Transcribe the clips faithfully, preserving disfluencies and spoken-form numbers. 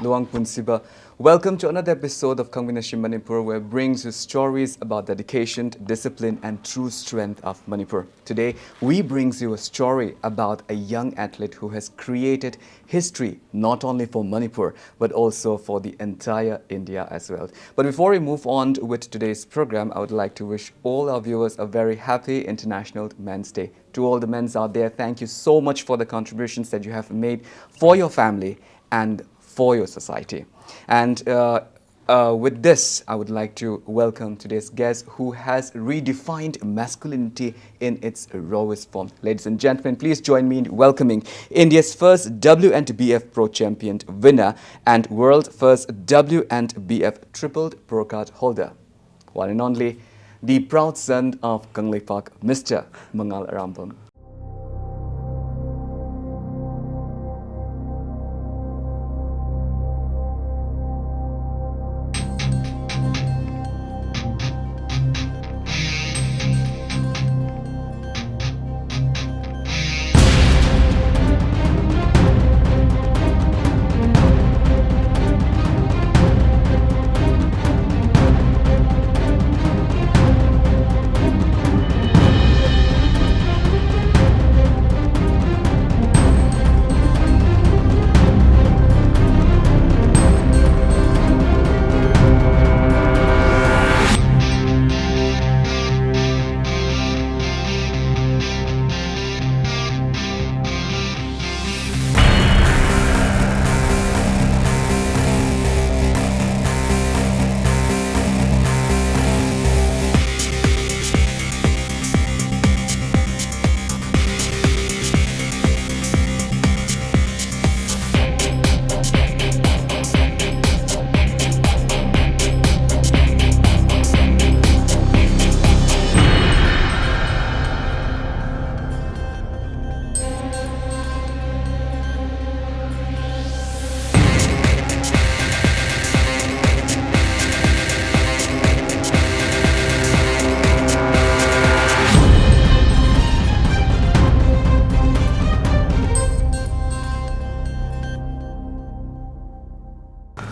Luang Punsiba. Welcome to another episode of Khangminashi Manipur, where brings you stories about dedication, discipline, and true strength of Manipur. Today, we brings you a story about a young athlete who has created history not only for Manipur but also for the entire India as well. But before we move on with today's program, I would like to wish all our viewers a very happy International Men's Day. To all the men's out there, thank you so much for the contributions that you have made for your family and for your society. And uh, uh, with this, I would like to welcome today's guest who has redefined masculinity in its rawest form. Ladies and gentlemen, please join me in welcoming India's first W N B F Pro Champion winner and world first W N B F tripled pro card holder, one and only, the proud son of Kangleipak, Mister Mangal Arambang.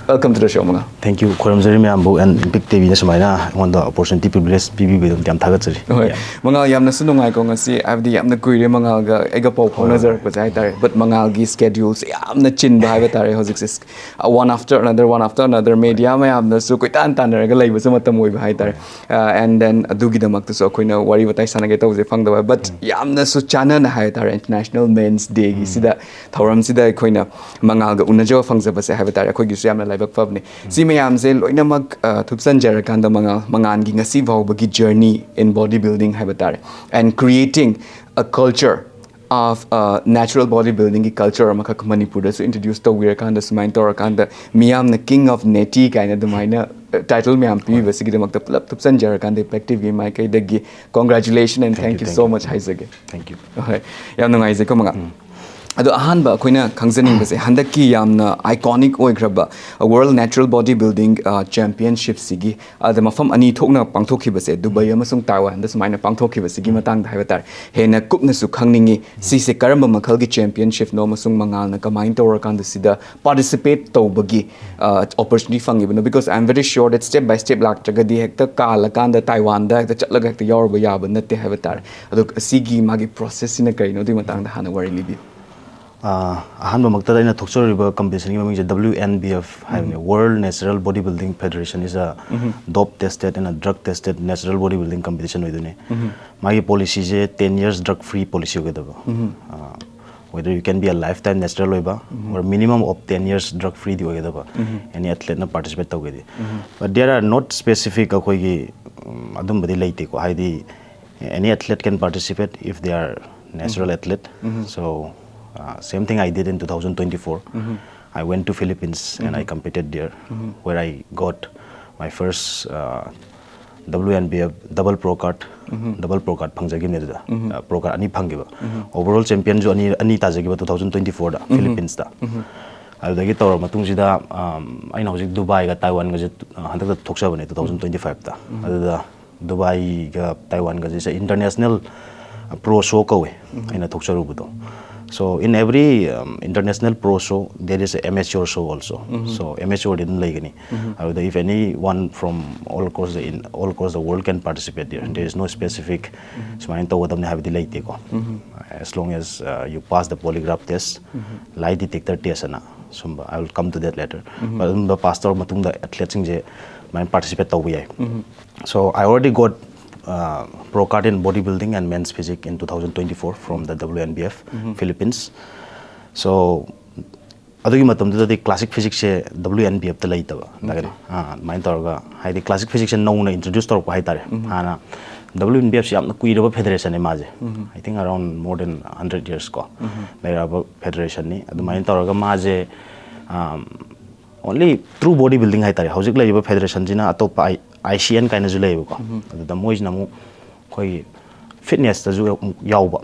Welcome to the show, ꯃꯉꯥꯜ. Thank you. ꯈꯣꯏꯔꯝꯖꯔꯤ ꯃꯌꯥꯝꯕꯨ, and impact ꯇꯤꯚꯤꯅ ꯁꯨꯃꯥꯏꯅ ꯑꯩꯉꯣꯟꯗ opportunity, privilege ꯄꯤꯕꯤꯕꯗꯣ ꯌꯥꯝ ꯊꯥꯒꯠꯆꯔꯤ꯫ ꯍꯣꯏ꯫ Yeah. ꯃꯉꯥꯜ, ꯌꯥꯝꯅꯁꯨ ꯅꯨꯡꯉꯥꯏꯀꯣ ꯉꯁꯤ, ꯍꯥꯏꯕꯗꯤ ꯌꯥꯝꯅ ꯀꯨꯏꯔꯦ ꯃꯉꯥꯜꯒ ꯑꯩꯒ ꯄꯥꯎ ꯍꯣꯏ꯫ ꯐꯥꯎꯅꯖꯔꯛꯄꯁꯦ ꯍꯥꯏꯇꯥꯔꯦ, but ꯃꯉꯥꯜꯒꯤ scheduleꯁꯦ ꯌꯥꯝꯅ ꯆꯤꯟꯕ ꯍꯥꯏꯕ ꯇꯥꯔꯦ ꯍꯧꯖꯤꯛꯁꯦ, one after another, one after another, media ꯃꯌꯥꯝꯅꯁꯨ ꯀꯣꯏꯇꯥꯟ ꯇꯥꯟꯅꯔꯒ ꯂꯩꯕꯁꯨ ꯃꯇꯝ ꯑꯣꯏꯕ ꯍꯥꯏꯇꯥꯔꯦ꯫ Uh, and then ꯑꯗꯨꯒꯤꯗꯃꯛꯇꯁꯨ ꯑꯩꯈꯣꯏꯅ ꯋꯥꯔꯤ ꯋꯥꯇꯥꯏ ꯁꯥꯟꯅꯒꯦ ꯇꯧꯕꯁꯦ ꯐꯪꯗꯕ, but ꯌꯥꯝꯅꯁꯨ ꯆꯥꯟꯅꯅ ꯍꯥꯏꯇꯥꯔꯦ, International Men's Dayꯒꯤ ꯁꯤꯗ ꯊꯧꯔꯝꯁꯤꯗ ꯑꯩꯈꯣꯏꯅ ꯃꯉꯥꯜꯒ ꯎꯅꯖꯕ ꯐꯪꯖꯕꯁꯦ ꯍꯥꯏꯕ ꯇꯥꯔꯦ, ꯑꯩꯈꯣꯏꯒꯤꯁꯨ ꯌꯥꯝꯅ ꯂꯥꯏꯕꯛ ꯐꯕꯅꯦ꯫ ꯁꯤ ꯃꯌꯥꯝꯁꯦ ꯂꯣꯏꯅꯃꯛ, ꯑ, ꯊꯨꯞꯆꯟꯖꯔꯀꯥꯟꯗ ꯃꯉꯥꯜ, ꯃꯉꯥꯜꯒꯤ ꯉꯁꯤ ꯐꯥꯎꯕꯒꯤ journey in body building ꯍꯥꯏꯕ ꯇꯥꯔꯦ, and creating a culture of, uh, natural body buildingꯒꯤ culture ꯑꯃꯈꯛ ꯃꯅꯤꯄꯨꯔꯗꯁꯨ introduce ꯇꯧꯕꯤꯔꯀꯥꯟꯗ, ꯁꯨꯃꯥꯏꯅ ꯇꯧꯔꯀꯥꯟꯗ ꯃꯤꯌꯥꯝꯅ King of Neti ꯀꯥꯏꯅ ꯑꯗꯨꯃꯥꯏꯅ, uh, title ꯃꯌꯥꯝ ꯄꯤꯕꯤꯕꯁꯤꯒꯤꯗꯃꯛꯇ ꯄꯨꯂꯞ ꯊꯨꯞꯆꯟꯖꯔꯀꯥꯟꯗ ꯏꯝꯄꯦꯛ ꯇꯤꯚꯤ ꯃꯥꯏꯀꯩꯗꯒꯤ congratulation and thank you so much ꯍꯥꯏꯖꯒꯦ꯫ Thank you. ꯍꯣꯏ, ꯌꯥꯝ ꯅꯨꯡꯉꯥꯏꯖꯩꯀꯣ ꯃꯉꯥꯜ꯫ ꯑꯗꯣ ꯑꯍꯥꯟꯕ ꯑꯩꯈꯣꯏꯅ ꯈꯪꯖꯅꯤꯡꯕꯁꯦ, ꯍꯟꯗꯛꯀꯤ ꯌꯥꯝꯅ iconic ꯑꯣꯏꯈ꯭ꯔꯕ World Natural Body Building, ꯑ, Championshipꯁꯤꯒꯤ, ꯑꯗ ꯃꯐꯝ ꯑꯅꯤ ꯊꯣꯛꯅ ꯄꯥꯡꯊꯣꯛꯈꯤꯕꯁꯦ, ꯗꯨꯕꯥꯏ ꯑꯃꯁꯨꯡ ꯇꯥꯏꯋꯥꯟꯗ ꯁꯨꯃꯥꯏꯅ ꯄꯥꯡꯊꯣꯛꯈꯤꯕꯁꯤꯒꯤ ꯃꯇꯥꯡꯗ ꯍꯥꯏꯕ ꯇꯥꯔꯦ, ꯍꯦꯟꯅ ꯀꯨꯞꯅꯁꯨ ꯈꯪꯅꯤꯡꯉꯤ꯫ ꯁꯤꯁꯦ ꯀꯔꯝꯕ ꯃꯈꯜꯒꯤ championshipꯅꯣ ꯑꯃꯁꯨꯡ ꯃꯉꯥꯜꯅ ꯀꯃꯥꯏꯅ ꯇꯧꯔꯀꯥꯟꯗ ꯁꯤꯗ participate ꯇꯧꯕꯒꯤ, ꯑ, opportunity ꯐꯪꯉꯤꯕꯅꯣ? Because I am very sure that step by step ꯂꯥꯛꯇ꯭ꯔꯒꯗꯤ ꯍꯦꯛꯇ ꯀꯥꯜꯂꯀꯥꯟꯗ ꯇꯥꯏꯋꯥꯟꯗ ꯍꯦꯛꯇ ꯆꯠꯂꯒ ꯍꯦꯛꯇ ꯌꯥꯎꯔꯨꯕ ꯌꯥꯕ ꯅꯠꯇꯦ ꯍꯥꯏꯕ ꯇꯥꯔꯦ꯫ ꯑꯗꯣ ꯁꯤꯒꯤ ꯃꯥꯒꯤ processꯁꯤꯅ ꯀꯔꯤꯅꯣ? ꯑꯗꯨꯒꯤ ꯃꯇꯥꯡꯗ ꯍꯥꯟꯅ ꯋꯥꯔꯤ ꯂꯤꯕꯤꯌꯨ꯫ ꯑ, ꯑꯍꯥꯟꯕꯃꯛꯇꯗ ꯑꯩꯅ ꯊꯣꯛꯆꯔꯨꯔꯤꯕ competitionꯒꯤ ꯃꯃꯤꯡꯁꯦ W N B F ꯍꯥꯏꯕꯅꯤ꯫ World Natural Body Building Federation is a dope tested and a drug tested natural body building competition ꯑꯣꯏꯗꯣꯏꯅꯦ꯫ ꯃꯥꯒꯤ policyꯁꯦ ten years drug free policy ꯑꯣꯏꯒꯗꯕ꯫ ꯑ, whether you can be a lifetime natural ꯑꯣꯏꯕ or minimum of ten years drug freeꯗꯤ ꯑꯣꯏꯒꯗꯕ, any athleteꯅ participate ꯇꯧꯒꯦꯗꯤ꯫ But there are not specific ꯑꯩꯈꯣꯏꯒꯤ, ꯎꯝ, ꯑꯗꯨꯝꯕꯗꯤ ꯂꯩꯇꯦꯀꯣ, ꯍꯥꯏꯗꯤ any athlete can participate if they are natural athlete. So, uh, same thing I did in two thousand twenty-four. I went to Philippines and I competed there, where I got my first, uh, W N B F double pro card, double pro card ꯐꯪꯖꯈꯤꯕꯅꯦ ꯑꯗꯨꯗ꯫ Uh, pro card ꯑꯅꯤ ꯐꯪꯈꯤꯕ꯫ Overall championꯁꯨ ꯑꯅꯤ, ꯑꯅꯤ ꯇꯥꯖꯈꯤꯕ two thousand twenty-fourꯗ Philippinesꯇ꯫ ꯑꯗꯨꯗꯒꯤ ꯇꯧꯔꯕ ꯃꯇꯨꯡꯁꯤꯗ, um, ꯑꯩꯅ ꯍꯧꯖꯤꯛ ꯗꯨꯕꯥꯏꯒ ꯇꯥꯏꯋꯥꯟꯒꯁꯦ, uh, ꯍꯟꯗꯛꯇ ꯊꯣꯛꯆꯕꯅꯦ two thousand twenty-fiveꯇ꯫ ꯑꯗꯨꯗ ꯗꯨꯕꯥꯏꯒ ꯇꯥꯏꯋꯥꯟꯒꯁꯦ international pro show ꯀꯧꯋꯦ ꯑꯩꯅ ꯊꯣꯛꯆꯔꯨꯕꯗꯣ꯫ So in every um, international pro show, there is a amateur show also. So amateur ꯗꯤ ꯑꯗꯨꯝ ꯂꯩꯒꯅꯤ꯫ ꯑꯗꯨꯗ if anyone from all across the in, all across the world can participate there. There is no specific ꯁꯨꯃꯥꯏꯅ ꯇꯧꯒꯗꯕꯅꯤ ꯍꯥꯏꯕꯗꯤ ꯂꯩꯇꯦꯀꯣ꯫ As long as uh, you pass the polygraph test, lie detector test ꯑꯅ ꯁꯨꯝꯕ, I will come to that later. But ꯑꯗꯨꯝꯕ pass ꯇꯧꯔ ꯃꯇꯨꯡꯗ athleteꯁꯤꯡꯁꯦ ꯑꯗꯨꯃꯥꯏꯅ participate ꯇꯧꯕ ꯌꯥꯏ꯫ So I already got uh, pro card in bodybuilding and men's physique in two thousand twenty-four from the W N B F Philippines. So ꯑꯗꯨꯒꯤ ꯃꯇꯝꯗꯨꯗꯗꯤ classic physiqueꯁꯦ W N B Fꯇ ꯂꯩꯇꯕ꯫ ꯑꯗꯨꯃꯥꯏꯅ ꯇꯧꯔꯒ ꯍꯥꯏꯗꯤ classic physiqueꯁꯦ ꯅꯧꯅ introduce ꯇꯧꯔꯛꯄ ꯍꯥꯏꯇꯥꯔꯦ꯫ ꯍꯥꯟꯅ W N B Fꯁꯦ ꯌꯥꯝꯅ ꯀꯨꯏꯔꯕ federationꯅꯦ ꯃꯥꯁꯦ꯫ I think around more than hundred years ꯀꯣ ꯂꯩꯔꯛꯑꯕ federationꯅꯤ꯫ ꯑꯗꯨꯃꯥꯏꯅ ꯇꯧꯔꯒ ꯃꯥꯁꯦ only true body building ꯍꯥꯏꯇꯥꯔꯦ꯫ ꯍꯧꯖꯤꯛ ꯂꯩꯔꯤꯕ federationꯁꯤꯅ ꯑꯇꯣꯞꯄ I C N ꯀꯥꯏꯅꯁꯨ ꯂꯩꯌꯦꯕꯀꯣ꯫ ꯑꯗꯨꯗ ꯃꯣꯏꯁꯤꯅ ꯑꯃꯨꯛ ꯑꯩꯈꯣꯏꯒꯤ fitnessꯇꯁꯨ ꯑꯃꯨꯛ ꯌꯥꯎꯕ꯫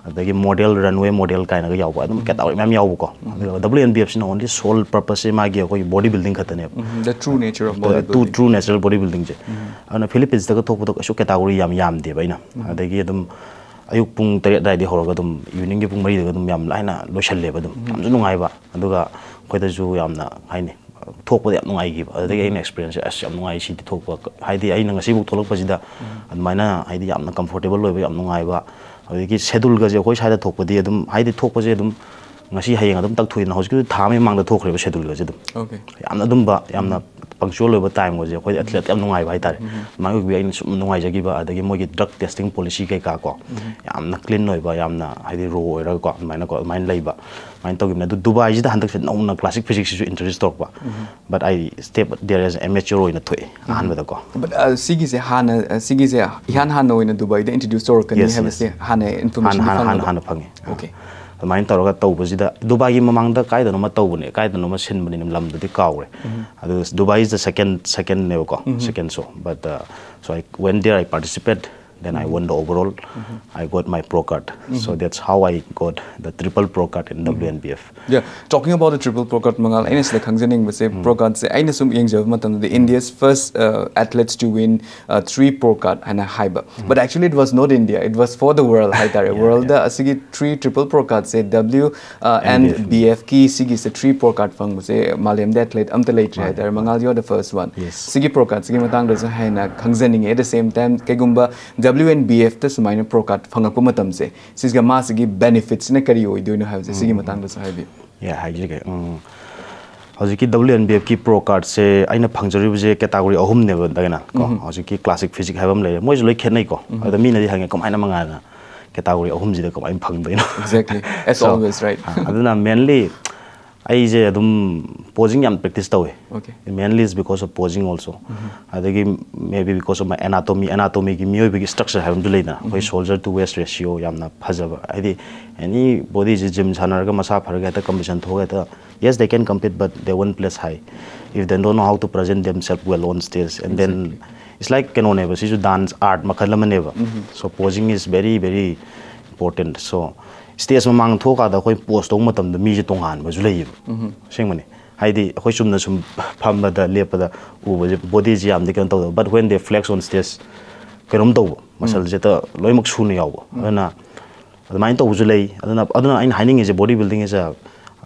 ꯑꯗꯒꯤ model, runway model ꯀꯥꯏꯅꯒ ꯌꯥꯎꯕ, ꯑꯗꯨꯝ category ꯃꯌꯥꯝ ꯌꯥꯎꯕꯀꯣ꯫ ꯑꯗꯨꯒ W N B Fꯁꯤꯅ only sole purposeꯁꯦ ꯃꯥꯒꯤ ꯑꯩꯈꯣꯏꯒꯤ body building ꯈꯛꯇꯅꯦꯕ꯫ The true nature of True natural bodybuildingꯁꯦ꯫ ꯑꯗꯨꯅ Philippines ꯇꯒ ꯊꯣꯛꯄꯗꯣ ꯀꯩꯁꯨ category ꯌꯥꯝ ꯌꯥꯝꯗꯦꯕ ꯑꯩꯅ꯫ ꯑꯗꯒꯤ ꯑꯗꯨꯝ ꯑꯌꯨꯛ ꯄꯨꯡ ꯇꯔꯦꯠ ꯑꯗꯨꯋꯥꯏꯗꯒꯤ ꯍꯧꯔꯒ ꯑꯗꯨꯝ eveningꯒꯤ ꯄꯨꯡ ꯃꯔꯤꯗꯒ ꯑꯗꯨꯝ ꯌꯥꯝ ꯂꯥꯏꯅ ꯂꯣꯏꯁꯜꯂꯦꯕ꯫ ꯑꯗꯨꯝ ꯌꯥꯝꯁꯨ ꯅꯨꯡꯉꯥꯏꯕ, ꯑꯗꯨꯒ ꯑꯩꯈꯣꯏꯗꯁꯨ ꯌꯥꯝꯅ ꯍꯥꯏꯅꯤ ꯊꯣꯛꯄꯗ ꯌꯥꯝ ꯅꯨꯡꯉꯥꯏꯈꯤꯕ꯫ ꯑꯗꯨꯗꯒꯤ ꯑꯩꯅ experienceꯁꯦ ꯑꯁ ꯌꯥꯝ ꯅꯨꯡꯉꯥꯏ ꯁꯤꯗꯤ ꯊꯣꯛꯄ, ꯍꯥꯏꯗꯤ ꯑꯩꯅ ꯉꯁꯤꯐꯥꯎ ꯊꯣꯛꯂꯛꯄꯁꯤꯗ ꯑꯗꯨꯃꯥꯏꯅ ꯍꯥꯏꯗꯤ ꯌꯥꯝꯅ comfortable ꯑꯣꯏꯕ, ꯌꯥꯝ ꯅꯨꯡꯉꯥꯏꯕ꯫ ꯑꯗꯒꯤ scheduleꯒꯁꯦ ꯑꯩꯈꯣꯏ ꯁ꯭ꯋꯥꯏꯗ ꯊꯣꯛꯄꯗꯤ ꯑꯗꯨꯝ ꯍꯥꯏꯗꯤ ꯊꯣꯛꯄꯁꯦ ꯑꯗꯨꯝ ꯉꯁꯤ ꯍꯌꯦꯡ ꯑꯗꯨꯝ ꯇꯛꯊꯣꯛꯏꯗꯅ꯫ ꯍꯧꯖꯤꯛꯀꯤ ꯊꯥ ꯑꯃꯒꯤ ꯃꯃꯥꯡꯗ ꯊꯣꯛꯈ꯭ꯔꯦꯕ scheduleꯒꯁꯦ ꯑꯗꯨꯝ꯫ Okay. ꯌꯥꯝꯅ ꯑꯗꯨꯝꯕ ꯌꯥꯝꯅ punctual ꯑꯣꯏꯕ timeꯒꯁꯦ ꯑꯩꯈꯣꯏꯗꯤ athlete ꯌꯥꯝ ꯅꯨꯡꯉꯥꯏꯕ ꯍꯥꯏꯇꯥꯔꯦ꯫ ꯑꯗꯨꯃꯥꯏꯅ ꯑꯣꯏꯕꯒꯤ ꯑꯩꯅ ꯁꯨꯝ ꯅꯨꯡꯉꯥꯏꯖꯈꯤꯕ꯫ ꯑꯗꯒꯤ ꯃꯣꯏꯒꯤ drug testing policy ꯀꯩꯀꯥ ꯀꯣ ꯌꯥꯝꯅ clean ꯑꯣꯏꯕ, ꯌꯥꯝꯅ ꯍꯥꯏꯗꯤ raw ꯑꯣꯏꯔꯒꯀꯣ ꯑꯗꯨꯃꯥꯏꯅꯀꯣ ꯑꯗꯨꯃꯥꯏꯅ ꯂꯩꯕ꯫ ꯑꯗꯨꯃꯥꯏꯅ ꯇꯧꯈꯤꯕꯅꯦ꯫ ꯑꯗꯨ ꯗꯨꯕꯥꯏꯁꯤꯗ ꯍꯟꯗꯛꯁꯦ ꯅꯧꯅ classic physiqueꯁꯤꯁꯨ introduce ꯇꯧꯔꯛꯄ꯫ But I step there as amateur ꯑꯣꯏꯅ ꯊꯣꯛꯑꯦ ꯑꯍꯥꯟꯕꯗꯀꯣ꯫ But uh, ꯁꯤꯒꯤꯁꯦ ꯍꯥꯟꯅ uh, ꯁꯤꯒꯤꯁꯦ ꯏꯍꯥꯟ ꯍꯥꯟꯅ ꯑꯣꯏꯅ ꯗꯨꯕꯥꯏꯗ introduce ꯇꯧꯔꯛꯀꯅꯤ Yes, yes. ꯍꯥꯏꯕꯁꯦ ꯍꯥꯟꯅ information ꯍꯥꯟꯅ ꯍꯥꯟꯅ ꯐꯪꯉꯕ? ꯍꯥꯟꯅ ꯐꯪꯉꯤ꯫ Okay. ꯑꯗꯨꯃꯥꯏꯅ ꯇꯧꯔꯒ ꯇꯧꯕꯁꯤꯗ ꯗꯨꯕꯥꯏꯒꯤ ꯃꯃꯥꯡꯗ ꯀꯥꯏꯗꯅꯣꯃ ꯇꯧꯕꯅꯦ, ꯀꯥꯏꯗꯅꯣꯃ ꯁꯤꯟꯕꯅꯤꯅꯦ, ꯂꯝꯗꯨꯗꯤ ꯀꯥꯎꯔꯦ꯫ ꯑꯗꯨ Dubai is the second, secondꯅꯦꯕꯀꯣ, second show. But uh, so I went there, I participate. Then I won the overall. I got my pro card. So that's how I got the triple pro card in W N B F. Yeah, talking about the triple pro card, ꯃꯉꯥꯜ, ꯑꯩꯅ ꯁꯤꯗ ꯈꯪꯖꯅꯤꯡꯕꯁꯦ, pro card ꯁꯦ ꯑꯩꯅ ꯁꯨꯝ ꯌꯦꯡꯖꯕ ꯃꯇꯝꯗꯗꯤ, India's first uh, athletes to win uh, three pro card ꯍꯥꯏꯅ ꯍꯥꯏꯕ, but actually it was not India, it was for the world ꯍꯥꯏꯇꯥꯔꯦ. World ꯗ ꯑꯁꯤꯒꯤ three triple pro card ꯁꯦ W uh, N B F ꯀꯤ ꯁꯤꯒꯤꯁꯦ three pro card ꯐꯪꯕꯁꯦ ꯃꯥꯂꯦꯝꯗ athlete ꯑꯝꯇ ꯂꯩꯇ꯭ꯔꯤ ꯍꯥꯏꯇꯥꯔꯦ. ꯃꯉꯥꯜ, you are the first one. Yes. ꯁꯤꯒꯤ pro card ꯁꯤꯒꯤ ꯃꯇꯥꯡꯗꯁꯨ ꯍꯦꯟꯅ ꯈꯪꯖꯅꯤꯡꯉꯦ. At the same time, ꯀꯩꯒꯨꯝꯕ W N B F ꯇ ꯁꯨꯃꯥꯏꯅ pro card ꯐꯪꯉꯛꯄ ꯃꯇꯝꯁꯦ, ꯁꯤꯒ ꯃꯥꯁꯤꯒꯤ benefit ꯁꯤꯅ ꯀꯔꯤ ꯑꯣꯏꯗꯣꯏꯅꯣ ꯍꯥꯏꯕꯁꯦ, ꯁꯤꯒꯤ ꯃꯇꯥꯡꯗꯁꯨ ꯍꯥꯏꯕꯤꯌꯨ. Yeah, ꯍꯥꯏꯖꯒꯦ. ꯎꯝ, ꯍꯧꯖꯤꯛꯀꯤ W N B F ꯀꯤ pro card ꯁꯦ ꯑꯩꯅ ꯐꯪꯖꯔꯤꯕꯁꯦ category ꯑꯍꯨꯝꯅꯦꯕ, ꯗꯒꯅ ꯀꯣ. ꯍꯧꯖꯤꯛꯀꯤ classic physique ꯍꯥꯏꯕ ꯑꯃ ꯂꯩꯔꯦ, ꯃꯣꯏꯁꯨ ꯂꯣꯏ ꯈꯦꯠꯅꯩꯀꯣ. ꯑꯗ ꯃꯤꯅꯗꯤ ꯍꯪꯉꯦ, "ꯀꯃꯥꯏꯅ ꯃꯉꯥꯜꯅ category ꯑꯍꯨꯝꯁꯤꯗ ꯀꯃꯥꯏꯅ ꯐꯪꯗꯣꯏꯅꯣ?" Exactly, as So, always, right? ꯑ, ꯑꯗꯨꯅ mainly ꯑꯩꯁꯦ ꯑꯗꯨꯝ posing ꯌꯥꯝ practice ꯇꯧꯋꯦ. Okay. Mainly is because of posing also. ꯑꯗꯒꯤ maybe because of my anatomy, anatomy ꯒꯤ ꯃꯤꯑꯣꯏꯕꯒꯤ structure ꯍꯥꯏꯕ ꯑꯃꯁꯨ ꯂꯩꯗꯅ, ꯑꯩꯈꯣꯏ shoulder to waist ratio ꯌꯥꯝꯅ ꯐꯖꯕ, ꯍꯥꯏꯗꯤ any body ꯁꯦ gym ꯁꯥꯟꯅꯔꯒ ꯃꯁꯥ ꯐꯔꯒ ꯍꯦꯛꯇ competition ꯊꯣꯛꯑꯒ ꯍꯦꯛꯇ, yes, they can compete, but they won't place high if they don't know how to present themselves well on stage. And then it's like ꯀꯩꯅꯣꯅꯦꯕ, ꯁꯤꯁꯨ dance art ꯃꯈꯜ ꯑꯃꯅꯦꯕ. So posing is very very important. So stage ꯃꯃꯥꯡ ꯊꯣꯛꯑꯀꯥꯟꯗ ꯑꯩꯈꯣꯏ pose ꯇꯧꯕ ꯃꯇꯝꯗ ꯃꯤꯁꯦ ꯇꯣꯉꯥꯟꯕꯁꯨ ꯂꯩꯌꯦꯕ. ꯑꯁꯦꯡꯕꯅꯦ. ꯍꯥꯏꯗꯤ ꯑꯩꯈꯣꯏ ꯆꯨꯝꯅ ꯁꯨꯝ ꯐꯝꯕꯗ ꯂꯦꯞꯄꯗ ꯎꯕꯁꯦ body ꯁꯦ ꯌꯥꯝꯗꯤ ꯀꯩꯅꯣ ꯇꯧꯗꯕ, but when they flex on stage ꯀꯩꯅꯣꯝ ꯇꯧꯕ, muscle ꯁꯦ ꯍꯦꯛꯇ ꯂꯣꯏꯅꯃꯛ ꯁꯨꯅ ꯌꯥꯎꯕ. ꯑꯗꯨꯅ ꯑꯗꯨꯃꯥꯏꯅ ꯇꯧꯕꯁꯨ ꯂꯩ. ꯑꯗꯨꯅ, ꯑꯗꯨꯅ ꯑꯩꯅ ꯍꯥꯏꯅꯤꯡꯉꯤꯁꯦ, body building is a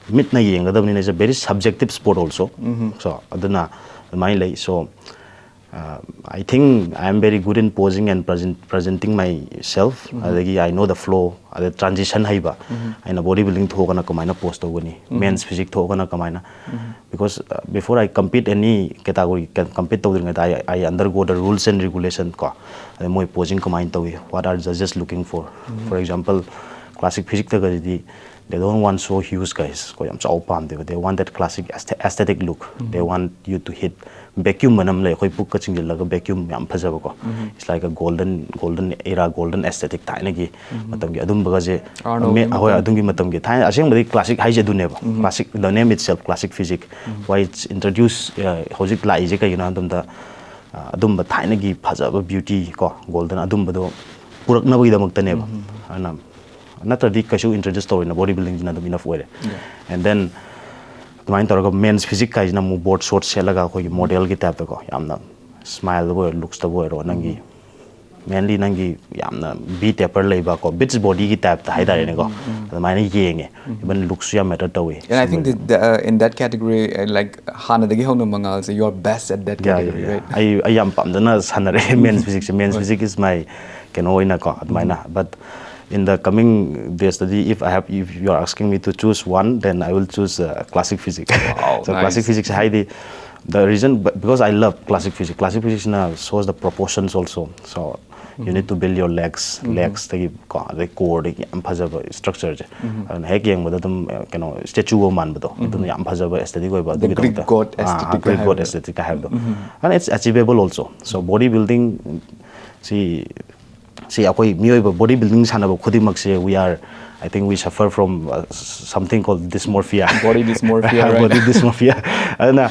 ꯃꯤꯠꯅ ꯌꯦꯡꯒꯗꯕꯅꯤꯅ, it's a very subjective sport also. So ꯑꯗꯨꯅ ꯑꯗꯨꯃꯥꯏꯅ ꯂꯩ. So uh, I think I am very good in posing and present, presenting myself. ꯑꯗꯒꯤ I know the flow, ꯑꯗ transition ꯍꯩꯕ, ꯑꯩꯅ body building ꯊꯣꯛꯑꯒꯅ ꯀꯃꯥꯏꯅ pose ꯇꯧꯒꯅꯤ, men's physique ꯊꯣꯛꯑꯒꯅ ꯀꯃꯥꯏꯅ, because uh, before I compete any category, compete ꯇꯧꯗ꯭ꯔꯤꯉꯩꯗ I, I undergo the rules and regulation ꯀꯣ. ꯑꯗ ꯃꯣꯏ posing ꯀꯃꯥꯏꯅ ꯇꯧꯏ, what are judges looking for? For example, classic physique ꯇꯒꯗꯤ they don't want so huge guys ꯀꯣ, ꯌꯥꯝ ꯆꯥꯎꯕ ꯄꯥꯝꯗꯦꯕ. They want that classic aesthe- aesthetic look. They want you to hit vacuum ꯑꯅ ꯑꯃ ꯂꯩ, ꯑꯩꯈꯣꯏ ꯄꯨꯛꯀ ꯆꯤꯡꯁꯤꯜꯂꯒ vacuum ꯌꯥꯝ ꯐꯖꯕꯀꯣ. It's like a golden, golden era, golden aesthetic, ꯊꯥꯏꯅꯒꯤ ꯃꯇꯝꯒꯤ ꯑꯗꯨꯝꯕꯒꯁꯦ. Arnold ꯃꯦ- ꯍꯣꯏ, ꯑꯗꯨꯝꯒꯤ ꯃꯇꯝꯒꯤ ꯊꯥꯏꯅ ꯑꯁꯦꯡꯕꯗꯤ classic ꯍꯥꯏꯁꯦ ꯑꯗꯨꯅꯦꯕ. Classic, the name itself, classic physique. Why it's introduce, uh, ꯍꯧꯖꯤꯛ ꯂꯥꯛꯏꯁꯦ ꯀꯩꯒꯤꯅꯣ ꯍꯥꯏꯕ ꯃꯇꯝꯗ, ꯑꯗꯨꯝꯕ ꯊꯥꯏꯅꯒꯤ ꯐꯖꯕ ꯕ꯭ꯌꯨꯇꯤ ꯀꯣ, ꯒꯣꯜꯗꯟ ꯑꯗꯨꯝꯕꯗꯣ ꯄꯨꯔꯛꯅꯕꯒꯤꯗꯃꯛꯇꯅꯦꯕ꯫ ꯑꯗꯨꯅ ꯅꯠꯇ꯭ꯔꯗꯤ ꯀꯩꯁꯨ ꯏꯟꯇ꯭ꯔꯣꯗ꯭ꯌꯨꯁ ꯇꯧꯔꯣꯏꯅ, ꯕꯣꯗꯤ ꯕꯤꯜꯗꯤꯡꯁꯤꯅ ꯑꯗꯨꯝ ꯏꯅꯐ ꯑꯣꯏꯔꯦ꯫ ꯑꯦꯟ ꯗꯦꯟ ꯑꯗꯨꯃꯥꯏꯅ ꯇꯧꯔꯒ ꯃꯦꯟꯁ ꯐꯤꯖꯤꯛ ꯍꯥꯏꯁꯤꯅ ꯑꯃꯨꯛ ꯕꯣꯔꯗ ꯁꯣꯔꯠ ꯁꯦꯠꯂꯒ ꯑꯩꯈꯣꯏꯒꯤ ꯃꯣꯗꯦꯜꯒꯤ ꯇꯥꯏꯞꯇꯀꯣ, ꯌꯥꯝꯅ ꯁ꯭ꯃꯥꯏꯜꯗꯕꯨ ꯑꯣꯏꯔꯣ, ꯂꯨꯛꯁꯇꯕꯨ ꯑꯣꯏꯔꯣ, ꯅꯪꯒꯤ ꯃꯦꯟꯂꯤ ꯅꯪꯒꯤ ꯌꯥꯝꯅ ꯕꯤ ꯇꯦꯄꯔ ꯂꯩꯕ ꯀꯣ, ꯕꯤꯠꯁ ꯕꯣꯗꯤꯒꯤ ꯇꯥꯏꯞꯇ ꯍꯥꯏꯇꯥꯔꯦꯅꯦꯀꯣ, ꯑꯗꯨꯃꯥꯏꯅ ꯌꯦꯡꯉꯦ꯫ ꯏꯚꯟ ꯂꯨꯛꯁꯨ ꯌꯥꯝ ꯃꯦꯇꯔ ꯇꯧꯋꯤ꯫ And I think that, uh, in that category, uh, like, ꯍꯥꯟꯅꯗꯒꯤ ꯍꯧꯅ ꯃꯉꯥꯜꯁꯦ, you are best at that category, right? ꯑꯩ ꯑꯩ ꯌꯥꯝ ꯄꯥꯝꯖꯅ ꯁꯥꯟꯅꯔꯛꯑꯦ ꯃꯦꯟꯁ ꯐꯤꯖꯤꯛꯁꯦ꯫ ꯃꯦꯟꯁ ꯐꯤꯖꯤꯛ ꯏꯁ ꯃꯥꯏ ꯀꯩꯅꯣ ꯑꯣꯏꯅꯀꯣ, ꯑꯗꯨꯃꯥꯏꯅ꯫ But in the coming days ꯇꯗꯤ, if I have, if you are asking me to choose one, then I will choose classic physics. Wow, So classic physics ꯍꯥꯏꯗꯤ, the reason, because I love classic physics. Classic physics ꯅ shows the proportions also. So you need to build your legs, legs ꯇꯒꯤ ꯀꯣ, ꯑꯗꯩ core ꯗꯒꯤ ꯌꯥꯝ ꯐꯖꯕ ꯁ꯭ꯇ꯭ꯔꯛꯆꯔꯁꯦ꯫ ꯑꯗꯨꯅ ꯍꯦꯛ ꯌꯦꯡꯕꯗ ꯑꯗꯨꯝ, ꯑ, ꯀꯩꯅꯣ, ꯁ꯭ꯇꯦꯆꯨ ꯑꯃ ꯃꯥꯟꯕꯗꯣ, ꯑꯗꯨꯅ ꯌꯥꯝ ꯐꯖꯕ ꯑꯦꯁꯊꯦꯇꯤꯛ ꯑꯣꯏꯕ꯫ The Greek god aesthetic Greek god ꯍꯥꯏꯕꯗꯣ꯫ Aesthetic ꯍꯥꯏꯕꯗꯣ꯫ And it's achievable also. So body building ꯁꯤ ꯁꯤ ꯑꯩꯈꯣꯏ ꯃꯤꯑꯣꯏꯕ ꯕꯣꯗꯤ ꯕꯤꯜꯗꯤꯡ ꯁꯥꯟꯅꯕ ꯈꯨꯗꯤꯡꯃꯛꯁꯦ, we are, I think we suffer from, uh, something called dysmorphia. Body dysmorphia, right? Body dysmorphia. ꯑꯗꯨꯅ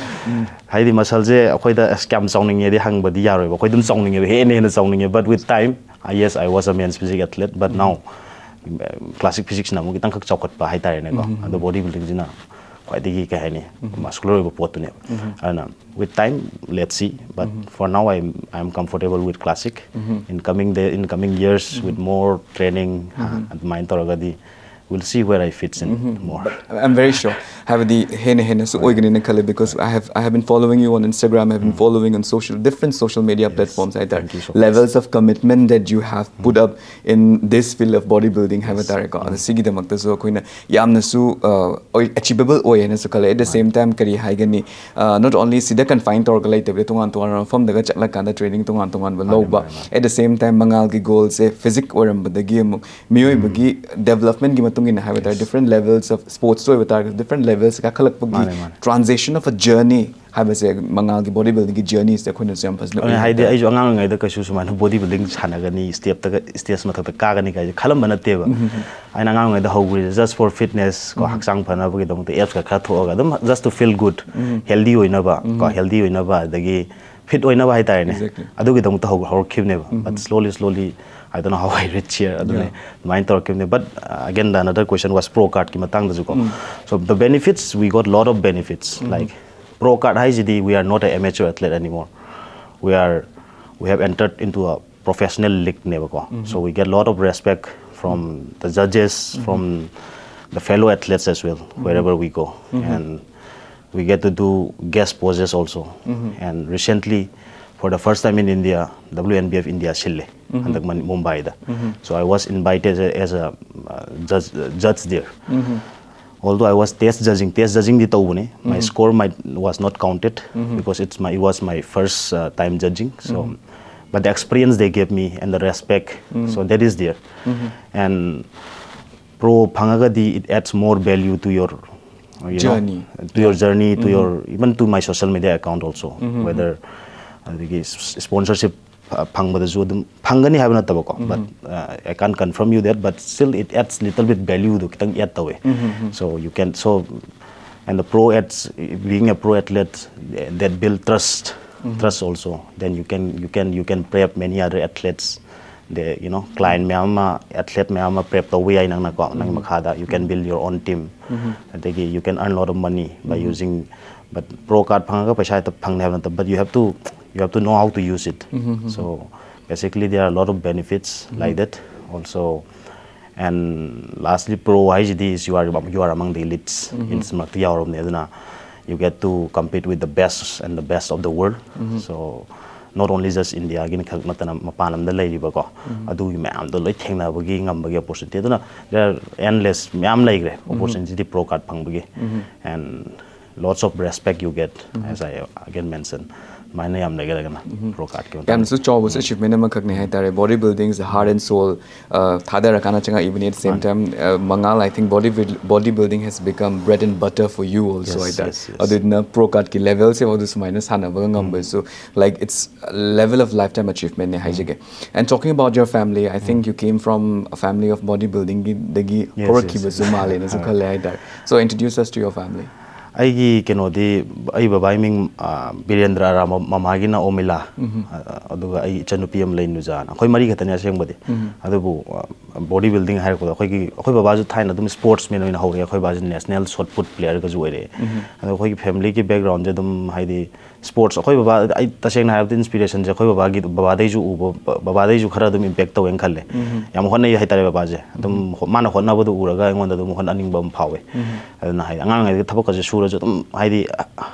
ꯍꯥꯏꯗꯤ ꯃꯁꯜꯁꯦ ꯑꯩꯈꯣꯏꯗ ꯑꯁ ꯀꯌꯥꯝ ꯆꯥꯎꯅꯤꯡꯉꯦꯗꯤ ꯍꯪꯕꯗꯤ ꯌꯥꯔꯣꯏꯕ, ꯑꯩꯈꯣꯏ ꯑꯗꯨꯝ ꯆꯥꯎꯅꯤꯡꯉꯦꯕ, ꯍꯦꯟꯅ ꯍꯦꯟꯅ ꯆꯥꯎꯅꯤꯡꯉꯦ꯫ But with time, uh, yes, I was a men's physique athlete, but now classic physique ꯁꯤꯅ ꯑꯃꯨꯛ ꯈꯤꯇꯪꯈꯛ ꯆꯥꯎꯈꯠꯄ ꯍꯥꯏꯇꯥꯔꯦꯅꯦꯀꯣ꯫ ꯑꯗꯣ ꯕꯣꯗꯤ ꯕꯤꯜꯗꯤꯡꯁꯤꯅ ꯈ꯭ꯋꯥꯏꯗꯒꯤ ꯀꯩ ꯍꯥꯏꯅꯤ, ꯃꯁꯀꯨꯂꯔ ꯑꯣꯏꯕ ꯄꯣꯠꯇꯨꯅꯦꯕ꯫ ꯑꯗꯨꯅ with time, let's see, but for now I am, I am comfortable with classic. In coming day, in coming years, with more training, ꯑꯗꯨꯃꯥꯏꯅ ꯇꯧꯔꯒꯗꯤ, we'll see where I fits in more. But I'm very sure. ꯍꯥꯏꯕꯗꯤ ꯍꯦꯟꯅ ꯍꯦꯟꯅꯁꯨ ꯑꯣꯏꯒꯅꯤꯅ ꯈꯜꯂꯦ, because I have, I have been following you on Instagram, I have been following on social, different social media platforms ꯍꯥꯏꯇꯥꯔꯦ꯫ Thank you so much. Levels of commitment that you have put up in this field of bodybuilding ꯍꯥꯏꯕ ꯇꯥꯔꯦꯀꯣ꯫ ꯑꯗ ꯁꯤꯒꯤꯗꯃꯛꯇꯁꯨ ꯑꯩꯈꯣꯏꯅ ꯌꯥꯝꯅꯁꯨ, ꯑ, ꯑꯣꯏ-, achievable ꯑꯣꯏ ꯍꯥꯏꯅꯁꯨ ꯈꯜꯂꯦ꯫ At the same time, ꯀꯔꯤ ꯍꯥꯏꯒꯅꯤ, ꯑ, not only ꯁꯤꯗ confine ꯇꯧꯔꯒ ꯂꯩꯇꯕꯤꯗ, ꯇꯣꯉꯥꯟ ꯇꯣꯉꯥꯟꯕ ꯃꯐꯝꯗꯒ ꯆꯠꯂꯀꯥꯟꯗ training ꯇꯣꯉꯥꯟ ꯇꯣꯉꯥꯟꯕ ꯂꯧꯕ꯫ At the same time, ꯃꯉꯥꯜꯒꯤ goalꯁꯦ physique ꯑꯣꯏꯔꯝꯕꯗꯒꯤ ꯑꯃꯨꯛ ꯃꯤꯑꯣꯏꯕꯒꯤ developmentꯀꯤ ꯃꯇꯨꯡ ꯏꯟꯅ ꯍꯥꯏꯕ ꯇꯥꯔꯦ, different levels of sports ꯑꯣꯏꯕ ꯇꯥꯔꯒꯁꯨ, different levels ꯀꯥꯈꯠꯂꯛꯄꯒꯤ ꯃꯥꯅꯦ, ꯃꯥꯅꯦ꯫ Transition of a journey ꯍꯥꯏꯕꯁꯦ, ꯃꯉꯥꯜꯒꯤ body buildingꯒꯤ journeyꯁꯦ ꯑꯩꯈꯣꯏꯅꯁꯨ ꯌꯥꯝ ꯐꯖꯅ ꯎꯏ ꯍꯥꯏꯗꯤ ꯍꯥꯏꯇꯥꯔꯦ꯫ ꯑꯩꯁꯨ ꯑꯉꯥꯡ ꯑꯣꯏꯔꯤꯉꯩꯗ ꯀꯩꯁꯨ ꯁꯨꯃꯥꯏꯅ ꯕꯣꯗꯤ ꯕꯤꯜꯗꯤꯡ ꯁꯥꯟꯅꯒꯅꯤ, ꯁ꯭ꯇꯦꯞꯇꯒ, ꯁ꯭ꯇꯦꯖ ꯃꯊꯛꯇ ꯀꯥꯒꯅꯤ ꯀꯥꯏꯁꯦ ꯈꯜꯂꯝꯕ ꯅꯠꯇꯦꯕ꯫ ꯑꯩꯅ ꯑꯉꯥꯡ ꯑꯣꯏꯔꯤꯉꯩꯗ ꯍꯧꯈ꯭ꯔꯤꯁꯦ just for fitness ꯀꯣ, ꯍꯛꯆꯥꯡ ꯐꯅꯕꯒꯤꯗꯃꯛꯇ, ꯑꯦꯞꯁꯀ ꯈꯔ ꯊꯣꯛꯑꯒ ꯑꯗꯨꯝ just to feel good, healthy ꯑꯣꯏꯅꯕ ꯀꯣ, healthy ꯑꯣꯏꯅꯕ, ꯑꯗꯒꯤ ꯐꯤꯠ ꯑꯣꯏꯅꯕ ꯍꯥꯏꯇꯥꯔꯦꯅꯦ꯫ Exactly. ꯑꯗꯨꯒꯤꯗꯃꯛꯇ ꯍꯧ- ꯍꯧꯔꯛꯈꯤꯕꯅꯦꯕ꯫ But slowly slowly, I don't know how I reach here. ꯑꯗꯨꯅ ꯑꯗꯨꯃꯥꯏꯅ ꯇꯧꯔꯛꯈꯤꯕꯅꯦ. But again, the another question was pro card ꯀꯤ ꯃꯇꯥꯡꯗꯁꯨꯀꯣ. So the benefits, we got lot of benefits. Like pro card ꯍꯥꯏꯁꯤꯗꯤ, we are not an amateur athlete anymore. We are, we have entered into a professional league ꯅꯦꯕꯀꯣ. So we get lot of respect from the judges, from the fellow athletes as well, wherever we go. And we get to do guest poses also. And recently, for the first time in India, W N B F India ꯁꯤꯜꯂꯦ ꯍꯟꯗꯛ money- ꯃꯨꯝꯕꯥꯏꯗ. So I was invited as a, as a uh, judge, uh, judge there. Although I was test judging, test judging ꯗꯤ ꯇꯧꯕꯅꯦ. My score might was not counted because it's my, it was my first uh, time judging. So, but the experience they gave me and the respect, so that is there. And pro ꯐꯪꯉꯒꯗꯤ, it adds more value to your, you know, Journey. To your journey, to your, even to my social media account also. Whether ꯑꯗꯒꯤ sponsorship ꯐꯪꯕꯗꯁꯨ ꯑꯗꯨꯝ ꯐꯪꯒꯅꯤ ꯍꯥꯏꯕ ꯅꯠꯇꯕꯀꯣ, but uh, I can't confirm you that, but still it adds little bit value ꯗꯣ ꯈꯤꯇꯪ add ꯇꯧꯋꯦ. So you can, so, and the pro ads, being a pro athlete, that build trust, trust also. Then you can, you can, you can prep many other athletes. The, you know, client ꯃꯌꯥꯝ ꯑꯃ, athlete ꯃꯌꯥꯝ ꯑꯃ prep ꯇꯧꯕ ꯌꯥꯏ ꯅꯪꯅꯀꯣ, ꯅꯪꯒꯤ ꯃꯈꯥꯗ. You can build your own team. ꯑꯗꯒꯤ you can earn lot of money by using, but pro card ꯐꯪꯉꯒ ꯄꯩꯁꯥ ꯍꯦꯛꯇ ꯐꯪꯅꯤ ꯍꯥꯏꯕ ꯅꯠꯇꯕ, but you have to, you have to know how to use it. So basically there are a lot of benefits like that also. And lastly, pro ꯍꯥꯏꯁꯤꯗꯤ is you are, you are among the elites in ꯃꯔꯛꯇ ꯌꯥꯎꯔꯕꯅꯦ. ꯑꯗꯨꯅ you get to compete with the best and the best of the world. So not only just India ꯒꯤ ꯈꯛ ꯅꯠꯇꯅ ꯃꯄꯥꯟ ꯂꯝꯗ ꯂꯩꯔꯤꯕꯀꯣ, ꯑꯗꯨꯒꯤ ꯃꯌꯥꯝꯗꯣ ꯂꯣꯏ ꯊꯦꯡꯅꯕꯒꯤ ꯉꯝꯕꯒꯤ opportunity. ꯑꯗꯨꯅ there are endless ꯃꯌꯥꯝ ꯂꯩꯈ꯭ꯔꯦ opportunity pro card ꯐꯪꯕꯒꯤ. And lots of respect you get, as I again mentioned. ꯑꯗꯨꯃꯥꯏꯅ ꯌꯥꯝ ꯂꯩꯒꯗꯒꯅ pro card ꯀꯤ ꯃꯇꯥꯡꯗ. ꯌꯥꯝꯅꯁꯨ ꯆꯥꯎꯕꯁꯨ achievement ꯑꯃꯈꯛꯅꯤ ꯍꯥꯏꯇꯥꯔꯦ. Body building is the heart and soul, uh, ꯊꯥꯗꯔꯀꯥꯟꯗ ꯆꯪꯉꯛꯏꯕꯅꯤ. At the same time, uh, ꯃꯉꯥꯜ, I think body build- body building has become bread and butter for you also Yes, ꯍꯥꯏꯇꯥꯔꯦ. Yes, yes. ꯑꯗꯨꯗꯨꯅ pro card ꯀꯤ level ꯁꯦ ꯑꯗꯨ ꯁꯨꯃꯥꯏꯅ ꯁꯥꯟꯅꯕꯒ ꯉꯝꯕꯁꯨ, like, it's a level of lifetime achievement ꯅꯦ ꯍꯥꯏꯖꯒꯦ. And talking about your family, I think you came from a family of body building ꯗꯒꯤ Yes, ꯍꯧꯔꯛꯈꯤꯕꯁꯨ yes. ꯃꯥꯜꯂꯦꯅꯁꯨ ꯈꯜꯂꯦ ꯍꯥꯏꯇꯥꯔꯦ. So introduce us to your family. ꯑꯩꯒꯤ ꯀꯩꯅꯣꯗꯤ, ꯑꯩ ꯕꯕꯥꯒꯤ ꯃꯤꯡ, ꯑ, ꯕꯤꯔꯦꯟꯗ꯭ꯔ ꯑꯔꯥꯝ, ꯃꯃꯥꯒꯤꯅ ꯑꯣꯃꯤꯂꯥ, ꯑ, ꯑꯗꯨꯒ ꯑꯩ ꯏꯆꯟꯅꯨꯄꯤ ꯑꯃ ꯂꯩ, ꯅꯨꯖꯥꯅ꯫ ꯑꯩꯈꯣꯏ ꯃꯔꯤ ꯈꯛꯇꯅꯦ ꯑꯁꯦꯡꯕꯗꯤ꯫ ꯑꯗꯨꯕꯨ, ꯑ, body building ꯍꯥꯏꯔꯛꯄꯗꯣ, ꯑꯩꯈꯣꯏꯒꯤ, ꯑꯩꯈꯣꯏ ꯕꯕꯥꯁꯨ ꯊꯥꯏꯅ ꯑꯗꯨꯝ sportsman ꯑꯣꯏꯅ ꯍꯧꯔꯛꯑꯦ꯫ ꯑꯩꯈꯣꯏ ꯕꯥꯁꯨ national shot put playerꯒꯁꯨ ꯑꯣꯏꯔꯛꯑꯦ꯫ ꯑꯗꯣ ꯑꯩꯈꯣꯏꯒꯤ familyꯒꯤ backgroundꯁꯦ ꯑꯗꯨꯝ, ꯍꯥꯏꯗꯤ, sports, ꯑꯩꯈꯣꯏ ꯕꯕꯥ, ꯑꯩ ꯇꯁꯦꯡꯅ ꯍꯥꯏꯔꯕꯗ inspirationꯁꯦ ꯑꯩꯈꯣꯏ ꯕꯕꯥꯒꯤ, ꯕꯕꯥꯗꯩꯁꯨ ꯎꯕ, ꯕꯕꯥꯗꯩꯁꯨ ꯈꯔ ꯑꯗꯨꯝ impact ꯇꯧꯋꯦꯅ ꯈꯜꯂꯦ꯫ ꯌꯥꯝ ꯍꯣꯠꯅꯩ ꯍꯥꯏꯇꯥꯔꯦ ꯕꯕꯥꯁꯦ꯫ ꯑꯗꯨꯝ ꯍꯣ-, ꯃꯥꯅ ꯍꯣꯠꯅꯕꯗꯨ ꯎꯔꯒ ꯑꯩꯉꯣꯟꯗ ꯑꯗꯨꯝ ꯍꯣꯠꯅꯅꯤꯡꯕ ꯑꯃ ꯐꯥꯎꯋꯦ꯫ ꯑꯗꯨꯅ ꯍꯥꯏꯗꯤ ꯑꯉꯥꯡꯉꯩꯗ ꯊꯕꯛꯀꯁꯦ ꯁꯨꯔꯁꯨ ꯑꯗꯨꯝ ꯍꯥꯏꯗꯤ,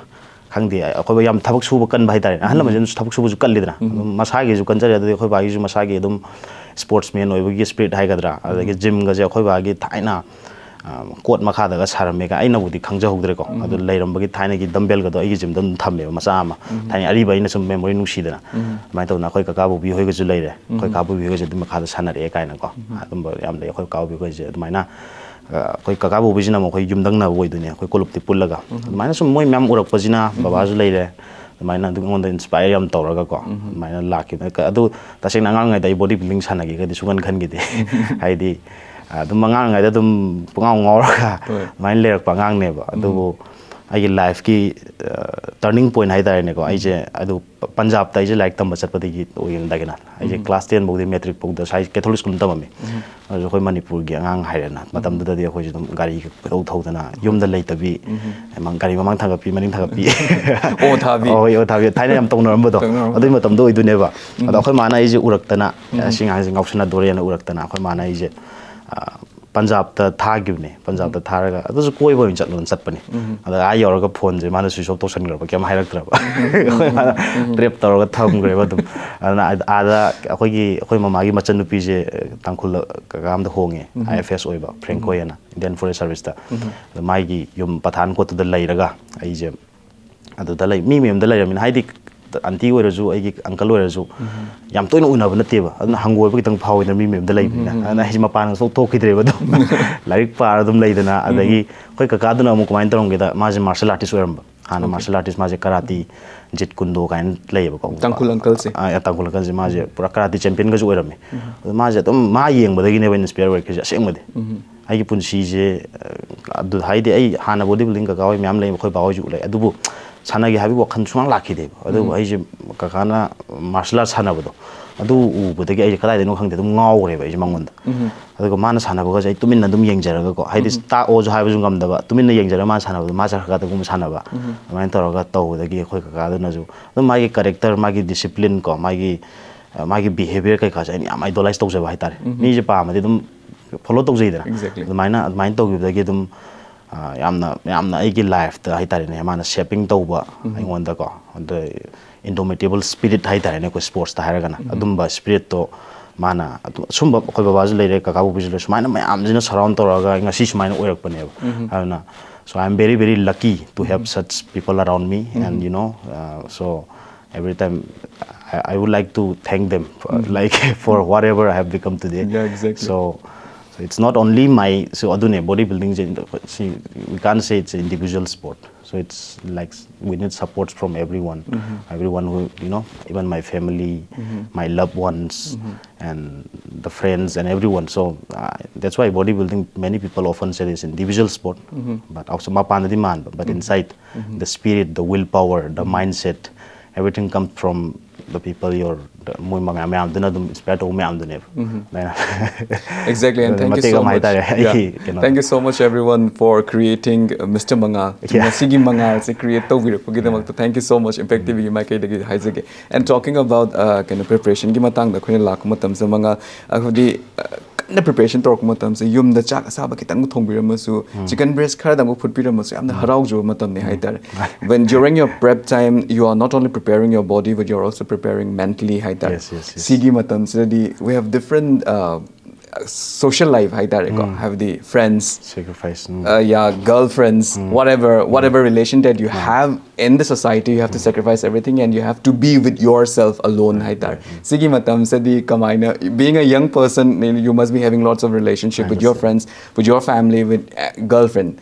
ꯈꯪꯗꯦ, ꯑꯩꯈꯣꯏ ꯌꯥꯝ ꯊꯕꯛ ꯁꯨꯕ ꯀꯟꯕ ꯍꯥꯏꯇꯥꯔꯦ꯫ ꯑꯍꯜ ꯂꯃꯟꯁꯤꯅꯁꯨ ꯊꯕꯛ ꯁꯨꯕꯁꯨ ꯀꯜꯂꯤꯗꯅ꯫ ꯑꯗꯨꯝ ꯃꯁꯥꯒꯤꯁꯨ ꯀꯟꯖꯔꯦ, ꯑꯗꯨꯗꯒꯤ ꯑꯩꯈꯣꯏ ꯕꯥꯒꯤꯁꯨ ꯃꯁꯥꯒꯤ ꯑꯗꯨꯝ sportsman ꯑꯣꯏꯕꯒꯤ spirit ꯍꯥꯏꯒꯗ꯭ꯔꯥ, ꯑꯗꯒꯤ gymꯒꯁꯦ ꯑꯩꯈꯣꯏ ꯕꯥꯒꯤ ꯊꯥꯏꯅ, ꯑ, ꯀꯣꯠ ꯃꯈꯥꯗꯒ ꯁꯥꯔꯝꯃꯦꯒ ꯑꯩꯅꯕꯨꯗꯤ ꯈꯪꯖꯍꯧꯗ꯭ꯔꯦꯀꯣ꯫ ꯑꯗꯨ ꯂꯩꯔꯝꯕꯒꯤ ꯊꯥꯏꯅꯒꯤ dumbbellꯒꯗꯣ ꯑꯩꯒꯤ gymꯗ ꯑꯗꯨꯝ ꯊꯝꯃꯦꯕ, ꯃꯆꯥ ꯑꯃ꯫ ꯊꯥꯏꯅ ꯑꯔꯤꯕ ꯑꯩꯅ ꯁꯨꯝ memory ꯅꯨꯡꯁꯤꯗꯅ꯫ ꯑꯗꯨꯃꯥꯏꯅ ꯇꯧꯗꯅ ꯑꯩꯈꯣꯏ ꯀꯀꯥ ꯕꯣꯕꯤ ꯍꯣꯏꯒꯁꯨ ꯂꯩꯔꯦ꯫ ꯑꯩꯈꯣꯏ ꯀꯀꯥ ꯕꯣꯕꯤ ꯍꯣꯏꯒꯁꯨ ꯑꯗꯨꯝ ꯃꯈꯥꯗ ꯁꯥꯟꯅꯔꯛꯑꯦ ꯀꯥꯏꯅꯀꯣ꯫ ꯑꯗꯨꯝꯕ ꯌꯥꯝ ꯂꯩ꯫ ꯑꯩꯈꯣꯏ ꯀꯀꯥ ꯕꯣꯕꯤ ꯍꯣꯏꯁꯦ ꯑꯗꯨꯃꯥꯏꯅ, ꯑ, ꯑꯩꯈꯣꯏ ꯀꯀꯥ ꯕꯣꯕꯤꯁꯤꯅ ꯑꯃꯨꯛ ꯑꯩꯈꯣꯏ ꯌꯨꯝꯊꯪꯅꯕ ꯑꯣꯏꯗꯣꯏꯅꯦ, ꯑꯩꯈꯣꯏ ꯀꯣꯂꯨꯞꯇꯤ ꯄꯨꯜꯂꯒ꯫ ꯑꯗꯨꯃꯥꯏꯅ ꯁꯨꯝ ꯃꯣꯏ ꯃꯌꯥꯝ ꯎꯔꯛꯄꯁꯤꯅ, ꯕꯕꯥꯁꯨ ꯂꯩꯔꯦ, ꯑꯗꯨꯃꯥꯏꯅ ꯑꯗꯨꯝ ꯑꯩꯉꯣꯟꯗ inspire ꯌꯥꯝ ꯇꯧꯔꯒꯀꯣ꯫ ꯑꯗꯨꯃꯥꯏꯅ ꯂꯥꯛꯈꯤꯕꯅꯦ꯫ ꯀ-, ꯑꯗꯨ ꯇꯁꯦꯡꯅ ꯑꯉꯥꯡ ꯑꯣꯏꯔꯤꯉꯩꯗ ꯑꯩ body building ꯁꯥꯟꯅꯒꯦꯒꯗꯤ ꯁꯨꯡꯈꯟ ꯈꯟꯈꯤꯗꯦ꯫ ꯍꯥꯏꯗꯤ, ꯑꯗꯨꯝ ꯑꯉꯥꯡ ꯑꯣꯏꯔꯤꯉꯩꯗ ꯑꯗꯨꯝ ꯄꯨꯡꯉꯥꯎ ꯉꯥꯎꯔꯒ ꯑꯗꯨꯃꯥꯏꯅ ꯂꯩꯔꯛꯄ ꯑꯉꯥꯡꯅꯦꯕ꯫ ꯑꯗꯨꯕꯨ ꯑꯩꯒꯤ lifeꯀꯤ, ꯑ, turning point ꯍꯥꯏꯇꯥꯔꯦꯅꯦꯀꯣ, ꯑꯩꯁꯦ ꯑꯗꯨ ꯄ-, ꯄꯟꯖꯥꯕꯇ ꯑꯩꯁꯦ ꯂꯥꯏꯔꯤꯛ ꯇꯝꯕ ꯆꯠꯄꯗꯒꯤ ꯑꯣꯏꯒꯅꯤ ꯗꯥꯏꯒꯅꯥ꯫ ꯑꯩꯁꯦ class ten ꯐꯥꯎꯗꯤ matric ꯐꯥꯎꯗ ꯁ꯭ꯋꯥꯏ Catholic school ꯇꯝꯃꯝꯃꯤ꯫ ꯑꯗꯨꯁꯨ ꯑꯩꯈꯣꯏ ꯃꯅꯤꯄꯨꯔꯒꯤ ꯑꯉꯥꯡ ꯍꯥꯏꯔꯦꯅ, ꯃꯇꯝꯗꯨꯗꯗꯤ ꯑꯩꯈꯣꯏꯁꯨ ꯑꯗꯨꯝ ꯒꯥꯔꯤ ꯀꯣꯏꯊꯧ ꯊꯧꯗꯅ, ꯌꯨꯝꯗ ꯂꯩꯇꯕꯤ, ꯃ-, ꯒꯥꯔꯤ ꯃꯃꯥꯡ ꯊꯥꯡꯒꯠꯄꯤ, ꯃꯅꯤꯡ ꯊꯥꯡꯒꯠꯄꯤ꯫ ꯑꯣ ꯊꯥꯕꯤ꯫ ꯍꯣꯏ, ꯑꯣ ꯊꯥꯕꯤ꯫ ꯊꯥꯏꯅ ꯌꯥꯝ ꯇꯧꯅꯔꯝꯕꯗꯣ, ꯇꯧꯅꯔꯝꯕꯗꯣ꯫ ꯑꯗꯨꯒꯤ ꯃꯇꯝꯗꯣ ꯑꯣꯏꯗꯣꯏꯅꯦꯕ꯫ ꯑꯗꯣ ꯑꯩꯈꯣꯏ ꯃꯥꯅ ꯑꯩꯁꯦ ꯎꯔꯛꯇꯅ, "ꯑꯁꯤ ꯑꯉꯥꯡꯁꯦ ꯉꯥꯎꯁꯟꯅꯗꯣꯔꯦꯅ" ꯎꯔꯛꯇꯅ ꯑꯩꯈꯣꯏ ꯃꯥꯅ ꯑꯩꯁꯦ, ꯑ, ꯄꯟꯖꯥꯕꯇ ꯊꯥꯈꯤꯕꯅꯦ꯫ ꯄꯟꯖꯥꯕꯇ ꯊꯥꯔꯒ ꯑꯗꯨꯁꯨ ꯀꯣꯏꯕ ꯑꯣꯏꯅ ꯆꯠꯂꯣꯅ ꯆꯠꯄꯅꯦ꯫ ꯑꯗ ꯑꯥ ꯌꯧꯔꯒ phoneꯁꯦ ꯃꯥꯅ switch off ꯇꯧꯁꯟꯈ꯭ꯔꯕ, ꯀꯩꯝ ꯍꯥꯏꯔꯛꯇ꯭ꯔꯕ꯫ ꯑꯩꯈꯣꯏ ꯃꯥꯅ trap ꯇꯧꯔꯒ ꯊꯝꯈ꯭ꯔꯦꯕ ꯑꯗꯨꯝ꯫ ꯑꯗꯨꯅ ꯑꯥꯗ ꯑꯩꯈꯣꯏꯒꯤ, ꯑꯩꯈꯣꯏ ꯃꯃꯥꯒꯤ ꯃꯆꯟꯅꯨꯄꯤꯁꯦ ꯇꯥꯡꯈꯨꯜꯗ ꯀꯀꯥ ꯑꯃꯗ ꯍꯣꯡꯉꯦ, IFS ꯑꯣꯏꯕ, ꯐ꯭ꯔꯦꯡꯀꯣ ꯍꯥꯏꯅ, Indian Forest Serviceꯇ꯫ ꯑꯗ ꯃꯥꯒꯤ ꯌꯨꯝ ꯄꯊꯥꯟꯀꯣꯠꯇꯨꯗ ꯂꯩꯔꯒ ꯑꯩꯁꯦ ꯑꯗꯨꯗ ꯂꯩ, ꯃꯤ ꯃꯌꯨꯝꯗ ꯂꯩꯔꯝꯃꯤꯅ, ꯍꯥꯏꯗꯤ, aunty ꯑꯣꯏꯔꯁꯨ, ꯑꯩꯒꯤ uncle ꯑꯣꯏꯔꯁꯨ, ꯌꯥꯝ ꯇꯣꯏꯅ ꯎꯅꯕ ꯅꯠꯇꯦꯕ꯫ ꯑꯗꯨꯅ ꯍꯪꯒꯣꯏꯕ ꯈꯤꯇꯪ ꯐꯥꯎꯋꯤꯗꯅ, ꯃꯤ ꯃꯌꯨꯝꯗ ꯂꯩꯕꯅꯤꯅ꯫ ꯑꯗꯨꯅ ꯑꯩꯁꯦ ꯃꯄꯥꯟꯒ ꯁꯨꯡꯊꯣꯛ ꯊꯣꯛꯈꯤꯗ꯭ꯔꯦꯕ ꯑꯗꯨꯝ꯫ ꯂꯥꯏꯔꯤꯛ ꯄꯥꯔ ꯑꯗꯨꯝ ꯂꯩꯗꯅ꯫ ꯑꯗꯒꯤ ꯑꯩꯈꯣꯏ ꯀꯀꯥꯗꯨꯅ ꯑꯃꯨꯛ ꯀꯃꯥꯏꯅ ꯇꯧꯔꯝꯒꯦꯗ, ꯃꯥꯁꯦ martial artist ꯑꯣꯏꯔꯝꯕ꯫ ꯍꯥꯟꯅ ꯃꯥꯔꯁꯦꯜ ꯑꯥꯔꯇꯤꯁ ꯃꯥꯁꯦ ꯀꯔꯥꯇꯤ ꯖꯤꯠ ꯀꯨꯟꯗꯣ ꯀꯥꯏꯅ ꯂꯩꯌꯦꯕꯀꯣ꯫ ꯇꯥꯡꯈꯨꯜ ꯑꯪꯀꯜꯁꯦ꯫ ꯑ, ꯇꯥꯡꯈꯨꯜ ꯑꯪꯀꯜꯁꯦ ꯃꯥꯁꯦ ꯄꯨꯔꯥ ꯀꯔꯥꯇꯤ ꯆꯦꯝꯄꯤꯌꯟꯒꯁꯨ ꯑꯣꯏꯔꯝꯃꯦ꯫ ꯑꯗꯣ ꯃꯥꯁꯦ ꯑꯗꯨꯝ ꯃꯥ ꯌꯦꯡꯕꯗꯒꯤꯅꯦꯕ ꯑꯩꯅ ꯏꯟꯁꯄꯤꯌꯔ ꯑꯣꯏꯔꯛꯈꯤꯁꯦ ꯑꯁꯦꯡꯕꯗꯤ꯫ ꯑꯩꯒꯤ ꯄꯨꯟꯁꯤꯁꯦ, ꯑ, ꯑꯗꯨ ꯍꯥꯏꯗꯤ ꯑꯩ ꯍꯥꯟꯅ ꯕꯣꯗꯤ ꯕꯤꯜꯗꯤꯡ ꯀꯀꯥ ꯍꯣꯏ ꯃꯌꯥꯝ ꯂꯩ, ꯑꯩꯈꯣꯏ ꯕꯥ ꯍꯣꯏꯁꯨ ꯂꯩ, ꯑꯗꯨꯕꯨ ꯁꯥꯟꯅꯒꯦ ꯍꯥꯏꯕꯒꯤ ꯋꯥꯈꯜ ꯁꯨꯡꯂꯥꯡ ꯂꯥꯛꯈꯤꯗꯦꯕ꯫ ꯑꯗꯨꯕꯨ ꯑꯩꯁꯦ ꯀꯀꯥꯅ ꯃꯥꯔꯁꯦꯜ ꯑꯥꯔꯠ ꯁꯥꯟꯅꯕꯗꯣ ꯑꯗꯨ ꯎꯕꯗꯒꯤ ꯑꯩꯁꯦ ꯀꯗꯥꯏꯗꯩꯅꯣ ꯈꯪꯗꯦ ꯑꯗꯨꯝ ꯉꯥꯎꯈ꯭ꯔꯦꯕ ꯑꯩꯁꯦ ꯃꯉꯣꯟꯗ꯫ ꯑꯗꯨꯒ ꯃꯥꯅ ꯁꯥꯟꯅꯕꯒꯁꯦ ꯑꯩ ꯇꯨꯃꯤꯟꯅ ꯑꯗꯨꯝ ꯌꯦꯡꯖꯔꯒꯀꯣ, ꯍꯥꯏꯗꯤ ꯇꯥꯛꯑꯣꯁꯨ ꯍꯥꯏꯕꯁꯨ ꯉꯝꯗꯕ, ꯇꯨꯃꯤꯟꯅ ꯌꯦꯡꯖꯔꯒ ꯃꯥꯅ ꯁꯥꯟꯅꯕꯗꯣ ꯃꯥ ꯆꯠꯈ꯭ꯔꯀꯥꯟꯗꯒꯨꯝꯕ ꯁꯥꯟꯅꯕ꯫ ꯑꯗꯨꯃꯥꯏꯅ ꯇꯧꯔꯒ ꯇꯧꯕꯗꯒꯤ ꯑꯩꯈꯣꯏ ꯀꯀꯥꯗꯨꯅꯁꯨ ꯑꯗꯨꯝ ꯃꯥꯒꯤ ꯀꯦꯔꯦꯛꯇꯔ, ꯃꯥꯒꯤ ꯗꯤꯁꯤꯄ꯭ꯂꯤꯟ ꯀꯣ, ꯃꯥꯒꯤ, ꯑ, ꯃꯥꯒꯤ ꯕꯤꯍꯦꯕꯤꯌꯔ ꯀꯩꯀꯥꯁꯦ ꯑꯩꯅ ꯌꯥꯝ ꯑꯥꯏꯗꯣꯂꯥꯏꯁ ꯇꯧꯖꯕ ꯍꯥꯏꯇꯥꯔꯦ꯫ ꯃꯤꯁꯦ ꯄꯥꯝꯃꯗꯤ ꯑꯗꯨꯝ ꯐꯣꯂꯣ ꯇꯧꯖꯩꯗꯅ꯫ ꯑꯗꯨꯃꯥꯏꯅ, ꯑꯗꯨꯃꯥꯏꯅ ꯇꯧꯈꯤꯕꯗꯒꯤ ꯑꯗꯨꯝ, ꯑ, ꯌꯥꯝꯅ, ꯌꯥꯝꯅ ꯑꯩꯒꯤ ꯂꯥꯏꯐꯇ ꯍꯥꯏꯇꯥꯔꯦꯅꯦ, ꯃꯥꯅ ꯁꯦꯄꯤꯡ ꯇꯧꯕ ꯑꯩꯉꯣꯟꯗꯀꯣ꯫ ꯑꯗ indomitable spirit ꯍꯥꯏꯇꯥꯔꯦꯅꯦ, ꯑꯩꯈꯣꯏ ꯁ꯭ꯄꯣꯔꯠꯁꯇ ꯍꯥꯏꯔꯒꯅ꯫ ꯑꯗꯨꯝꯕ ꯁ꯭ꯄꯤꯔꯤꯠꯇꯣ ꯃꯥꯅ ꯑꯗꯨ, ꯑꯁꯨꯝꯕ ꯑꯩꯈꯣꯏ ꯕꯕꯥꯁꯨ ꯂꯩꯔꯦ, ꯀꯀꯥ ꯄꯨꯄꯨꯁꯨ ꯂꯩꯔꯦ, ꯁꯨꯃꯥꯏꯅ ꯃꯌꯥꯝꯁꯤꯅ ꯁꯔꯥꯎꯟ ꯇꯧꯔꯒ ꯑꯩ ꯉꯁꯤ ꯁꯨꯃꯥꯏꯅ ꯑꯣꯏꯔꯛꯄꯅꯦꯕ꯫ ꯑꯗꯨꯅ, so I am very, very lucky to have such people around me, and, you know, uh, so every time I, I would like to thank them for, like, for whatever I have become today. Yeah, exactly. So, so it's not only my, so ꯑꯗꯨꯅꯦ, body ꯕꯤꯜꯗꯤꯡꯁꯦ, see, we can't say it's an individual sport. So it's like we need supports from everyone. Everyone who, you know, even my family, my loved ones, and the friends and everyone. So, uh, that's why bodybuilding, many people often say it's individual sport, but also ꯃꯄꯥꯟꯗꯗꯤ ꯃꯥꯟꯕ, but inside, the spirit, the willpower, the mindset, everything comes from the people, your, the, ꯃꯣꯏ ꯃꯌꯥꯝ, ꯃꯌꯥꯝꯗꯨꯅ ꯑꯗꯨꯝ inspire ꯇꯧꯕ ꯃꯌꯥꯝꯗꯨꯅꯦꯕ꯫ ꯑꯗꯨꯃꯥꯏꯅ Exactly, and ꯑꯗꯨꯅ thank you ꯃꯇꯦꯛ so ꯑꯃ much. ꯍꯥꯏꯇꯥꯔꯦ, ꯑꯩꯒꯤ Yeah. ꯀꯩꯅꯣꯗ꯫ Thank you so much, everyone, for creating, uh, Mister ꯃꯉꯥꯜ꯫ Yeah. ꯉꯁꯤꯒꯤ ꯃꯉꯥꯜꯁꯦ create ꯇꯧꯕꯤꯔꯛꯄꯒꯤꯗꯃꯛꯇ thank you so much, Impact ꯇꯤꯚꯤꯒꯤ ꯃꯥꯏꯀꯩꯗꯒꯤ ꯍꯥꯏꯖꯒꯦ꯫ And talking about, uh, ꯀꯩꯅꯣ, ꯄ꯭ꯔꯤꯄꯦꯔꯦꯁꯟꯒꯤ ꯃꯇꯥꯡꯗ ꯑꯩꯈꯣꯏꯅ ꯂꯥꯛꯄ ꯃꯇꯝꯁꯤꯗ, ꯃꯉꯥꯜ, ꯑ, ꯍꯥꯏꯕꯗꯤ, ꯑ, ꯀꯟꯅ ꯄ꯭ꯔꯤꯄꯦꯔꯦꯁꯟ ꯇꯧꯔꯛꯄ ꯃꯇꯝꯁꯦ, ꯌꯨꯝꯗ ꯆꯥꯛ ꯑꯁꯥꯕ ꯈꯤꯇꯪ ꯊꯣꯡꯕꯤꯔꯝꯃꯁꯨ, ꯆꯤꯀꯟ ꯕ꯭ꯔꯦꯁ ꯈꯔꯗꯪꯕꯨ ꯐꯨꯠꯄꯤꯔꯝꯃꯁꯨ, ꯌꯥꯝꯅ ꯍꯔꯥꯎꯖꯕ ꯃꯇꯝꯅꯤ ꯍꯥꯏꯇꯥꯔꯦ꯫ When during your prep time, you are not only preparing your body, but you are also preparing mentally ꯍꯥꯏꯇꯥꯔꯦ꯫ Yes, yes, yes. ꯁꯤꯒꯤ ꯃꯇꯝꯁꯤꯗꯗꯤ we have different, uh, social life ꯍꯥꯏꯇꯥꯔꯦꯀꯣ, ꯍꯥꯏꯕꯗꯤ friends, Sacrifice. Uh, yeah, girlfriends, whatever, whatever relation that you have in the society, you have to sacrifice everything and you have to be with yourself alone ꯍꯥꯏꯇꯥꯔꯦ꯫ ꯁꯤꯒꯤ ꯃꯇꯝꯁꯤꯗꯤ ꯀꯃꯥꯏꯅ, being a young person, you must be having lots of relationship with your friends, with your family, with, uh, girlfriend.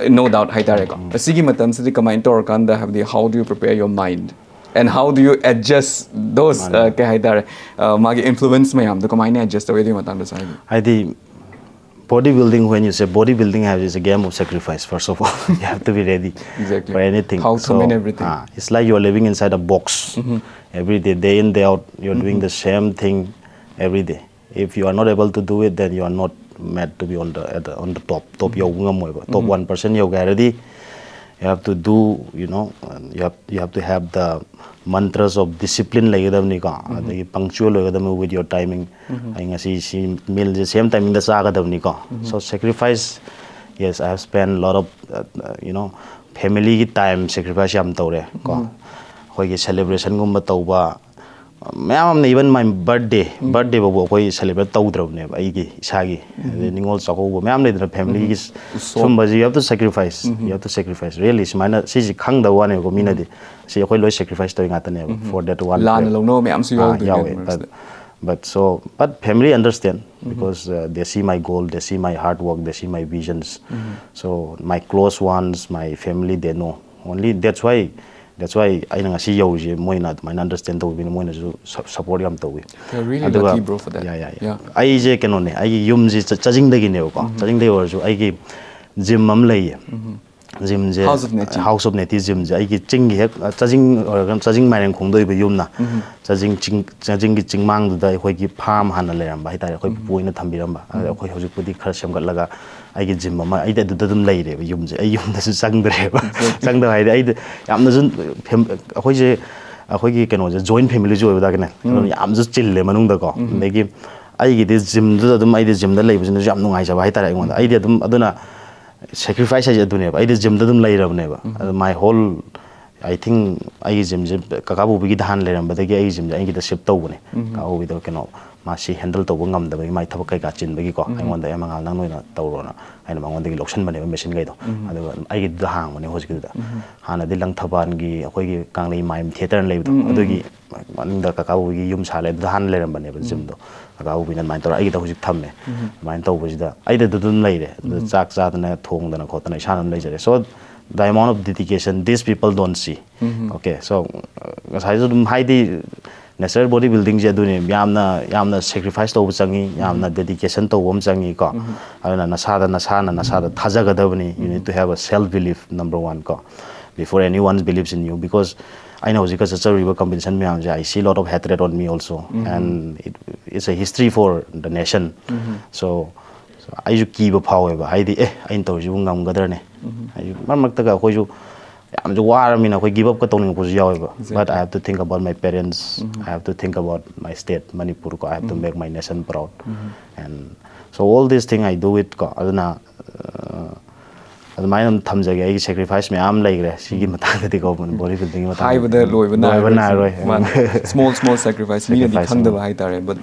No doubt ꯍꯥꯏꯇꯥꯔꯦꯀꯣ꯫ ꯑꯁꯤꯒꯤ ꯃꯇꯝꯁꯤꯗꯤ ꯀꯃꯥꯏꯅ ꯇꯧꯔꯀꯥꯟꯗ, ꯍꯥꯏꯕꯗꯤ, how do you prepare your mind and how do you adjust those, uh, ꯀꯩ ꯍꯥꯏꯇꯥꯔꯦ, uh, ꯃꯥꯒꯤ influence ꯃꯌꯥꯝꯗꯣ ꯀꯃꯥꯏꯅ adjust ꯇꯧꯏ? ꯑꯗꯨꯒꯤ ꯃꯇꯥꯡꯗꯁꯨ ꯍꯥꯏꯕꯤꯌꯨ꯫ ꯍꯥꯏꯗꯤ, body building, when you say body building ꯍꯥꯏꯕꯁꯤ is a game of sacrifice, first of all. You have to be ready Exactly. For anything. How to So, commit everything. Ah, it's like you're living inside a box. Every day, day in, day out, you're doing the same thing every day. If you are not able to do it, then you are not meant to be on the, at the on the top. Top ꯌꯧꯕ ꯉꯝꯃꯣꯏꯕ. Top one percent ꯌꯧꯒꯦ ꯍꯥꯏꯔꯗꯤ, you have to do, you know, you have, you have to have the mantras of discipline ꯂꯩꯒꯗꯕꯅꯤꯀꯣ꯫ ꯑꯗꯒꯤ punctual ꯑꯣꯏꯒꯗꯕꯅꯤ with your timing. ꯑꯩ ꯉꯁꯤ ꯁꯤ mealꯁꯦ same timingꯗ ꯆꯥꯒꯗꯕꯅꯤꯀꯣ꯫ So sacrifice, yes, I have spent a lot of, uh, you know, familyꯒꯤ time sacrifice ꯌꯥꯝ ꯇꯧꯔꯦ ꯀꯣ꯫ ꯑꯩꯈꯣꯏꯒꯤ celebrationꯒꯨꯝꯕ ꯇꯧꯕ ꯃꯌꯥꯝ ꯑꯃꯅ, even my birthday, birthday ꯐꯥꯎꯕ ꯑꯩꯈꯣꯏ celebrate ꯇꯧꯗ꯭ꯔꯕꯅꯦꯕ ꯑꯩꯒꯤ ꯏꯁꯥꯒꯤ꯫ ꯑꯗꯩ ꯅꯤꯉꯣꯜ ꯆꯥꯛꯀꯧꯕ ꯃꯌꯥꯝ ꯂꯩꯗꯅ, familyꯒꯤ ꯁꯨꯝꯕꯁꯤ, you have to sacrifice, you have to sacrifice, really. ꯁꯨꯃꯥꯏꯅ ꯁꯤꯁꯤ ꯈꯪꯗꯕ ꯋꯥꯅꯦꯕꯀꯣ ꯃꯤꯅꯗꯤ꯫ ꯁꯤ ꯑꯩꯈꯣꯏ ꯂꯣꯏ sacrifice ꯇꯧꯔꯤ ꯉꯥꯛꯇꯅꯦꯕ for that one ꯂꯥꯟꯅ trip. ꯂꯧꯅꯕ ꯃꯌꯥꯝꯁꯨ Ah, ꯌꯥꯎꯗꯣꯏꯅꯦ ꯌꯥꯎꯋꯦ꯫ ꯃꯔꯛꯁꯤꯗ꯫ But, but so, but family understand because, uh, they see my goal, they see my hard work, they see my visions. So my close ones, my family, they know. Only that's why, that's why ꯑꯩꯅ ꯉꯁꯤ ꯌꯧꯔꯤꯁꯦ, ꯃꯣꯏꯅ ꯑꯗꯨꯃꯥꯏꯅ understand ꯇꯧꯕꯤꯅ, ꯃꯣꯏꯅꯁꯨ su- support ꯌꯥꯝ ꯇꯧꯕꯤ꯫ You're really ꯑꯗꯨꯒ lucky, bro, for that. Yeah, yeah, yeah. Yeah. ꯑꯩꯁꯦ ꯀꯩꯅꯣꯅꯦ, ꯑꯩꯒꯤ ꯌꯨꯝꯁꯦ ꯆ- ꯆꯥꯖꯤꯡꯗꯒꯤꯅꯦꯕꯀꯣ꯫ ꯆꯥꯖꯤꯡꯗꯒꯤ ꯑꯣꯏꯔꯁꯨ ꯑꯩꯒꯤ gym ꯑꯃ ꯂꯩꯌꯦ꯫ Gymꯁꯦ, House of Neti. House of Neti gymꯁꯦ ꯑꯩꯒꯤ ꯆꯤꯡꯒꯤ ꯍꯦꯛ, ꯑ, ꯆꯥꯖꯤꯡ ꯑꯣꯏꯔꯒꯅ ꯆꯥꯖꯤꯡ ꯃꯥꯏꯔꯦꯟꯈꯣꯡꯗ ꯑꯣꯏꯕ ꯌꯨꯝꯅ, ꯆꯥꯖꯤꯡ ꯆꯤꯡ, ꯆꯥꯖꯤꯡꯒꯤ ꯆꯤꯡꯃꯥꯡꯗꯨꯗ ꯑꯩꯈꯣꯏꯒꯤ farm ꯍꯥꯟꯅ ꯂꯩꯔꯝꯕ ꯍꯥꯏꯇꯥꯔꯦ, ꯑꯩꯈꯣꯏ ꯄꯨꯄꯨ ꯍꯣꯏꯅ ꯊꯝꯕꯤꯔꯝꯕ꯫ ꯑꯗ ꯑꯩꯈꯣꯏ ꯍꯧꯖꯤꯛꯄꯨꯗꯤ ꯈꯔ ꯁꯦꯝꯒꯠꯂꯒ ꯑꯩꯒꯤ gym ꯑꯃ, ꯑꯩꯗꯤ ꯑꯗꯨꯗ ꯑꯗꯨꯝ ꯂꯩꯔꯦꯕ ꯌꯨꯝꯁꯦ꯫ ꯑꯩ ꯌꯨꯝꯗꯁꯨ ꯆꯪꯗ꯭ꯔꯦꯕ꯫ ꯆꯪꯗꯕ ꯍꯥꯏꯗꯤ ꯑꯩꯗꯤ ꯌꯥꯝꯅꯁꯨ ꯐꯦꯝ-, ꯑꯩꯈꯣꯏꯁꯦ, ꯑꯩꯈꯣꯏꯒꯤ ꯀꯩꯅꯣꯁꯦ joint familyꯁꯨ ꯑꯣꯏꯕꯗꯒꯤꯅꯦ, ꯑꯗꯨꯅ ꯌꯥꯝꯁꯨ ꯆꯤꯜꯂꯦ ꯃꯅꯨꯡꯗꯀꯣ꯫ ꯑꯗꯒꯤ ꯑꯩꯒꯤꯗꯤ gymꯗꯨꯗ ꯑꯗꯨꯝ, ꯑꯩꯗꯤ gymꯗ ꯂꯩꯕꯁꯤꯅꯁꯨ ꯌꯥꯝ ꯅꯨꯡꯉꯥꯏꯖꯕ ꯍꯥꯏꯇꯥꯔꯦ ꯑꯩꯉꯣꯟꯗ꯫ ꯑꯩꯗꯤ ꯑꯗꯨꯝ ꯑꯗꯨꯅ sacrifice ꯍꯥꯏꯁꯦ ꯑꯗꯨꯅꯦꯕ꯫ ꯑꯩꯗꯤ gymꯗ ꯑꯗꯨꯝ ꯂꯩꯔꯕꯅꯦꯕ꯫ ꯑꯗꯨ my whole, I think, ꯑꯩꯒꯤ gymꯁꯦ ꯀꯀꯥ ꯕꯣꯕꯤꯒꯤꯗ ꯍꯥꯟꯅ ꯂꯩꯔꯝꯕꯗꯒꯤ ꯑꯩꯒꯤ gymꯁꯦ ꯑꯩꯒꯤꯗ shift ꯇꯧꯕꯅꯦ꯫ ꯀꯀꯥ ꯕꯣꯕꯤꯗ ꯀꯩꯅꯣ ꯃꯥꯁꯤ ꯍꯦꯟꯗꯜ ꯇꯧꯕ ꯉꯝꯗꯕꯒꯤ, ꯃꯥꯏ ꯊꯕꯛ ꯀꯩꯀꯥ ꯆꯤꯟꯕꯒꯤꯀꯣ, ꯑꯩꯉꯣꯟꯗ "ꯑꯦ, ꯃꯉꯥꯜ, ꯅꯪ ꯑꯣꯏꯅ ꯇꯧꯔꯣꯅ" ꯑꯩꯅ ꯃꯉꯣꯟꯗꯒꯤ ꯂꯧꯁꯟꯕꯅꯦꯕ ꯃꯦꯆꯤꯟꯈꯩꯗꯣ꯫ ꯑꯗꯨꯒ ꯑꯗꯨꯝ ꯑꯩꯒꯤꯗꯨꯗ ꯍꯥꯡꯕꯅꯦ ꯍꯧꯖꯤꯛꯀꯤꯗꯨꯗ꯫ ꯍꯥꯟꯅꯗꯤ ꯂꯪꯊꯕꯥꯜꯒꯤ ꯑꯩꯈꯣꯏꯒꯤ ꯀꯪꯂꯩ ꯃꯥꯏꯝ ꯊꯤꯌꯦꯇꯔꯅ ꯂꯩꯕꯗꯣ, ꯑꯗꯨꯒꯤ ꯃꯅꯤꯡꯗ ꯀꯀꯥ ꯎꯒꯤ ꯌꯨꯝ ꯁꯥ ꯂꯩ, ꯑꯗꯨꯗ ꯍꯥꯟꯅ ꯂꯩꯔꯝꯕꯅꯦꯕ ꯖꯤꯝꯗꯣ꯫ ꯀꯀꯥ ꯎꯕꯤꯅ ꯑꯗꯨꯃꯥꯏꯅ ꯇꯧꯔꯒ ꯑꯩꯒꯤꯗ ꯍꯧꯖꯤꯛ ꯊꯝꯃꯦ꯫ ꯑꯗꯨꯃꯥꯏꯅ ꯇꯧꯕꯁꯤꯗ ꯑꯩꯗ ꯑꯗꯨꯝ ꯂꯩꯔꯦ꯫ ꯑꯗꯨ ꯆꯥꯛ ꯆꯥꯗꯅ, ꯊꯣꯡꯗꯅ ꯈꯣꯠꯇꯅ ꯏꯁꯥꯅ ꯑꯗꯨꯝ ꯂꯩꯖꯔꯦ꯫ So the amount of dedication these people don't see. Okay, so, uh, ꯉꯁꯥꯏꯁꯨ ꯑꯗꯨꯝ ꯍꯥꯏꯗꯤ natural body buildingꯁꯦ ꯑꯗꯨꯅꯦ, ꯌꯥꯝꯅ, ꯌꯥꯝꯅ sacrifice ꯇꯧꯕ ꯆꯪꯉꯤ, ꯌꯥꯝꯅ dedication ꯇꯧꯕ ꯑꯃ ꯆꯪꯉꯤꯀꯣ꯫ ꯑꯗꯨꯅ ꯅꯁꯥꯗ, ꯅꯁꯥꯅ ꯅꯁꯥꯗ ꯊꯥꯖꯒꯗꯕꯅꯤ. You need to have a self belief, number one ꯀꯣ, before anyone believes in you, because ꯑꯩꯅ ꯍꯧꯖꯤꯛꯀ ꯆꯠꯆꯔꯨꯔꯤꯕ competition ꯃꯌꯥꯝꯁꯦ, I see lot of hatred on me also, and it, it's a history for the nation. So, so ꯑꯩꯁꯨ ꯀꯤꯕ ꯐꯥꯎꯋꯦꯕ, ꯍꯥꯏꯗꯤ "ꯑꯦ, ꯑꯩꯅ ꯇꯧꯔꯤꯁꯤꯕꯨ ꯉꯝꯒꯗ꯭ꯔꯅꯦ?" ꯍꯥꯏꯗꯤ ꯃꯔꯛ ꯃꯔꯛꯇꯒ ꯑꯩꯈꯣꯏꯁꯨ ꯌꯥꯝꯁꯨ ꯋꯥꯔꯕꯅꯤꯅ ꯑꯩꯈꯣꯏ give up ꯀ ꯇꯧꯅꯤꯡꯉꯛꯄꯁꯨ ꯌꯥꯎꯋꯦꯕ꯫ But I have to think about my parents, I have to think about my state, Manipur ꯀꯣ, I have to make my nation proud. And so all this thing I do it ꯀꯣ꯫ ꯑꯗꯨꯅ, ꯑ, ꯑꯗꯨꯃꯥꯏꯅ ꯑꯗꯨꯝ ꯊꯝꯖꯒꯦ꯫ ꯑꯩꯒꯤ sacrifice ꯃꯌꯥꯝ ꯂꯩꯈ꯭ꯔꯦ ꯁꯤꯒꯤ ꯃꯇꯥꯡꯗꯗꯤꯀꯣ, body building ꯒꯤ ꯃꯇꯥꯡꯗꯗꯤ꯫ ꯍꯥꯏꯕꯗ ꯂꯣꯏꯕ ꯂꯣꯏꯕ ꯅꯥꯏꯔꯣꯏ꯫ ꯅꯥꯏꯔꯣꯏ꯫ ꯃꯥꯅꯦ꯫ Small small sacrifice, ꯃꯤꯅꯗꯤ Sacrifice, ꯈꯪꯗꯕ ꯍꯥꯏꯇꯥꯔꯦ, but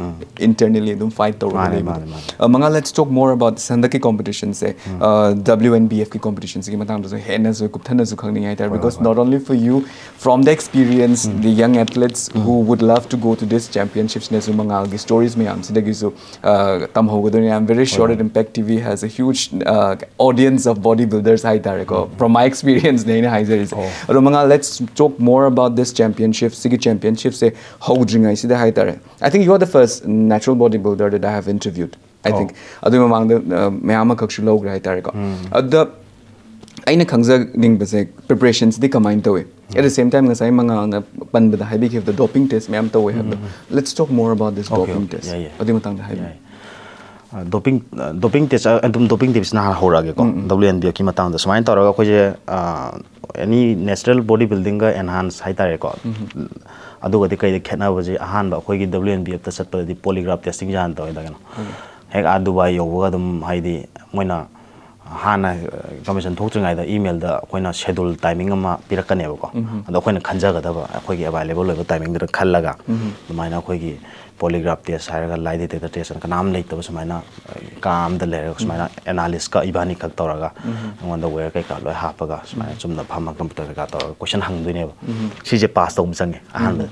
internally ꯑꯗꯨꯝ fight ꯇꯧꯔꯒ ꯃꯥꯅꯦ, ꯂꯩꯕꯗꯣ꯫ ꯃꯥꯅꯦ, ꯃꯥꯅꯦ꯫ ꯑ, ꯃꯉꯥꯜ, let's talk more about ꯍꯟꯗꯛꯀꯤ competition ꯁꯦ꯫ ꯑ, W N B F ꯀꯤ competition ꯁꯤꯒꯤ ꯃꯇꯥꯡꯗꯁꯨ ꯍꯦꯟꯅꯁꯨ ꯀꯨꯞꯊꯅꯁꯨ ꯈꯪꯅꯤꯡꯉꯦ ꯍꯥꯏꯇꯥꯔꯦ, because not only for you, from the experience, the young athletes who would love to go to this championship ꯁꯤꯅꯁꯨ ꯃꯉꯥꯜꯒꯤ stories ꯃꯌꯥꯝꯁꯤꯗꯒꯤꯁꯨ, ꯑ, ꯇꯝꯍꯧꯒꯗꯣꯏꯅꯤ꯫ I'm very sure that Impact T V has a huge, uh, audience of body builders ꯍꯥꯏꯇꯥꯔꯦꯀꯣ, from my experience ꯅꯦ ꯑꯩꯅ ꯍꯥꯏꯖꯔꯤꯁꯦ꯫ ꯑꯗꯣ ꯃꯉꯥꯜ, let's talk more about this championship. ꯁꯤꯒꯤ championship ꯁꯦ ꯍꯧꯗ꯭ꯔꯤꯉꯩꯁꯤꯗ ꯍꯥꯏꯇꯥꯔꯦ, I think you are the first natural body builder that I have interviewed, I think. ꯑꯗꯨꯒꯤ ꯃꯃꯥꯡꯗ, ꯑ, ꯃꯌꯥꯝ ꯑꯃꯈꯛꯁꯨ ꯂꯧꯈ꯭ꯔꯦ ꯍꯥꯏꯇꯥꯔꯦꯀꯣ꯫ ꯑꯗꯨꯗ ꯑꯩꯅ ꯈꯪꯖꯅꯤꯡꯕꯁꯦ, preparation ꯁꯤꯗꯤ ꯀꯃꯥꯏꯅ ꯇꯧꯏ? At the same time, ꯉꯁꯥꯏ ꯃꯉꯥꯜꯅ ꯄꯟꯕꯗ ꯍꯥꯏꯕꯤꯈꯤꯕꯗ doping test ꯃꯌꯥꯝ ꯇꯧꯋꯦ ꯍꯥꯏꯕꯗꯣ, let's talk more about this Okay, doping okay. test, ꯌꯥꯏ, ꯌꯥꯏ꯫ ꯑꯗꯨꯒꯤ ꯃꯇꯥꯡꯗ ꯍꯥꯏꯕꯤꯌꯨ꯫ ꯌꯥꯏ꯫ ꯑ, doping, ꯑ, doping test, ꯑ, ꯑꯗꯨꯝ doping test ꯅ ꯍꯥꯟꯅ ꯍꯧꯔꯛꯑꯒꯦꯀꯣ꯫ W N B F ꯀꯤ ꯃꯇꯥꯡꯗ ꯁꯨꯃꯥꯏꯅ ꯇꯧꯔꯒ ꯑꯩꯈꯣꯏꯁꯦ, ꯑ, any natural body building ꯒ enhance ꯍꯥꯏꯇꯥꯔꯦꯀꯣ꯫ ꯑꯗꯨꯒꯗꯤ ꯀꯩꯗ ꯈꯦꯠꯅꯕꯁꯦ, ꯑꯍꯥꯟꯕ ꯑꯩꯈꯣꯏꯒꯤ W N B F ꯇ ꯆꯠꯄꯗꯗꯤ polygraph testing ꯁꯦ ꯍꯥꯟꯅ ꯇꯧꯋꯦꯗꯅ꯫ ꯍꯦꯛ ꯑꯥ ꯗꯨꯕꯥꯏ ꯌꯧꯕꯒ ꯑꯗꯨꯝ, ꯍꯥꯏꯗꯤ, ꯃꯣꯏꯅ ꯍꯥꯟꯅ, ꯑ, competition ꯊꯣꯛꯇ꯭ꯔꯤꯉꯩꯗ email ꯗ ꯑꯩꯈꯣꯏꯅ schedule timing ꯑꯃ ꯄꯤꯔꯛꯀꯅꯦꯕꯀꯣ꯫ ꯑꯗꯣ ꯑꯩꯈꯣꯏꯅ ꯈꯟꯖꯒꯗꯕ, ꯑꯩꯈꯣꯏꯒꯤ available ꯑꯣꯏꯕ timing ꯗꯨꯗ ꯈꯜꯂꯒ, ꯑꯗꯨꯃꯥꯏꯅ ꯑꯩꯈꯣꯏꯒꯤ Polygraph test ꯍꯥꯏꯔꯒ, lie detector test ꯍꯥꯏꯅ ꯀꯅꯥꯝ ꯂꯩꯇꯕ ꯁꯨꯃꯥꯏꯅ, ꯑ, ꯀꯥ ꯑꯃꯗ ꯂꯩꯔꯒ ꯁꯨꯃꯥꯏꯅ analystꯀ ꯏꯕꯥꯅꯤꯈꯛ ꯇꯧꯔꯒ, ꯑꯩꯉꯣꯟꯗ wire ꯀꯩꯀꯥ ꯂꯣꯏ ꯍꯥꯞꯄꯒ ꯁꯨꯃꯥꯏꯅ ꯆꯨꯝꯅ ꯐꯝꯃꯒ computer ꯀꯩꯀꯥ ꯇꯧꯔꯒ question ꯍꯪꯗꯣꯏꯅꯦꯕ꯫ ꯁꯤꯁꯦ pass ꯇꯧꯕ ꯆꯪꯉꯦ ꯑꯍꯥꯟꯕꯗ꯫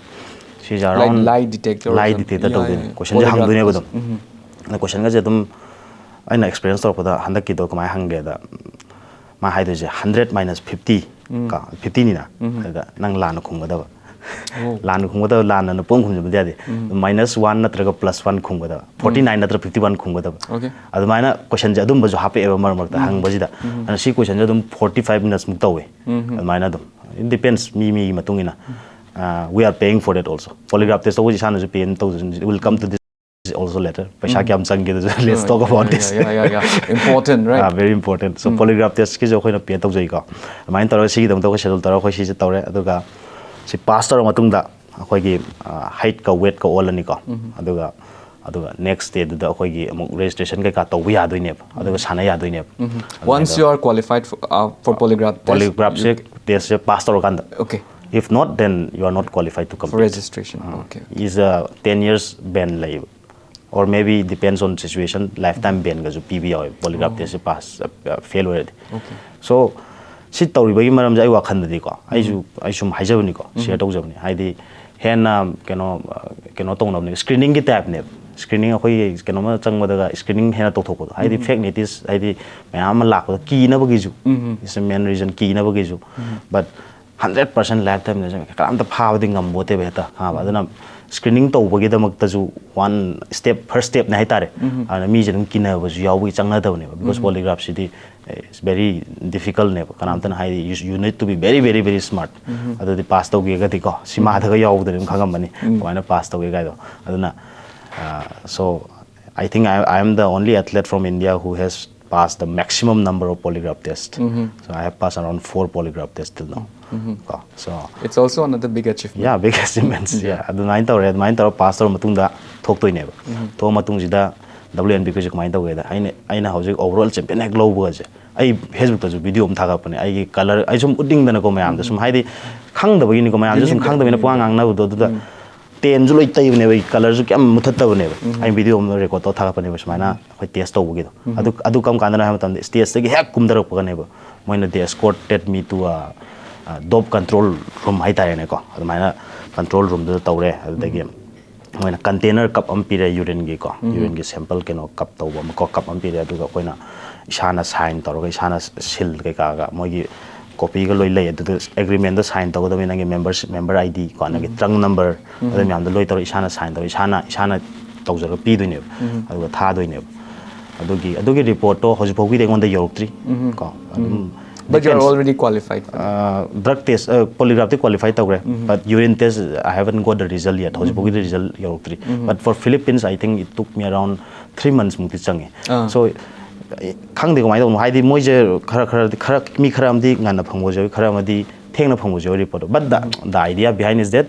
ꯁꯤꯁꯦ around Lie detector lie ꯑꯣꯏꯔꯁꯨ detector ꯌꯥꯏ, ꯇꯧꯗꯣꯏꯅꯦ, ꯌꯥꯏ. Questionꯁꯦ Polygraph ꯍꯪꯗꯣꯏꯅꯦꯕ test. ꯑꯗꯨꯝ꯫ ꯑꯗ questionꯒꯁꯦ ꯑꯗꯨꯝ ꯑꯩꯅ experience ꯇꯧꯔꯛꯄꯗ ꯍꯟꯗꯛꯀꯤꯗꯣ ꯀꯃꯥꯏꯅ ꯍꯪꯒꯦꯗ, ꯃꯥ ꯍꯥꯏꯗꯣꯏꯁꯦ hundred minus fifty ꯀꯣ, fiftyꯅꯤꯅ, ꯑꯗꯨꯗ ꯅꯪ ꯂꯥꯟꯅ ꯈꯨꯝꯒꯗꯕ꯫ ꯂꯥꯟꯅ ꯈꯨꯝꯒꯗꯕ, ꯂꯥꯟꯅ ꯄꯨꯡ ꯈꯨꯝꯖꯤꯟꯕꯗꯤ ꯌꯥꯗꯦ꯫ Minus one ꯅꯠꯇ꯭ꯔꯒ plus one ꯈꯨꯝꯒꯗꯕ, forty nine ꯅꯠꯇ꯭ꯔꯒ fifty one ꯈꯨꯝꯒꯗꯕ꯫ Okay. ꯑꯗꯨꯃꯥꯏꯅ questionꯁꯦ ꯑꯗꯨꯝꯕꯁꯨ ꯍꯥꯞꯄꯛꯑꯦꯕ ꯃꯔꯛ ꯃꯔꯛꯇ ꯍꯪꯕꯁꯤꯗ꯫ ꯑꯗꯨꯅ ꯁꯤ questionꯁꯦ ꯑꯗꯨꯝ forty five minutesꯃꯨꯛ ꯇꯧꯋꯦ꯫ ꯑꯗꯨꯃꯥꯏꯅ ꯑꯗꯨꯝ it depends, ꯃꯤ ꯃꯤꯒꯤ ꯃꯇꯨꯡ ꯏꯟꯅ꯫ Uh, we are paying for that also. Polygraph test ꯇꯧꯕꯁꯤ ꯏꯁꯥꯅꯁꯨ pay ꯇꯧꯖ-, will come to this also later. ꯄꯩꯁꯥ ꯀꯌꯥꯝ ꯆꯪꯒꯦꯗꯨꯁꯨ, let's talk about this. Yeah, yeah, yeah, yeah. Important, right? Ah, very important. So polygraph testꯀꯤꯁꯨ ꯑꯩꯈꯣꯏꯅ pay ꯇꯧꯖꯩꯀꯣ꯫ ꯑꯗꯨꯃꯥꯏꯅ ꯇꯧꯔꯒ ꯁꯤꯒꯤꯗꯃꯛꯇ ꯑꯩꯈꯣꯏ schedule ꯇꯧꯔꯒ ꯑꯩꯈꯣꯏ ꯁꯤꯁꯦ ꯇꯧꯔꯦ꯫ ꯑꯗꯨꯒ ꯁꯤ pass ꯇꯧꯔ ꯃꯇꯨꯡꯗ ꯑꯩꯈꯣꯏꯒꯤ, ꯑ, heightꯀ weightꯀ ꯑꯣꯜꯂꯅꯤꯀꯣ꯫ ꯑꯗꯨꯒ, ꯑꯗꯨꯒ next dayꯗꯨꯗ ꯑꯩꯈꯣꯏꯒꯤ ꯑꯃꯨꯛ registration ꯀꯩꯀꯥ ꯇꯧꯕ ꯌꯥꯗꯣꯏꯅꯦꯕ, ꯑꯗꯨꯒ ꯁꯥꯟꯅ ꯌꯥꯗꯣꯏꯅꯦꯕ꯫ Once you are qualified for, uh, for polygraph test, Polygraphꯁꯦ, testꯁꯦ pass ꯇꯧꯔꯀꯥꯟꯗ꯫ Okay. If not, then you are not qualified to For compete. Registration. Okay. Is a ten years ban ꯂꯩꯌꯦꯕ꯫ Or maybe depends on situation, lifetime banꯒꯁꯨ ꯄꯤꯕ ꯌꯥꯎꯋꯦ polygraph testꯁꯦ pass, uh, fail ꯑꯣꯏꯔꯗꯤ꯫ Okay. So ꯁꯤ ꯇꯧꯔꯤꯕꯒꯤ ꯃꯔꯝꯁꯦ ꯑꯩ ꯋꯥꯈꯜꯗꯗꯤꯀꯣ, ꯑꯩꯁꯨ, ꯑꯩ ꯁꯨꯝ ꯍꯥꯏꯖꯕꯅꯤꯀꯣ, share ꯇꯧꯖꯕꯅꯤ꯫ ꯍꯥꯏꯗꯤ ꯍꯦꯟꯅ ꯀꯩꯅꯣ, ꯑ, ꯀꯩꯅꯣ ꯇꯧꯅꯕꯅꯦ, screeningꯒꯤ typeꯅꯦꯕ꯫ Screening ꯑꯩꯈꯣꯏꯒꯤ ꯀꯩꯅꯣꯝꯃ ꯆꯪꯕꯗꯒ screening ꯍꯦꯟꯅ ꯇꯧꯊꯣꯛꯄꯗꯣ, ꯍꯥꯏꯗꯤ fake notice, ꯍꯥꯏꯗꯤ ꯃꯌꯥꯝ ꯑꯃ ꯂꯥꯛꯄꯗ ꯀꯤꯅꯕꯒꯤꯁꯨ, it's a main reason, ꯀꯤꯅꯕꯒꯤꯁꯨ꯫ But hundred percent lifetimeꯗ ꯀꯅꯥꯝꯇ ꯐꯥꯕꯗꯤ ꯉꯝꯕꯣꯠꯇꯦꯕ ꯍꯦꯛꯇ, ꯈꯪꯉꯕ? ꯑꯗꯨꯅ screening ꯇꯧꯕꯒꯤꯗꯃꯛꯇꯁꯨ one step, first stepꯅꯦ ꯍꯥꯏꯇꯥꯔꯦ꯫ ꯑꯗꯨꯅ ꯃꯤꯁꯦ ꯑꯗꯨꯝ ꯀꯤꯅꯕꯁꯨ ꯌꯥꯎꯕꯒꯤ ꯆꯪꯅꯗꯕꯅꯦꯕ, because polygraphꯁꯤꯗꯤ, eh, it's very difficultꯅꯦꯕ꯫ ꯀꯅꯥꯝꯇꯅ ꯍꯥꯏꯗꯤ you, you need to be very, very, very smart꯫ ꯑꯗꯨꯗꯤ pass ꯇꯧꯒꯦꯒꯗꯤꯀꯣ, ꯁꯤꯃꯥꯗꯒ ꯌꯥꯎꯕꯗꯨꯅ ꯑꯗꯨꯝ ꯈꯪꯉꯝꯃꯅꯤ, ꯀꯃꯥꯏꯅ pass ꯇꯧꯒꯦ ꯀꯥꯏꯗꯣ꯫ ꯑꯗꯨꯅ, uh, so I think I, I am the only athlete from India who has passed the maximum number of polygraph tests. So I have passed around four polygraph tests till now. ꯀꯣ꯫ So It's also another big achievement. Yeah, big achievements. Yeah, ꯑꯗꯨꯃꯥꯏꯅ ꯇꯧꯔꯦ꯫ ꯑꯗꯨꯃꯥꯏꯅ ꯇꯧꯔ pass ꯇꯧꯔ ꯃꯇꯨꯡꯗ ꯊꯣꯛꯇꯣꯏꯅꯦꯕ꯫ ꯊꯣꯛꯑ ꯃꯇꯨꯡꯁꯤꯗ W N B ꯑꯩꯈꯣꯏꯁꯦ ꯀꯃꯥꯏꯅ ꯇꯧꯒꯦꯗ, ꯑꯩꯅ, ꯑꯩꯅ ꯍꯧꯖꯤꯛ overall champion ꯍꯦꯛ ꯂꯧꯕꯒꯁꯦ, ꯑꯩ Facebookꯇꯁꯨ video ꯑꯃ ꯊꯥꯒꯠꯄꯅꯦ, ꯑꯩꯒꯤ colour, ꯑꯩ ꯁꯨꯝ ꯎꯠꯅꯤꯡꯗꯅꯀꯣ ꯃꯌꯥꯝꯗ, ꯁꯨꯝ ꯍꯥꯏꯗꯤ ꯈꯪꯗꯕꯒꯤꯅꯤꯀꯣ, ꯃꯌꯥꯝꯁꯨ ꯁꯨꯝ ꯌꯦꯡꯅꯤꯡꯗꯦ, ꯈꯪꯗꯕꯅꯤꯅ ꯄꯨꯡꯉꯥꯡ ꯌꯦꯡꯅꯤꯡꯗꯦ꯫ ꯉꯥꯡꯅꯕꯗꯣ꯫ ꯑꯗꯨꯗ ꯇꯦꯟꯁꯨ ꯂꯣꯏ ꯇꯩꯕꯅꯦꯕ, ꯑꯩ ꯀꯂꯔꯁꯨ ꯀꯌꯥꯝ ꯃꯨꯊꯠꯇꯕꯅꯦꯕ꯫ ꯑꯩ ꯚꯤꯗꯤꯑꯣ ꯑꯃ ꯔꯦꯀꯣꯔꯗ ꯇꯧꯔ ꯊꯥꯒꯠꯄꯅꯦꯕ ꯁꯨꯃꯥꯏꯅ ꯑꯩꯈꯣꯏ ꯇꯦꯁ ꯇꯧꯕꯒꯤꯗꯣ꯫ ꯑꯗꯨ ꯑꯗꯨ ꯀꯔꯝ ꯀꯥꯟꯗꯅꯣ ꯍꯥꯏꯕ ꯃꯇꯝꯗ ꯁ꯭ꯇꯦꯖꯇꯒꯤ ꯍꯦꯛ ꯀꯨꯝꯊꯔꯛꯄꯒꯅꯦꯕ꯫ ꯃꯣꯏꯅ "They escorted me to a, a dope control room" ꯍꯥꯏꯇꯥꯔꯦꯅꯦꯀꯣ꯫ ꯑꯗꯨꯃꯥꯏꯅ ꯀꯟꯇ꯭ꯔꯣꯜ ꯔꯨꯝꯗꯨꯗ ꯇꯧꯔꯦ꯫ ꯑꯗꯨꯗꯒꯤ ꯃꯣꯏꯅ ꯀꯟꯇꯦꯅꯔ ꯀꯞ ꯑꯃ ꯄꯤꯔꯦ, ꯌꯨꯔꯤꯟꯒꯤꯀꯣ, ꯌꯨꯔꯤꯟꯒꯤ ꯁꯦꯝꯄꯜ ꯀꯩꯅꯣ ꯀꯞ ꯇꯧꯕ ꯑꯃꯀꯣ, ꯀꯞ ꯑꯃ ꯄꯤꯔꯦ꯫ ꯑꯗꯨꯒ ꯑꯩꯈꯣꯏꯅ ꯏꯁꯥꯅ ꯁꯥꯏꯟ ꯇꯧꯔꯒ, ꯏꯁꯥꯅ ꯁꯤꯜ ꯀꯩꯀꯥꯒ, ꯃꯣꯏꯒꯤ ꯀꯣꯄꯤꯒ ꯂꯣꯏ ꯂꯩ꯫ ꯑꯗꯨꯗ ꯑꯦꯒ꯭ꯔꯤꯃꯦꯟꯗ ꯁꯥꯏꯟ ꯇꯧꯒꯗꯕꯅꯤ, ꯅꯪꯒꯤ ꯃꯦꯝꯕꯔꯁꯤꯞ, ꯃꯦꯝꯕꯔ ꯑꯥꯏ ꯗꯤ ꯀꯣ, ꯅꯪꯒꯤ ꯇ꯭ꯔꯪ ꯅꯝꯕꯔ, ꯑꯗꯨ ꯃꯌꯥꯝꯗꯣ ꯂꯣꯏ ꯇꯧꯔꯒ ꯏꯁꯥꯅ ꯁꯥꯏꯟ ꯇꯧꯔꯒ ꯏꯁꯥꯅ, ꯏꯁꯥꯅ ꯇꯧꯖꯔꯒ ꯄꯤꯗꯣꯏꯅꯦꯕ꯫ ꯑꯗꯨꯒ ꯊꯥꯗꯣꯏꯅꯦꯕ꯫ ꯑꯗꯨꯒꯤ, ꯑꯗꯨꯒꯤ ꯔꯤꯄꯣꯔꯠꯇꯣ ꯍꯧꯖꯤꯛ ꯐꯥꯎꯒꯤꯗꯤ ꯑꯩꯉꯣꯟꯗ ꯌꯧꯔꯛꯇ꯭ꯔꯤ ꯀꯣ꯫ ꯑꯗꯨꯝ But you are depends. Already qualified for that. Drug test, polygraphy qualify ꯇꯧꯈ꯭ꯔꯦ꯫ But urine test, I haven't got the result yet. ꯍꯧꯖꯤꯛ ꯐꯥꯎꯒꯤꯗꯤ result ꯌꯧꯔꯛꯇ꯭ꯔꯤ꯫ But for Philippines, I think it took me around three months ꯃꯨꯛꯇꯤ ꯆꯪꯉꯦ꯫ ꯑꯥ꯫ So, ꯈꯪꯗꯦ ꯀꯃꯥꯏꯅ ꯇꯧꯕꯅꯣ, ꯍꯥꯏꯗꯤ ꯃꯣꯏꯁꯦ ꯈꯔ ꯈꯔꯗꯤ, ꯈꯔ ꯃꯤ ꯈꯔ ꯑꯃꯗꯤ ꯉꯟꯅ ꯐꯪꯕꯁꯨ ꯌꯥꯎꯏ, ꯈꯔ ꯑꯃꯗꯤ ꯊꯦꯡꯅ ꯐꯪꯕꯁꯨ ꯌꯥꯎꯏ ꯔꯤꯄꯣꯔꯠꯇꯣ꯫ But the, the idea behind is that,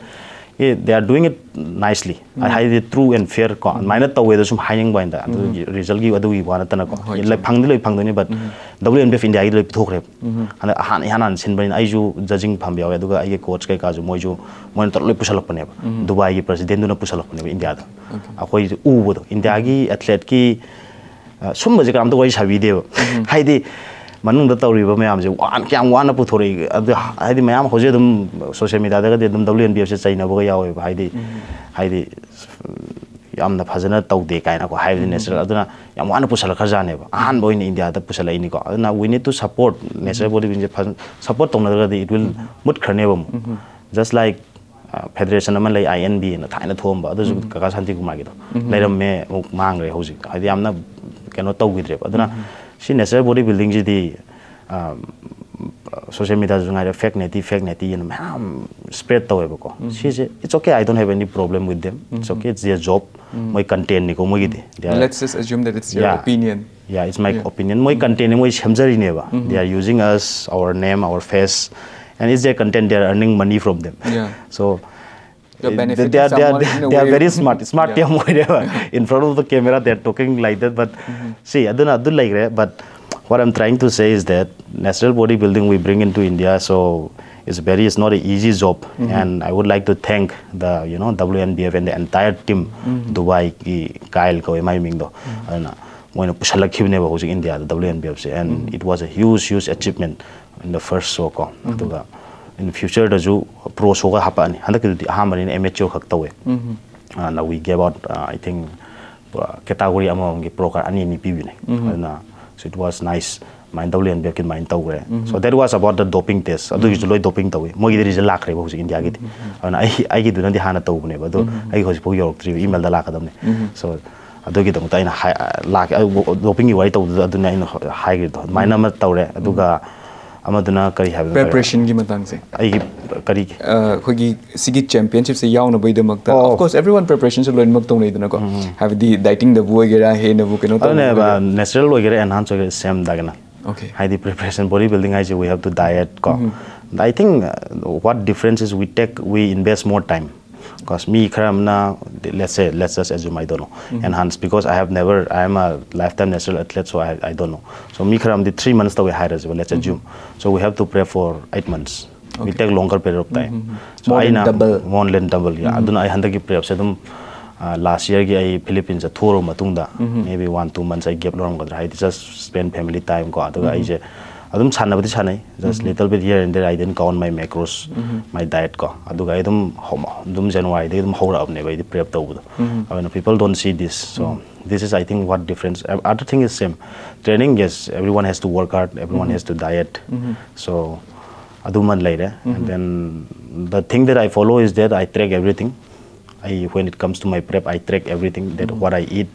eh, they are doing it nicely, ꯍꯥꯏꯗꯤ true and fair ꯀꯣ, ꯑꯗꯨꯃꯥꯏꯅ ꯇꯧꯋꯦꯗ ꯁꯨꯝ ꯍꯥꯏꯅꯤꯡꯕ ꯍꯥꯏꯇꯥꯔꯦ꯫ ꯑꯗꯨꯒꯤ ꯔꯤꯖꯜꯒꯤ ꯑꯗꯨꯒꯤ ꯋꯥ ꯅꯠꯇꯅꯀꯣ꯫ ꯍꯣꯏ, ꯂꯩ-, ꯆꯨꯝꯃꯦ꯫ ꯐꯪꯗꯤ ꯂꯣꯏ ꯐꯪꯗꯣꯏꯅꯤ, but W N B F India ꯒꯤꯗꯤ ꯂꯣꯏ ꯄꯤꯊꯣꯛꯈ꯭ꯔꯦꯕ꯫ ꯍꯟꯗꯛ ꯑꯍꯥꯟ, ꯏꯍꯥꯟ ꯍꯥꯟꯅ ꯁꯤꯟꯕꯅꯤꯅ ꯑꯩꯁꯨ ꯖꯖꯤꯡ ꯐꯝꯕ ꯌꯥꯎꯋꯦ, ꯑꯗꯨꯒ ꯑꯩꯒꯤ ꯀꯣꯆ ꯀꯩꯀꯥꯁꯨ ꯃꯣꯏꯁꯨ, ꯃꯣꯏꯅ ꯇꯧꯔ ꯂꯣꯏ ꯄꯨꯁꯜꯂꯛꯄꯅꯦꯕ꯫ ꯗꯨꯕꯥꯏꯒꯤ ꯄ꯭ꯔꯁꯤꯗꯦꯟꯗꯨꯅ ꯄꯨꯁꯜꯂꯛꯄꯅꯦꯕ ꯏꯟꯗꯤꯌꯥꯗ꯫ ꯑꯩꯈꯣꯏꯁꯨ ꯎꯕꯗꯣ, ꯏꯟꯗꯤꯌꯥꯒꯤ ꯑꯦꯊ꯭ꯂꯦꯠꯀꯤ, ꯑ, ꯁꯨꯝꯕꯁꯦ ꯀꯅꯥꯝꯇ ꯋꯥꯔꯤ ꯁꯥꯕꯤꯗꯦꯕ꯫ ꯍꯥꯏꯗꯤ ꯃꯅꯨꯡꯗ ꯇꯧꯔꯤꯕ ꯃꯌꯥꯝꯁꯦ ꯋꯥꯅ, ꯀꯌꯥꯝ ꯋꯥꯅ ꯄꯨꯊꯣꯔꯛꯏ꯫ ꯑꯗꯨ ꯍꯥꯏꯗꯤ ꯃꯌꯥꯝ ꯍꯧꯖꯤꯛ ꯑꯗꯨꯝ ꯁꯣꯁꯤꯌꯦꯜ ꯃꯤꯗꯤꯌꯥꯗꯒꯗꯤ ꯑꯗꯨꯝ W N B F ꯁꯦ ꯆꯩꯅꯕꯒ ꯌꯥꯎꯋꯦꯕ꯫ ꯍꯥꯏꯗꯤ, ꯍꯥꯏꯗꯤ ꯌꯥꯝꯅ ꯐꯖꯅ ꯇꯧꯗꯦ ꯀꯥꯏꯅꯀꯣ ꯍꯥꯏꯕꯗꯤ natural꯫ ꯑꯗꯨꯅ ꯌꯥꯝ ꯋꯥꯅ ꯄꯨꯁꯜꯂꯛꯈ꯭ꯔꯖꯥꯠꯅꯦꯕ꯫ ꯑꯍꯥꯟꯕ ꯑꯣꯏꯅ ꯏꯟꯗꯤꯌꯥꯗ ꯄꯨꯁꯜꯂꯛꯏꯅꯤꯀꯣ꯫ ꯑꯗꯨꯅ we need to support natural body building ꯁꯦ ꯐꯖꯅ support ꯇꯧꯅꯗ꯭ꯔꯒꯗꯤ it will ꯃꯨꯠꯈ꯭ꯔꯅꯦꯕ ꯑꯃꯨꯛ꯫ Just like, ꯑ, ꯐꯦꯗꯔꯦꯁꯟ ꯑꯃ ꯂꯩ, I N B ꯑꯅ ꯊꯥꯏꯅ ꯊꯣꯛꯑꯝꯕ, ꯑꯗꯨꯁꯨ ꯀꯀꯥ ꯁꯥꯟꯇꯤꯀꯨꯃꯥꯔꯒꯤꯗꯣ ꯂꯩꯔꯝꯃꯦ, ꯑꯃꯨꯛ ꯃꯥꯡꯈ꯭ꯔꯦ ꯍꯧꯖꯤꯛ꯫ ꯍꯥꯏꯗꯤ ꯌꯥꯝꯅ ꯀꯩꯅꯣ ꯇꯧꯈꯤꯗ꯭ꯔꯦꯕ꯫ ꯑꯗꯨꯅ ꯁꯤ natural body building ꯁꯤꯗꯤ, ꯑ, ꯁꯣꯁꯤꯌꯦꯜ ꯃꯤꯗꯤꯌꯥꯗꯁꯨ ꯉꯥꯏꯔꯦ, fake ꯅꯦꯇꯤ, fake ꯅꯦꯇꯤ ꯑꯅ ꯃꯌꯥꯝ spread ꯇꯧꯋꯦꯕꯀꯣ꯫ ꯁꯤꯁꯦ, it's okay, I don't have any problem with them, it's okay, it's their job, ꯃꯣꯏ content ꯅꯤꯀꯣ ꯃꯣꯏꯒꯤꯗꯤ꯫ They are Let's just assume that it's your Yeah. opinion. Yeah, it's my Yeah. opinion. ꯃꯣꯏ content ꯅꯤ, ꯃꯣꯏ ꯁꯦꯝꯖꯔꯤꯅꯦꯕ꯫ They are using us, our name, our face, and it's their content. They are earning money from them. Yeah. So You're they, benefiting they are, they are, someone in a they are way. Very smart. Smart Yeah. T ꯌꯥꯝ ꯑꯣꯏꯔꯦꯕ꯫ In front of the camera, they are talking like that, but see, ꯑꯗꯨꯅ ꯑꯗꯨ ꯂꯩꯈ꯭ꯔꯦ, but what I'm trying to say is that natural body building we bring into India, so It's very, it's not an easy job, and I would like to thank the, you know, W N B F and the entire team, ꯗꯨꯕꯥꯏꯒꯤ ꯀꯥꯏꯜ ꯀꯧꯋꯦ ꯃꯥꯏ ꯃꯤꯡꯗꯣ, ꯑꯗꯨꯅ ꯃꯣꯏꯅ ꯄꯨꯁꯜꯂꯛꯈꯤꯕꯅꯦꯕ ꯍꯧꯖꯤꯛ ꯏꯟꯗꯤꯌꯥꯗ W N B F say, and it was a huge huge achievement in the first show ꯀꯣ꯫ ꯑꯗꯨꯒ in future ꯗꯁꯨ pro ꯁꯣꯒ ꯍꯥꯄꯛꯑꯅꯤ, ꯍꯟꯗꯛꯀꯤꯗꯨꯗꯤ ꯑꯍꯥꯟꯕꯅꯤꯅ amateur ꯈꯛ ꯇꯧꯋꯦ꯫ ꯑꯗꯨꯅ we gave out, uh, I think, category ꯑꯃꯃꯝꯒꯤ ꯄ꯭ꯔꯣ ꯀꯥꯔ ꯑꯅꯤ ꯑꯅꯤ ꯄꯤꯕꯅꯦ꯫ ꯑꯗꯨꯅ so it was nice. ꯑꯗꯨꯃꯥꯏꯅ W N B F ꯀꯤ ꯑꯗꯨꯃꯥꯏꯅ ꯇꯧꯈ꯭ꯔꯦ꯫ So that was about the doping test. ꯑꯗꯨꯒꯤꯁꯨ ꯂꯣꯏ ꯗꯣꯄꯤꯡ ꯇꯧꯋꯤ, ꯃꯣꯏꯒꯤꯗꯤ ꯔꯤꯖꯜ ꯂꯥꯛꯈ꯭ꯔꯦꯕ ꯍꯧꯖꯤꯛ ꯏꯟꯗꯤꯌꯥꯒꯤꯗꯤ꯫ ꯑꯗꯨꯅ ꯑꯩ ꯑꯩꯒꯤꯗꯨꯅꯗꯤ ꯍꯥꯟꯅ ꯇꯧꯕꯅꯦꯕ, ꯑꯗꯣ ꯑꯩꯒꯤ ꯍꯧꯖꯤꯛꯐꯥꯎ ꯌꯧꯔꯛꯇ꯭ꯔꯤꯕ, ꯏꯃꯦꯜꯗ ꯂꯥꯛꯀꯗꯕꯅꯦ꯫ So ꯑꯗꯨꯒꯤꯗꯃꯛꯇ ꯑꯩꯅ ꯍꯥꯏ-, ꯂꯥꯛꯀꯦ, ꯗꯣꯄꯤꯡꯒꯤ ꯋꯥꯔꯤ ꯇꯧꯕꯗꯨꯗ ꯑꯗꯨꯅ ꯑꯩꯅ ꯍꯥꯏꯈ꯭ꯔꯤꯗꯣ ꯑꯗꯨꯃꯥꯏꯅ ꯑꯃ ꯇꯧꯔꯦ꯫ ꯑꯗꯨꯒ ꯑꯃꯗꯨꯅ ꯀꯔꯤ ꯍꯥꯏꯕꯅꯣ? ꯄ꯭ꯔꯤꯄꯔꯦꯁꯟꯒꯤ ꯃꯇꯥꯡꯁꯦ꯫ ꯑꯩꯒꯤ ꯀꯔꯤꯒꯤ? ꯑ, ꯑꯩꯈꯣꯏꯒꯤ ꯁꯤꯒꯤ ꯆꯦꯝꯄꯤꯌꯟꯁꯤꯞꯁꯦ ꯌꯥꯎꯅꯕꯒꯤꯗꯃꯛꯇ, ꯑꯣ꯫ Of course, everyone ꯄ꯭ꯔꯤꯄꯔꯦꯁꯟꯁꯦ ꯂꯣꯏꯅꯃꯛ ꯇꯧꯅꯩꯗꯅꯀꯣ꯫ ꯍꯥꯏꯕꯗꯤ ꯗꯥꯏꯇꯤꯡꯗꯕꯨ ꯑꯣꯏꯒꯦꯔꯥ, ꯍꯦꯟꯅꯕꯨ ꯀꯩꯅꯣ ꯇꯧꯕ ꯑꯗꯨꯅꯦꯕ, ꯑꯣꯏꯒꯦꯔꯥ꯫ ꯅꯦꯆꯔꯦꯜ ꯑꯣꯏꯒꯦꯔꯥ ꯑꯦꯟꯍꯥꯟꯁ ꯑꯣꯏꯒꯦꯔꯥ ꯁꯦꯝ ꯗꯥꯒꯅ꯫ Okay. ꯍꯥꯏꯗꯤ ꯄ꯭ꯔꯤꯄꯔꯦꯁꯟ, ꯕꯣꯗꯤ ꯕꯤꯜꯗꯤꯡ ꯍꯥꯏꯁꯦ we have to diet ꯀꯣ꯫ I think, uh, what difference is we take, we invest more time. Because ꯃꯤ ꯈꯔ ꯑꯃꯅ, let's say, let's just assume, I don't know, enhance, because I have never, I am a lifetime natural athlete, so I, I don't know. So ꯃꯤ ꯈꯔ ꯑꯃꯗꯤ three months ꯇꯧꯋꯦ ꯍꯥꯏꯔꯁꯦꯕ, let's assume. So we have to prep for eight months. We take longer period of time. So More than ꯑꯩꯅ double. More than double, yeah. ꯑꯗꯨꯅ ꯑꯩ ꯍꯟꯗꯛꯀꯤ ꯄ꯭ꯔꯦꯞꯁꯦ ꯑꯗꯨꯝ, ꯂꯥꯁ ꯌꯔꯒꯤ ꯑꯩ ꯐꯤꯂꯤꯄꯤꯟꯁꯇ ꯊꯣꯛꯎꯔꯕ ꯃꯇꯨꯡꯗ maybe one two months ꯑꯩ ꯒꯦꯞ ꯂꯧꯔꯝꯒꯗ꯭ꯔꯥ, ꯍꯥꯏꯗꯤ just spend family time ꯀꯣ꯫ ꯑꯗꯨꯒ ꯑꯩꯁꯦ ꯑꯗꯨꯝ ꯁꯥꯟꯅꯕꯗꯤ ꯁꯥꯟꯅꯩ, just little bit here and there, I didn't count my macros, my diet ꯀꯣ꯫ ꯑꯗꯨꯒ ꯑꯩ ꯑꯗꯨꯝ ꯍꯧ-, ꯑꯗꯨꯝ ꯖꯅꯋꯥꯔꯤꯗꯒꯤ ꯑꯗꯨꯝ ꯍꯧꯔꯛꯑꯕꯅꯦꯕ ꯑꯩꯗꯤ ꯄ꯭ꯔꯦꯞ ꯇꯧꯕꯗꯣ꯫ ꯑꯗꯨꯅ people don't see this, so this is, I think, what difference. Other thing is same, training, yes, everyone has to work hard, everyone has to diet. So ꯑꯗꯨꯃ ꯂꯩꯔꯦ꯫ And then the thing that I follow is that I track everything. I, when it comes to my prep, I track everything, that what I eat,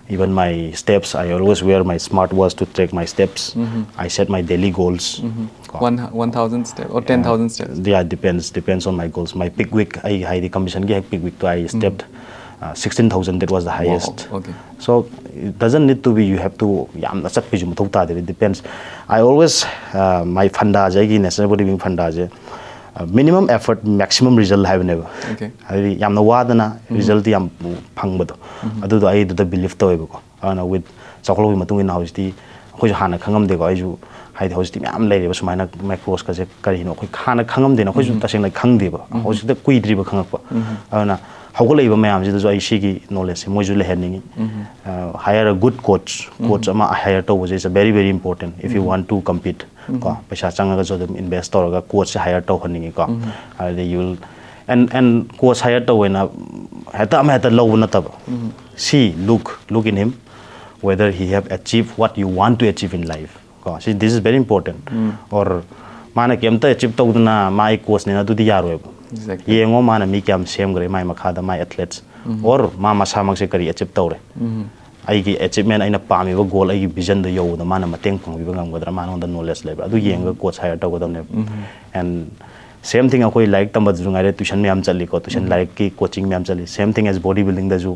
even my steps. I always wear my smartwatch to track my steps. I set my daily goals. ꯀꯣ꯫ One, one thousand steps or ten thousand steps? Yeah, depends, depends on my goals. My peak week, ꯑꯩ ꯍꯥꯏꯗꯤ ꯀꯝꯄꯤꯇꯤꯁꯟꯒꯤ ꯍꯦꯛ ꯄꯤꯛ ꯋꯤꯛꯇꯣ, I stepped, uh, sixteen thousand, that was the highest. Okay. So it doesn't need to be, you have to ꯌꯥꯝꯅ ꯆꯠꯄꯁꯨ ꯃꯊꯧ ꯇꯥꯗꯦ, it depends. I always, uh, my ꯐꯟꯗꯥꯁꯦ, ꯑꯩꯒꯤ national body building ꯐꯟꯗꯥꯁꯦ, uh, minimum effort, maximum result ꯍꯥꯏꯕꯅꯦꯕ꯫ Okay. ꯍꯥꯏꯗꯤ ꯌꯥꯝꯅ ꯋꯥꯗꯅ ꯔꯤꯖꯜꯇꯤ ꯌꯥꯝ ꯐꯪꯕꯗꯣ, ꯑꯗꯨꯗꯣ ꯑꯩ ꯑꯗꯨꯗ ꯕꯤꯂꯤꯐ ꯇꯧꯋꯦꯕꯀꯣ꯫ ꯑꯗꯨꯅ with ꯆꯥꯎꯈꯠꯂꯛꯄꯒꯤ ꯃꯇꯨꯡ ꯏꯟꯅ ꯍꯧꯖꯤꯛꯇꯤ ꯑꯩꯈꯣꯏꯁꯨ ꯍꯥꯟꯅ ꯈꯪꯉꯝꯗꯦꯀꯣ꯫ ꯑꯩꯁꯨ ꯍꯥꯏꯗꯤ ꯍꯧꯖꯤꯛꯇꯤ ꯃꯌꯥꯝ ꯂꯩꯔꯦꯕ ꯁꯨꯃꯥꯏꯅ ꯃꯥꯏꯀ꯭ꯔꯣꯁꯀꯁꯦ ꯀꯔꯤꯅꯣ ꯑꯩꯈꯣꯏ ꯍꯥꯟꯅ ꯈꯪꯉꯝꯗꯦꯅ, ꯑꯩꯈꯣꯏꯁꯨ ꯇꯁꯦꯡꯅ ꯈꯪꯗꯦꯕ꯫ ꯍꯧꯖꯤꯛꯇ ꯀꯨꯏꯗ꯭ꯔꯤꯕ ꯈꯪꯉꯛꯄ꯫ ꯑꯗꯨꯅ ꯍꯧꯒꯠꯂꯛꯏꯕ ꯃꯌꯥꯝꯁꯤꯗꯁꯨ ꯑꯩ ꯁꯤꯒꯤ ꯅꯣꯂꯦꯖꯁꯦ ꯃꯣꯏꯁꯨ ꯂꯩꯍꯟꯅꯤꯡꯉꯤ꯫ Hire a good coach. Coach ꯑꯃ hire ꯇꯧꯕꯁꯦ is very very important if you want to compete. ꯀꯣ, ꯄꯩꯁꯥ ꯆꯪꯉꯒꯁꯨ ꯑꯗꯨꯝ invest ꯇꯧꯔꯒ ꯀꯣꯆꯁꯦ hire ꯇꯧꯍꯟꯅꯤꯡꯉꯤꯀꯣ꯫ ꯍꯥꯏꯗꯤ you will and and coach hire ꯇꯧꯋꯦꯅ ꯍꯦꯛꯇ ꯑꯃ ꯍꯦꯛꯇ ꯂꯧꯕ ꯅꯠꯇꯕ, see, look, look in him whether he have achieved what you want to achieve in life. ꯀꯣ, ꯁꯤ this is very important. Or ꯃꯥꯅ ꯀꯩꯝꯇ achieve ꯇꯧꯗꯅ ꯃꯥ ꯑꯩ ꯀꯣꯆꯅꯦꯅ ꯑꯗꯨꯗꯤ ꯌꯥꯔꯣꯏꯕ꯫ Exactly. ꯌꯦꯡꯉꯣ ꯃꯥꯅ ꯃꯤ ꯀꯌꯥꯝ ꯁꯦꯝꯈ꯭ꯔꯦ ꯃꯥꯏ ꯃꯈꯥꯗ ꯃꯥꯏ athletes. Or ꯃꯥ ꯃꯁꯥꯃꯛꯁꯦ ꯀꯔꯤ achieve ꯇꯧꯔꯦ, ꯑꯩꯒꯤ achievement, ꯑꯩꯅ ꯄꯥꯝꯃꯤꯕ goal, ꯑꯩꯒꯤ visionꯗꯣ ꯌꯧꯕꯗ ꯃꯥꯅ ꯃꯇꯦꯡ ꯄꯥꯡꯕꯤꯕ ꯉꯝꯒꯗ꯭ꯔꯥ, ꯃꯥꯉꯣꯟꯗ knowledge ꯂꯩꯕ꯭ꯔꯥ, ꯑꯗꯨ ꯌꯦꯡꯉꯒ coach hire ꯇꯧꯒꯗꯕꯅꯦꯕ꯫ And same thing ꯑꯩꯈꯣꯏ ꯂꯥꯏꯔꯤꯛ ꯇꯝꯕꯗꯁꯨ ꯉꯥꯏꯔꯦ, tuition ꯃꯌꯥꯝ ꯆꯠꯂꯤꯀꯣ, tuition ꯂꯥꯏꯔꯤꯛꯀꯤ coaching ꯃꯌꯥꯝ ꯆꯠꯂꯤ. Same thing as body buildingꯗꯁꯨ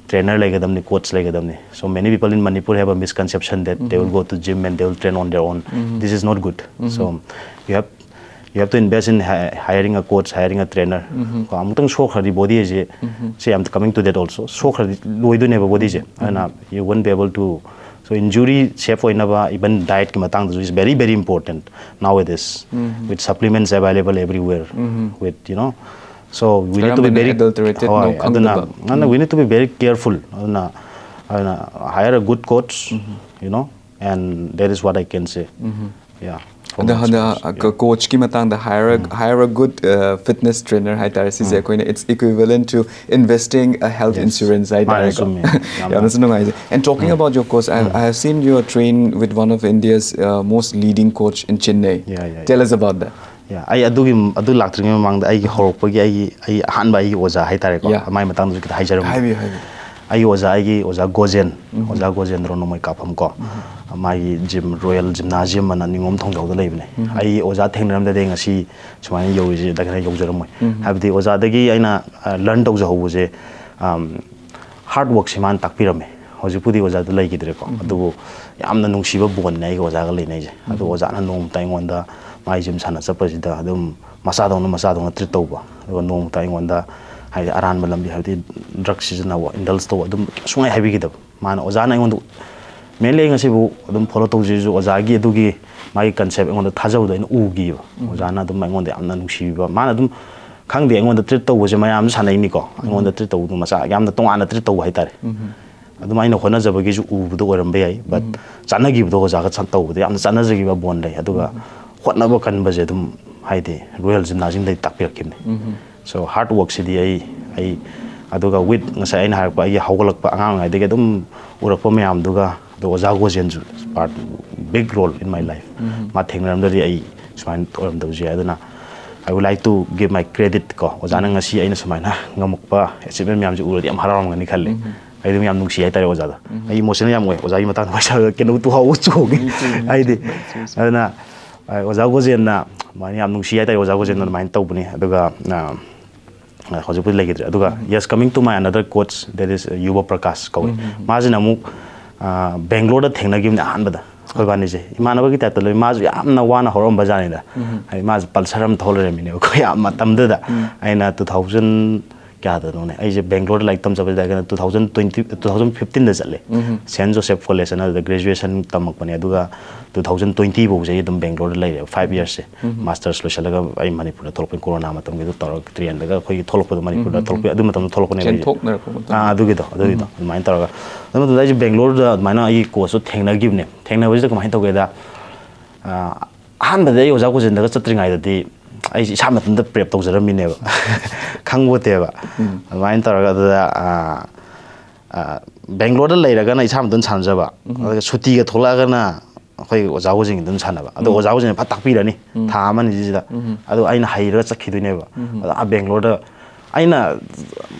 trainer ꯂꯩꯒꯗꯕꯅꯤ, coach ꯂꯩꯒꯗꯕꯅꯤ. So many people in Manipur have a misconception that they will go to gym and they will train on their own. This is not good. So you have you have to invest in hi- hiring a coach, hiring a trainer. ꯀꯣ, ꯑꯃꯨꯛꯇꯪ ꯁꯣꯛꯈ꯭ꯔꯗꯤ body ꯍꯥꯏꯁꯦ, see, I'm coming to that also. ꯁꯣꯛꯈ꯭ꯔꯗꯤ ꯂꯣꯏꯗꯣꯏꯅꯦꯕ bodyꯁꯦ꯫ ꯑꯗꯨꯅ you won't be able to, so injury safe ꯑꯣꯏꯅꯕ even dietꯀꯤ ꯃꯇꯥꯡꯗꯁꯨ is very very important nowadays with supplements available everywhere with, you know, so we need to be ꯀꯔꯝꯕꯅ very adulterated ꯅꯣ ꯍꯣꯏ, ꯑꯗꯨꯅ ꯈꯪꯗꯕ꯫ ꯑꯗꯨꯅ we need to be very careful. ꯑꯗꯨꯅ ꯑꯗꯨꯅ hire a good coach, you know, and that is what I can say. Yeah, from ꯑꯗ my ꯍꯟꯗ experience. Yeah. ꯀꯣꯆꯀꯤ ꯃꯇꯥꯡꯗ hire hire a good fitness trainer ꯍꯥꯏꯇꯥꯔꯦ, ꯁꯤꯁꯦ ꯑꯩꯈꯣꯏꯅ it's equivalent to investing a health Yes. insurance ꯃꯥꯅꯦ, ꯍꯥꯏꯇꯥꯔꯦꯀꯣ꯫ ꯆꯨꯝꯃꯦ꯫ ꯌꯥꯝꯅ ꯌꯥꯝꯅꯁꯨ ꯅꯨꯡꯉꯥꯏꯖꯩ. And talking about your course, I, I have seen you are trained with one of India's uh, most leading coach in Chennai. Yeah, yeah, yeah. Tell us about that. Yeah, ꯑꯩ ꯑꯗꯨꯒꯤ ꯑꯗꯨ ꯂꯥꯛꯇ꯭ꯔꯤꯉꯩ ꯃꯃꯥꯡꯗ ꯑꯩꯒꯤ ꯍꯧꯔꯛꯄꯒꯤ ꯑꯩꯒꯤ ꯑꯩ ꯑꯍꯥꯟꯕ ꯑꯩꯒꯤ ꯑꯣꯖꯥ ꯍꯥꯏꯇꯥꯔꯦꯀꯣ꯫ Yeah. ꯃꯥꯏ ꯃꯇꯥꯡꯗꯁꯨ ꯈꯤꯇꯪ ꯍꯥꯏꯖꯔꯝꯒꯦ꯫ ꯍꯥꯏꯕꯤꯌꯨ, ꯍꯥꯏꯕꯤꯌꯨ꯫ ꯑꯩꯒꯤ ꯑꯣꯖꯥ ꯑꯩꯒꯤ ꯑꯣꯖꯥ ꯒꯣꯖꯦꯟ, ꯑꯣꯖꯥ ꯒꯣꯖꯦꯟꯗ꯭ꯔꯣ ꯅꯣꯡꯃꯩ ꯀꯥꯞꯐꯝ ꯀꯣ꯫ ꯃꯥꯒꯤ gym, Royal Gymnasium ꯑꯅ ꯅꯤꯉꯣꯝ ꯊꯣꯡꯖꯥꯎꯗ ꯂꯩꯕꯅꯦ꯫ ꯑꯩ ꯑꯣꯖꯥ ꯊꯦꯡꯅꯔꯝꯗꯗꯤ ꯉꯁꯤ ꯁꯨꯃꯥꯏꯅ ꯌꯧꯔꯤꯁꯦ ꯗꯥꯏꯔꯦꯛ ꯌꯧꯖꯔꯝꯃꯣꯏ꯫ ꯍꯥꯏꯕꯗꯤ ꯑꯣꯖꯥꯗꯒꯤ ꯑꯩꯅ learn ꯇꯧꯖꯍꯧꯕꯁꯦ, hard workꯁꯦ ꯃꯥꯅ ꯇꯥꯛꯄꯤꯔꯝꯃꯦ꯫ ꯍꯧꯖꯤꯛꯄꯨꯗꯤ ꯑꯣꯖꯥꯗꯣ ꯂꯩꯈꯤꯗ꯭ꯔꯦꯀꯣ꯫ ꯑꯗꯨꯕꯨ ꯌꯥꯝꯅ ꯅꯨꯡꯁꯤꯕ bondꯅꯦ ꯑꯩꯒ ꯑꯣꯖꯥꯒ ꯂꯩꯅꯩꯁꯦ꯫ ꯑꯗꯨ ꯑꯣꯖꯥꯅ ꯅꯣꯡꯃꯇ ꯑꯩꯉꯣꯟꯗ ꯃꯥꯒꯤ gym ꯁꯥꯟꯅ ꯆꯠꯄꯁꯤꯗ ꯑꯗꯨꯝ ꯃꯆꯥꯗꯧꯅ ꯃꯆꯥꯗꯧꯅ treat ꯇꯧꯕ꯫ ꯑꯗꯨꯒ ꯅꯣꯡꯃꯇ ꯑꯩꯉꯣꯟꯗ ꯍꯥꯏꯗꯤ ꯑꯔꯥꯟꯕ ꯂꯝꯕꯤ, ꯍꯥꯏꯕꯗꯤ drug ꯁꯤꯖꯤꯟꯅꯕ, indulge ꯇꯧꯕ ꯑꯗꯨꯝ ꯁꯨꯡꯍꯥꯏ ꯍꯥꯏꯕꯤꯈꯤꯗꯕ꯫ ꯃꯥꯅ ꯑꯣꯖꯥꯅ ꯑꯩꯉꯣꯟꯗ ꯃꯦꯟꯂꯤ ꯑꯩ ꯉꯁꯤꯕꯨ ꯑꯗꯨꯝ ꯐꯣꯂꯣ ꯇꯧꯖꯔꯤꯁꯨ ꯑꯣꯖꯥꯒꯤ ꯑꯗꯨꯒꯤ ꯃꯥꯒꯤ ꯀꯟꯁꯦꯞ ꯑꯩꯉꯣꯟꯗ ꯊꯥꯖꯕꯗꯣ ꯑꯩꯅ ꯎꯈꯤꯕ꯫ ꯑꯣꯖꯥꯅ ꯑꯗꯨꯝ ꯑꯩꯉꯣꯟꯗ ꯌꯥꯝꯅ ꯅꯨꯡꯁꯤꯕꯤꯕ, ꯃꯥꯅ ꯑꯗꯨꯝ, ꯈꯪꯗꯦ, ꯑꯩꯉꯣꯟꯗ ꯇ꯭ꯔꯤꯠ ꯇꯧꯕꯁꯦ ꯃꯌꯥꯝꯁꯨ ꯁꯥꯟꯅꯩꯅꯤꯀꯣ, ꯑꯩꯉꯣꯟꯗ ꯇ꯭ꯔꯤꯠ ꯇꯧꯕꯗꯣ ꯃꯆꯥ ꯌꯥꯝꯅ ꯇꯣꯉꯥꯟꯅ ꯇ꯭ꯔꯤꯠ ꯇꯧꯕ ꯍꯥꯏꯇꯥꯔꯦ꯫ ꯑꯗꯨꯝ ꯑꯩꯅ ꯍꯣꯠꯅꯖꯕꯒꯤꯁꯨ ꯎꯕꯗꯣ ꯑꯣꯏꯔꯝꯕ ꯌꯥꯏ, ꯕꯠ ꯆꯥꯟꯅꯈꯤꯕꯗꯣ ꯑꯣꯖꯥꯒ ꯆ- ꯇꯧꯕꯗ ꯌꯥꯝꯅ ꯆꯥꯟꯅꯖꯈꯤꯕ ꯕꯣꯟ ꯂꯩ꯫ ꯑꯗꯨꯒ ꯍꯣꯠꯅꯕ ꯀꯟꯕꯁꯦ ꯑꯗꯨꯝ, ꯍꯥꯏꯗꯤ, ꯔꯣꯌꯦꯜ ꯖꯤꯝꯅꯥꯖꯤꯌꯝꯗꯒꯤ ꯇꯥꯛꯄꯤꯔꯛꯈꯤꯕꯅꯤ꯫ ꯁꯣ ꯍꯥꯔꯗ ꯋꯥꯔꯛꯁꯤꯗꯤ ꯑꯩ ꯑꯩ ꯑꯗꯨꯒ ꯋꯤꯠ ꯉꯁꯥꯏ ꯑꯩꯅ ꯍꯥꯏꯔꯛꯄ ꯑꯩꯒꯤ ꯍꯧꯒꯠꯂꯛꯄ ꯑꯉꯥꯡ ꯑꯣꯏꯔꯤꯉꯩꯗꯒꯤ ꯑꯗꯨꯝ ꯎꯔꯛꯄ ꯃꯌꯥꯝꯗꯨꯒ, ꯑꯗꯣ ꯑꯣꯖꯥ ꯒꯣꯖꯦꯟꯁꯨ part, big role in my life. ꯃꯥ ꯊꯦꯡꯅꯔꯝꯗ꯭ꯔꯗꯤ ꯑꯩ ꯁꯨꯃꯥꯏꯅ ꯑꯣꯏꯔꯝꯗꯕꯁꯨ ꯌꯥꯏ꯫ ꯑꯗꯨꯅ I would like to give my credit ꯀꯣ, ꯑꯣꯖꯥꯅ ꯉꯁꯤ ꯑꯩꯅ ꯁꯨꯃꯥꯏꯅ ꯉꯝꯃꯛꯄ ꯑꯦꯆꯤꯞꯃꯦꯟ ꯃꯌꯥꯝꯁꯦ ꯎꯔꯗꯤ ꯌꯥꯝ ꯍꯔꯥꯎꯔꯝꯒꯅꯤ ꯈꯜꯂꯦ꯫ ꯑꯩ ꯑꯗꯨꯝ ꯌꯥꯝ ꯅꯨꯡꯁꯤ ꯍꯥꯏꯇꯥꯔꯦ ꯑꯣꯖꯥꯗ꯫ ꯑꯩ ꯏꯃꯣꯁꯅꯦꯜ ꯌꯥꯝ ꯑꯣꯏ ꯑꯣꯖꯥꯒꯤ ꯃꯇꯥꯡꯗ ꯋꯥꯔꯤ ꯁꯥꯕꯗ, ꯀꯩꯅꯣ ꯇꯨꯍꯥꯎꯕ ꯆꯣꯡꯉꯤ꯫ ꯍꯥꯏꯗꯤ, ꯑꯗꯨꯅ ꯑ, ꯑꯣꯖꯥ ꯒꯣꯖꯦꯟꯅ ꯑꯗꯨꯃꯥꯏꯅ ꯌꯥꯝ ꯅꯨꯡꯁꯤ ꯍꯥꯏꯇꯥꯔꯦ, ꯑꯣꯖꯥ ꯒꯣꯖꯦꯟꯅ ꯑꯗꯨꯃꯥꯏꯅ ꯇꯧꯕꯅꯤ꯫ ꯑꯗꯨꯒ ꯑ, ꯑ, ꯍꯧꯖꯤꯛꯄꯨꯗꯤ ꯂꯩꯈꯤꯗ꯭ꯔꯦ꯫ ꯑꯗꯨꯒ yes, coming to my another coach, that is, uh, ꯌꯨꯕ Prakash ꯀꯧꯏ꯫ ꯃꯥꯁꯤꯅ ꯑꯃꯨꯛ ꯑ, ꯕꯦꯡꯒ꯭ꯂꯣꯔꯗ ꯊꯦꯡꯅꯈꯤꯕꯅꯦ ꯑꯍꯥꯟꯕꯗ꯫ ꯑꯩꯈꯣꯏꯕꯥꯅꯤꯁꯦ ꯏꯃꯥꯟꯅꯕꯒꯤ ꯇꯥꯏꯞꯇ ꯂꯣꯏ, ꯃꯥꯁꯨ ꯌꯥꯝꯅ ꯋꯥꯅ ꯍꯧꯔꯛꯑꯝꯕ ꯖꯥꯠꯅꯤꯗ꯫ ꯍꯥꯏꯗꯤ ꯃꯥꯁꯨ ꯄꯜꯁꯔ ꯑꯃ ꯊꯧ ꯂꯩꯔꯝꯃꯤꯅꯦꯕ꯫ ꯑꯩꯈꯣꯏ ꯌꯥꯝ ꯃꯇꯝꯗꯨꯗ ꯑꯩꯅ ꯇꯨ ꯊꯥꯎꯖꯟ ꯀꯌꯥꯗꯅꯣꯅꯦ, ꯑꯩꯁꯦ ꯕꯦꯡꯒ꯭ꯂꯣꯔꯗ ꯂꯥꯏꯔꯤꯛ ꯇꯝꯖꯕꯁꯤꯗ ꯀꯩꯅꯣ, two thousand twenty, two thousand ꯐꯤꯐꯇꯤꯟꯗ ꯆꯠꯂꯦ꯫ ꯁꯦꯟ ꯖꯣꯁꯦꯐ ꯀꯣꯂꯦꯖ ꯑꯅ, ꯑꯗꯨꯗ ꯒ꯭ꯔꯦꯖꯨꯑꯦꯁꯟ ꯇꯝꯃꯛꯄꯅꯦ꯫ ꯑꯗꯨꯒ ꯇꯨ ꯊꯥꯎꯖꯟ ꯇ꯭ꯋꯦꯟꯇꯤ ꯐꯥꯎꯁꯦ ꯑꯩ ꯑꯗꯨꯝ ꯕꯦꯡꯒ꯭ꯂꯣꯔꯗ ꯂꯩꯔꯦꯕ, ꯐꯥꯏꯚ ꯌꯔꯁꯁꯦ꯫ ꯃꯥꯁꯇꯔꯁ ꯂꯣꯏꯁꯤꯜꯂꯒ ꯑꯩ ꯃꯅꯤꯄꯨꯔꯗ ꯊꯣꯛꯂꯛꯄꯅꯤ꯫ ꯀꯣꯔꯣꯅꯥ ꯃꯇꯝꯒꯤꯗꯣ ꯇꯧꯔꯒ ꯇ꯭ꯔꯦꯟꯗꯒ ꯑꯩꯈꯣꯏꯒꯤ ꯊꯣꯛꯂꯛꯄꯗꯣ, ꯃꯅꯤꯄꯨꯔꯗ ꯊꯣꯛꯂꯛꯄ, ꯑꯗꯨ ꯃꯇꯝꯗ ꯊꯣꯛꯂꯛꯄꯅꯦꯕ ꯑꯩꯁꯦ꯫ ꯆꯦꯟꯊꯣꯛꯅꯔꯛꯄ ꯃꯇꯝ꯫ ꯑꯥ, ꯑꯗꯨꯒꯤꯗꯣ ꯑꯗꯨꯒꯤꯗꯣ ꯑꯗꯨꯃꯥꯏꯅ ꯇꯧꯔꯒ, ꯑꯗꯨ ꯃꯇꯝꯗ ꯑꯩꯁꯦ ꯕꯦꯡꯒ꯭ꯂꯣꯔꯗ ꯑꯗꯨꯃꯥꯏꯅ ꯑꯩꯒꯤ ꯀꯣꯆꯇꯣ ꯊꯦꯡꯅꯈꯤꯕꯅꯦ꯫ ꯊꯦꯡꯅꯕꯁꯤꯗ ꯀꯃꯥꯏꯅ ꯇꯧꯒꯦꯗ, ꯑꯥ, ꯑꯍꯥꯟꯕꯗ ꯑꯩ ꯑꯣꯖꯥ ꯒꯣꯖꯦꯟꯗꯒ ꯆꯠꯇ꯭ꯔꯤꯉꯩꯗꯗꯤ ꯑꯩꯁꯦ ꯏꯁꯥ ꯃꯊꯟꯇ ꯄ꯭ꯔꯦꯞ ꯇꯧꯖꯔꯝꯃꯤꯅꯦꯕ꯫ ꯈꯪꯕꯣꯠꯇꯦꯕ꯫ ꯑꯗꯨꯃꯥꯏꯅ ꯇꯧꯔꯒ ꯑꯗꯨꯗ, ꯑꯥ, ꯑꯥ, ꯕꯦꯡꯒ꯭ꯂꯣꯔꯗ ꯂꯩꯔꯒꯅ ꯏꯁꯥ ꯃꯊꯟꯇ ꯁꯥꯟꯅꯖꯕ, ꯑꯗꯨꯒ ꯁꯨꯇꯤꯒ ꯊꯣꯛꯂꯛꯑꯒꯅ ꯑꯩꯈꯣꯏ ꯑꯣꯖꯥ ꯒꯣꯖꯦꯟꯒꯤ ꯑꯗꯨꯝ ꯁꯥꯟꯅꯕ꯫ ꯑꯗꯣ ꯑꯣꯖꯥ ꯒꯣꯖꯦꯟꯅ ꯐꯠ ꯇꯥꯛꯄꯤꯔꯅꯤ꯫ ꯊꯥ ꯑꯃ ꯑꯅꯤꯁꯤꯗ꯫ ꯑꯗꯣ ꯑꯩꯅ ꯍꯩꯔꯒ ꯆꯠꯈꯤꯗꯣꯏꯅꯦꯕ꯫ ꯑꯗꯣ ꯑꯥ ꯕꯦꯡꯒ꯭ꯂꯣꯔꯗ ꯑꯩꯅ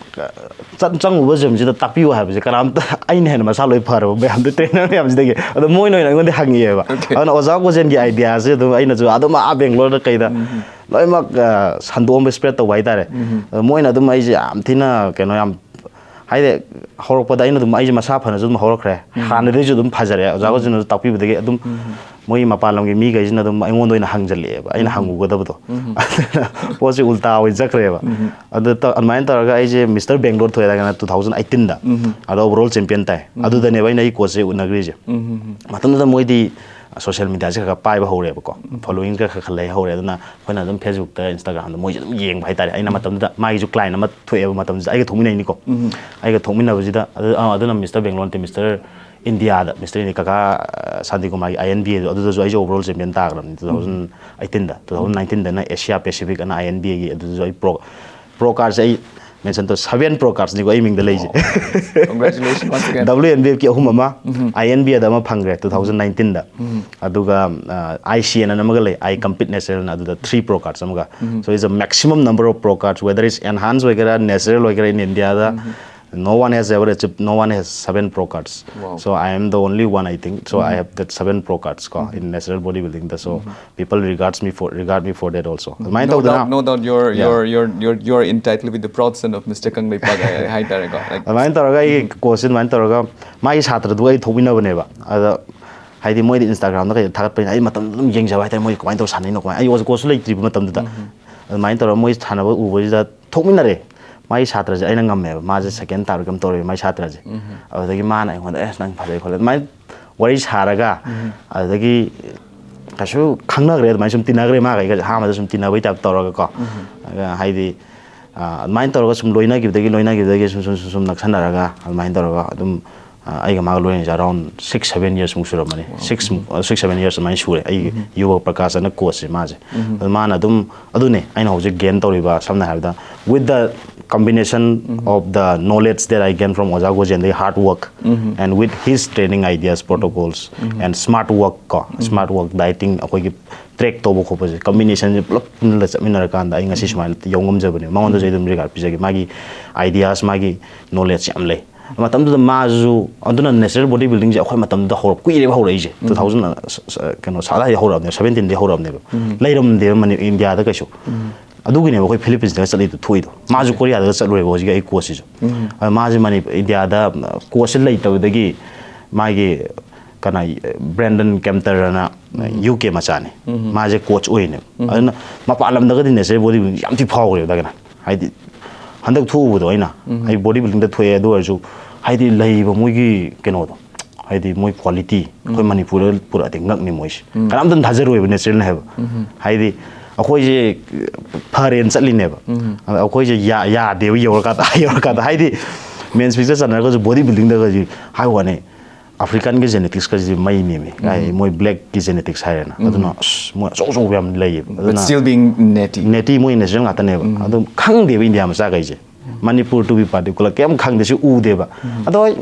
ꯆꯠ-, ꯆꯪꯉꯨꯕ ꯖꯤꯝꯁꯤꯗ ꯇꯥꯛꯄꯤꯌꯨ ꯍꯥꯏꯕꯁꯦ ꯀꯅꯥꯝꯇ, ꯑꯩꯅ ꯍꯦꯟꯅ ꯃꯁꯥ ꯂꯣꯏ ꯐꯔꯕ ꯃꯌꯥꯝꯗꯣ, ꯇ꯭ꯔꯦꯅꯔ ꯃꯌꯥꯝꯁꯤꯗꯒꯤ꯫ ꯑꯗꯣ ꯃꯣꯏꯅ ꯑꯣꯏꯅ ꯑꯩꯉꯣꯟꯗ ꯍꯪꯉꯛꯑꯦꯕ꯫ ꯑꯗꯨꯅ ꯑꯣꯖꯥ ꯒꯣꯖꯦꯟꯒꯤ ꯑꯥꯏꯗꯤꯌꯥꯁꯦ ꯑꯗꯨꯝ ꯑꯩꯅꯁꯨ ꯑꯗꯨꯝ ꯑꯥ ꯕꯦꯡꯒ꯭ꯂꯣꯔꯗ ꯀꯩꯗ ꯂꯣꯏꯅꯃꯛ, ꯑ, ꯁꯟꯗꯣꯛꯑꯝꯕ, ꯁ꯭ꯄ꯭ꯔꯦꯗ ꯇꯧꯕ ꯍꯥꯏꯇꯥꯔꯦ꯫ ꯑꯗꯣ ꯃꯣꯏꯅ ꯑꯗꯨꯝ ꯑꯩꯁꯦ ꯌꯥꯝ ꯊꯤꯅ ꯀꯩꯅꯣ ꯌꯥꯝ ꯍꯥꯏꯗꯤ ꯍꯧꯔꯛꯄꯗ ꯑꯩꯅ ꯑꯗꯨꯝ, ꯑꯩꯁꯦ ꯃꯁꯥ ꯐꯅꯁꯨ ꯑꯗꯨꯝ ꯍꯧꯔꯛꯈ꯭ꯔꯦ, ꯍꯥꯟꯅꯗꯩꯁꯨ ꯑꯗꯨꯝ ꯐꯖꯔꯦ, ꯑꯣꯖꯥ ꯒꯣꯖꯤꯟꯅꯁꯨ ꯇꯥꯛꯄꯤꯕꯗꯒꯤ ꯑꯗꯨꯝ ꯃꯣꯏ ꯃꯄꯥꯟ ꯂꯝꯒꯤ ꯃꯤꯈꯩꯁꯤꯅ ꯑꯗꯨꯝ ꯑꯩꯉꯣꯟꯗ ꯑꯣꯏꯅ ꯍꯪꯖꯜꯂꯛꯑꯦꯕ, ꯑꯩꯅ ꯍꯪꯉꯨꯒꯗꯕꯗꯣ꯫ ꯑꯗꯨꯅ ꯄꯣꯠꯁꯦ ꯎꯜꯇꯥ ꯑꯣꯏꯅ ꯆꯠꯈ꯭ꯔꯦꯕ꯫ ꯑꯗꯨ ꯇ-, ꯑꯗꯨꯃꯥꯏꯅ ꯇꯧꯔꯒ ꯑꯩꯁꯦ ꯃꯤꯁꯇꯔ ꯕꯦꯡꯒ꯭ꯂꯣꯔ ꯊꯣꯛꯑꯦ ꯍꯥꯏꯔꯒꯅ ꯇꯨ ꯊꯥꯎꯖꯟ ꯑꯩꯠꯇꯤꯟꯗ, ꯑꯗ ꯑꯣꯚꯔ ꯑꯣꯜ ꯆꯦꯝꯄꯤꯌꯟ ꯇꯥꯏ꯫ ꯑꯗꯨꯗꯅꯦꯕ ꯑꯩꯅ ꯑꯩ ꯀꯣꯆꯁꯦ ꯎꯅꯈ꯭ꯔꯤꯁꯦ꯫ ꯃꯇꯝꯗꯨꯗ ꯃꯣꯏꯗꯤ ꯁꯣꯁꯤꯌꯦꯜ ꯃꯤꯗꯤꯌꯥꯁꯦ ꯈꯔ ꯈꯔ ꯄꯥꯏꯕ ꯍꯧꯔꯦꯕꯀꯣ, ꯐꯣꯂꯣꯋꯤꯡ ꯈꯔ ꯈꯔ ꯈꯔ ꯂꯩ ꯍꯧꯔꯦ꯫ ꯑꯗꯨꯅ ꯑꯩꯈꯣꯏꯅ ꯑꯗꯨꯝ ꯐꯦꯁꯕꯨꯛꯇ, ꯏꯟꯁꯇꯥꯒ꯭ꯔꯥꯝꯗ ꯃꯣꯏꯁꯦ ꯑꯗꯨꯝ ꯌꯦꯡꯕ ꯍꯥꯏꯇꯥꯔꯦ꯫ ꯑꯩꯅ ꯃꯇꯝꯗꯨꯗ ꯃꯥꯒꯤꯁꯨ ꯀ꯭ꯂꯥꯏꯟ ꯑꯃ ꯊꯣꯛꯑꯦꯕ, ꯃꯇꯝꯗꯨꯗ ꯑꯩꯒ ꯊꯣꯛꯃꯤꯟꯅꯩꯅꯤꯀꯣ꯫ ꯑꯩꯒ ꯊꯣꯛꯃꯤꯟꯅꯕꯁꯤꯗ ꯑꯗꯨ, ꯑꯥ, ꯑꯗꯨꯅ ꯃꯤꯁꯇꯔ ꯕꯦꯡꯒ꯭ꯂꯣꯔ ꯅꯠꯇꯦ, ꯃꯤꯁꯇꯔ ꯏꯟꯗꯤꯌꯥꯗ, ꯃꯤꯁꯇꯔ ꯏꯟꯗꯤꯌꯥ, ꯀꯀꯥ, ꯑ, ꯁꯥꯟꯇꯤ ꯀꯨꯃꯥꯔꯒꯤ ꯑꯥꯏ ꯑꯦꯟ ꯕꯤ ꯑꯦꯗꯣ, ꯑꯗꯨꯗꯁꯨ ꯑꯩꯁꯦ ꯑꯣꯚꯔ ꯑꯣꯜ ꯆꯦꯝꯄꯤꯌꯟ ꯇꯥꯈ꯭ꯔꯕꯅꯤ ꯇꯨ ꯊꯥꯎꯖꯟ ꯑꯩꯠꯇꯤꯟꯗ꯫ ꯇꯨ ꯊꯥꯎꯖꯟ ꯅꯥꯏꯟꯇꯤꯟꯗꯅ ꯑꯦꯁꯤꯌꯥ ꯄꯦꯁꯤꯐꯤꯛ ꯑꯅ ꯑꯥꯏ ꯑꯦꯟ ꯕꯤ ꯑꯦꯒꯤ, ꯑꯗꯨꯗꯁꯨ ꯑꯩ ꯄ꯭ꯔꯣ, ꯄ꯭ꯔꯣ ꯀꯥꯔꯠꯁꯦ ꯑꯩ ꯃꯦꯟꯁꯟ ꯇꯧ, ꯁꯚꯦꯟ ꯄ꯭ꯔꯣ ꯀꯥꯔꯠꯁꯅꯤꯀꯣ ꯑꯩ ꯃꯤꯡꯗ ꯂꯩꯁꯦ꯫ Congratulations once again. W N B ꯑꯦꯐꯀꯤ ꯑꯍꯨꯝ ꯑꯃ, ꯑꯥꯏ ꯑꯦꯟ ꯕꯤ ꯑꯦꯗ ꯑꯃ ꯐꯪꯈ꯭ꯔꯦ ꯇꯨ ꯊꯥꯎꯖꯟ ꯅꯥꯏꯟꯇꯤꯟꯗ꯫ ꯑꯗꯨꯒ, ꯑ, ꯑꯥꯏ ꯁꯤ ꯑꯦꯟ ꯑꯅ ꯑꯃꯒ ꯂꯩ, ꯑꯥꯏ ꯀꯝꯄꯤꯠ ꯅꯦꯆꯔꯦꯜꯅ, ꯑꯗꯨꯗ ꯊ꯭ꯔꯤ ꯄ꯭ꯔꯣ ꯀꯥꯔꯠꯁ ꯑꯃꯒ꯫ So it's a maximum number of pro cards, whether it's enhance ꯑꯣꯏꯒꯦꯔꯥ, natural ꯑꯣꯏꯒꯦꯔꯥ, in India the no one has ever achieved, no one has seven pro cards. Wow. So I am the only one, I think. So I have that seven pro cards ꯀꯣ, in natural bodybuilding the. So people regards me for, regard me for that also. ꯑꯗꯨꯃꯥꯏꯅ No ꯇꯧꯗꯅ doubt, no doubt, you're, Yeah. you're, you're, you're, you're entitled with the proud son of Mister Kangleipak ꯍꯥꯏ-, ꯍꯥꯏꯇꯥꯔꯦꯀꯣ꯫ Like, ꯑꯗꯨꯃꯥꯏꯅ ꯇꯧꯔꯒ ꯑꯩꯒꯤ ꯀꯣꯆꯁꯦ ꯑꯗꯨꯃꯥꯏꯅ ꯇꯧꯔꯒ ꯃꯥꯒꯤ ꯁꯥꯇ꯭ꯔꯗꯨꯒ ꯑꯩ ꯊꯣꯛꯃꯤꯟꯅꯕꯅꯦꯕ꯫ ꯑꯗ ꯍꯥꯏꯗꯤ ꯃꯣꯏꯗꯤ ꯏꯟꯁꯇꯥꯒ꯭ꯔꯥꯝꯗ ꯀꯩꯗ ꯊꯥꯒꯠꯄꯅꯤꯅ ꯑꯩ ꯃꯇꯝꯗꯨꯗ ꯑꯗꯨꯝ ꯌꯦꯡꯖꯕ ꯍꯥꯏꯇꯥꯔꯦ, ꯃꯣꯏ ꯀꯃꯥꯏꯅ ꯇꯧꯔ ꯁꯥꯟꯅꯩꯅꯣ, ꯀꯃꯥꯏꯅ, ꯑꯩ ꯀꯣꯆꯁꯨ ꯂꯩꯇ꯭ꯔꯤꯕ ꯃꯇꯝꯗꯨꯗ꯫ ꯑꯗꯨꯃꯥꯏꯅ ꯇꯧꯔꯒ ꯃꯣꯏ ꯁꯥꯟꯅꯕ ꯎꯕꯁꯤꯗ ꯊꯣꯛꯃꯤꯟꯅꯔꯦ꯫ ꯃꯥꯒꯤ ꯁꯥꯇ꯭ꯔꯁꯦ ꯑꯩꯅ ꯉꯝꯃꯦꯕ, ꯃꯥꯁꯦ ꯁꯦꯀꯦꯟ ꯇꯥꯕ ꯀꯩꯅꯣꯝ ꯇꯧꯔꯦ ꯃꯥꯒꯤ ꯁꯥꯇ꯭ꯔꯁꯦ꯫ ꯑꯗꯨꯗꯒꯤ ꯃꯥꯅ ꯑꯩꯉꯣꯟꯗ, "ꯑꯦꯁ, ꯅꯪ ꯐꯖꯩ ꯈꯣꯠꯂꯦ" ꯑꯗꯨꯃꯥꯏꯅ ꯋꯥꯔꯤ ꯁꯥꯔꯒ, ꯑꯗꯨꯗꯒꯤ ꯀꯩꯁꯨ ꯈꯪꯅꯈ꯭ꯔꯦ, ꯑꯗꯨꯃꯥꯏꯅ ꯁꯨꯝ ꯇꯤꯟꯅꯈ꯭ꯔꯦ꯫ ꯃꯥꯒ ꯑꯩꯒꯁꯦ ꯑꯍꯥꯟꯕꯗ ꯁꯨꯝ ꯇꯤꯟꯅꯕꯩ ꯇꯥꯏꯞ ꯇꯧꯔꯒꯀꯣ꯫ ꯑꯗꯨꯒ ꯍꯥꯏꯗꯤ, ꯑ, ꯑꯗꯨꯃꯥꯏꯅ ꯇꯧꯔꯒ ꯁꯨꯝ ꯂꯣꯏꯅꯈꯤꯕꯗꯒꯤ, ꯂꯣꯏꯅꯈꯤꯕꯗꯒꯤ ꯁꯨꯝ, ꯁꯨꯝ, ꯁꯨꯝ, ꯁꯨꯝ ꯅꯛꯁꯟꯅꯔꯒ ꯑꯗꯨꯃꯥꯏꯅ ꯇꯧꯔꯒ ꯑꯗꯨꯝ, ꯑ, ꯑꯩꯒ ꯃꯥꯒ ꯂꯣꯏꯅꯔꯤꯁꯦ around six, seven years ꯃꯨꯛ ꯁꯨꯔꯝꯃꯅꯤ꯫ Six ꯃꯨꯛ, ꯑ, six, seven years ꯑꯗꯨꯃꯥꯏꯅ ꯁꯨꯔꯦ꯫ ꯑꯩꯒꯤ ꯌꯨꯕ ꯄ꯭ꯔꯀꯥꯁ ꯑꯅ ꯀꯣꯆꯁꯦ ꯃꯥꯁꯦ꯫ ꯑꯗꯨ ꯃꯥꯅ ꯑꯗꯨꯝ, ꯑꯗꯨꯅꯦ ꯑꯩꯅ ꯍꯧꯖꯤꯛ ꯒꯦꯟ ꯇꯧꯔꯤꯕ, ꯁꯝꯅ ꯍꯥꯏꯔꯕꯗ, with the combination of the knowledge that I gain from ꯑꯣꯖꯥ ꯒꯣꯖꯦꯟꯗꯒꯤ hard work and with his training ideas, protocols and smart work ꯀꯣ, smart work, dieting, ꯑꯩꯈꯣꯏꯒꯤ ꯇ꯭ꯔꯦꯛ ꯇꯧꯕ ꯈꯣꯠꯄꯁꯦ, ꯀꯝꯕꯤꯅꯦꯁꯟꯁꯦ ꯄꯨꯂꯞ ꯄꯨꯜꯂ ꯆꯠꯃꯤꯟꯅꯔꯀꯥꯟꯗ ꯑꯩ ꯉꯁꯤ ꯁꯨꯃꯥꯏꯅ ꯌꯧ ꯉꯝꯖꯕꯅꯦ꯫ ꯃꯉꯣꯟꯗꯁꯨ ꯑꯩ ꯑꯗꯨꯝ ꯔꯤꯒꯥꯔꯗ ꯄꯤꯖꯒꯦ, ꯃꯥꯒꯤ ideas, ꯃꯥꯒꯤ knowledge ꯌꯥꯝ ꯂꯩ꯫ ꯃꯇꯝꯗꯨꯗ ꯃꯥꯁꯨ, ꯑꯗꯨꯅ natural body buildingꯁꯦ ꯑꯩꯈꯣꯏ ꯃꯇꯝꯗꯨꯗ ꯍꯧꯔꯛ-, ꯀꯨꯏꯔꯦꯕ ꯍꯧꯔꯛꯏꯁꯦ꯫ ꯇꯨ ꯊꯥꯎꯖꯟ, ꯑ, ꯁ-, ꯁ-, ꯀꯩꯅꯣ, ꯁ-, ꯑꯗꯥꯏꯗꯩ ꯍꯧꯔꯛꯑꯕꯅꯦꯕ, ꯁꯚꯦꯟꯇꯤꯟꯗꯩ ꯍꯧꯔꯛꯑꯕꯅꯦꯕ꯫ ꯂꯩꯔꯝꯗꯦꯕ ꯃꯅꯤ-, ꯏꯟꯗꯤꯌꯥꯗ ꯀꯩꯁꯨ꯫ ꯑꯗꯨꯒꯤꯅꯦꯕ ꯑꯩꯈꯣꯏ ꯐꯤꯂꯤꯄꯤꯟꯁꯇꯒ ꯆꯠꯂꯤꯗꯣ, ꯊꯣꯛꯏꯗꯣ꯫ ꯃꯥꯁꯨ ꯀꯣꯔꯤꯌꯥꯗꯒ ꯆꯠꯂꯨꯔꯦꯕ ꯍꯧꯖꯤꯛꯀꯤ ꯑꯩ ꯀꯣꯆꯁꯤꯁꯨ꯫ ꯑꯗꯣ ꯃꯥꯁꯦ ꯃꯅꯤ-, ꯏꯟꯗꯤꯌꯥꯗ ꯀꯣꯆꯁꯦ ꯂꯩꯇꯕꯗꯒꯤ ꯃꯥꯒꯤ ꯀꯅꯥ, ꯕ꯭ꯔꯦꯟꯗꯟ ꯀꯦꯝꯇꯔꯅ, ꯌꯨ ꯀꯦ ꯃꯆꯥꯅꯤ꯫ ꯃꯥꯁꯦ ꯀꯣꯆ ꯑꯣꯏꯅꯦꯕ꯫ ꯑꯗꯨꯅ ꯃꯄꯥꯟ ꯂꯝꯗꯒꯗꯤ natural body building ꯌꯥꯝ ꯊꯤ ꯐꯥꯎꯈ꯭ꯔꯦꯕ ꯗꯒꯅ꯫ ꯍꯥꯏꯗꯤ ꯍꯟꯗꯛ ꯊꯣꯛꯎꯕꯗꯣ ꯑꯩꯅ, ꯑꯩ ꯕꯣꯗꯤ ꯕꯤꯜꯗꯤꯡꯗ ꯊꯣꯛꯑꯦ, ꯑꯗꯨ ꯑꯣꯏꯔꯁꯨ ꯍꯥꯏꯗꯤ ꯂꯩꯔꯤꯕ ꯃꯣꯏꯒꯤ ꯀꯩꯅꯣꯗꯣ, ꯍꯥꯏꯗꯤ ꯃꯣꯏ ꯀ꯭ꯋꯥꯂꯤꯇꯤ ꯑꯩꯈꯣꯏ ꯃꯅꯤꯄꯨꯔꯗ ꯄꯨꯔꯛꯑꯗꯤ ꯉꯛꯅꯤ ꯃꯣꯏꯁꯦ꯫ ꯀꯅꯥꯝꯇꯅ ꯊꯥꯖꯔꯣꯏꯕ natural ꯅꯦ ꯍꯥꯏꯕ꯫ ꯍꯥꯏꯗꯤ ꯑꯩꯈꯣꯏꯁꯦ ꯐꯔꯦꯅ ꯆꯠꯂꯤꯅꯦꯕ꯫ ꯑꯗ ꯑꯩꯈꯣꯏꯁꯦ ꯌꯥ-, ꯌꯥꯗꯦꯕ ꯌꯧꯔꯀꯥꯟꯗ, ꯌꯧꯔꯀꯥꯟꯗ ꯍꯥꯏꯗꯤ men's physique ꯆꯠꯅꯔꯒꯁꯨ ꯕꯣꯗꯤ ꯕꯤꯜꯗꯤꯡꯗꯒꯁꯨ ꯍꯥꯏ ꯋꯥꯅꯤ꯫ ꯑꯐ꯭ꯔꯤꯀꯥꯟꯒꯤ genetics ꯀꯁꯤ ꯃꯩꯅꯦꯃꯤ꯫ ꯀꯥꯏ ꯃꯣꯏ black ꯀꯤ genetics ꯍꯥꯏꯔꯦꯅ꯫ ꯑꯗꯨꯅ ꯑꯁ, ꯃꯣꯏ ꯑꯆꯧ ꯑꯆꯧꯕ ꯌꯥꯝ ꯂꯩꯌꯦꯕ꯫ But ꯑꯗꯨꯅ still being natty. Natty ꯃꯣꯏ natural ꯉꯥꯛꯇꯅꯦꯕ꯫ ꯑꯗꯨꯝ ꯈꯪꯗꯦꯕ ꯏꯟꯗꯤꯌꯥ ꯃꯆꯥꯈꯩꯁꯦ꯫ ꯃꯅꯤꯄꯨꯔ to be particular ꯀꯩꯝ ꯈꯪꯗꯦ, ꯁꯤ ꯎꯗꯦꯕ꯫ ꯑꯗꯣ ꯍꯣꯏ,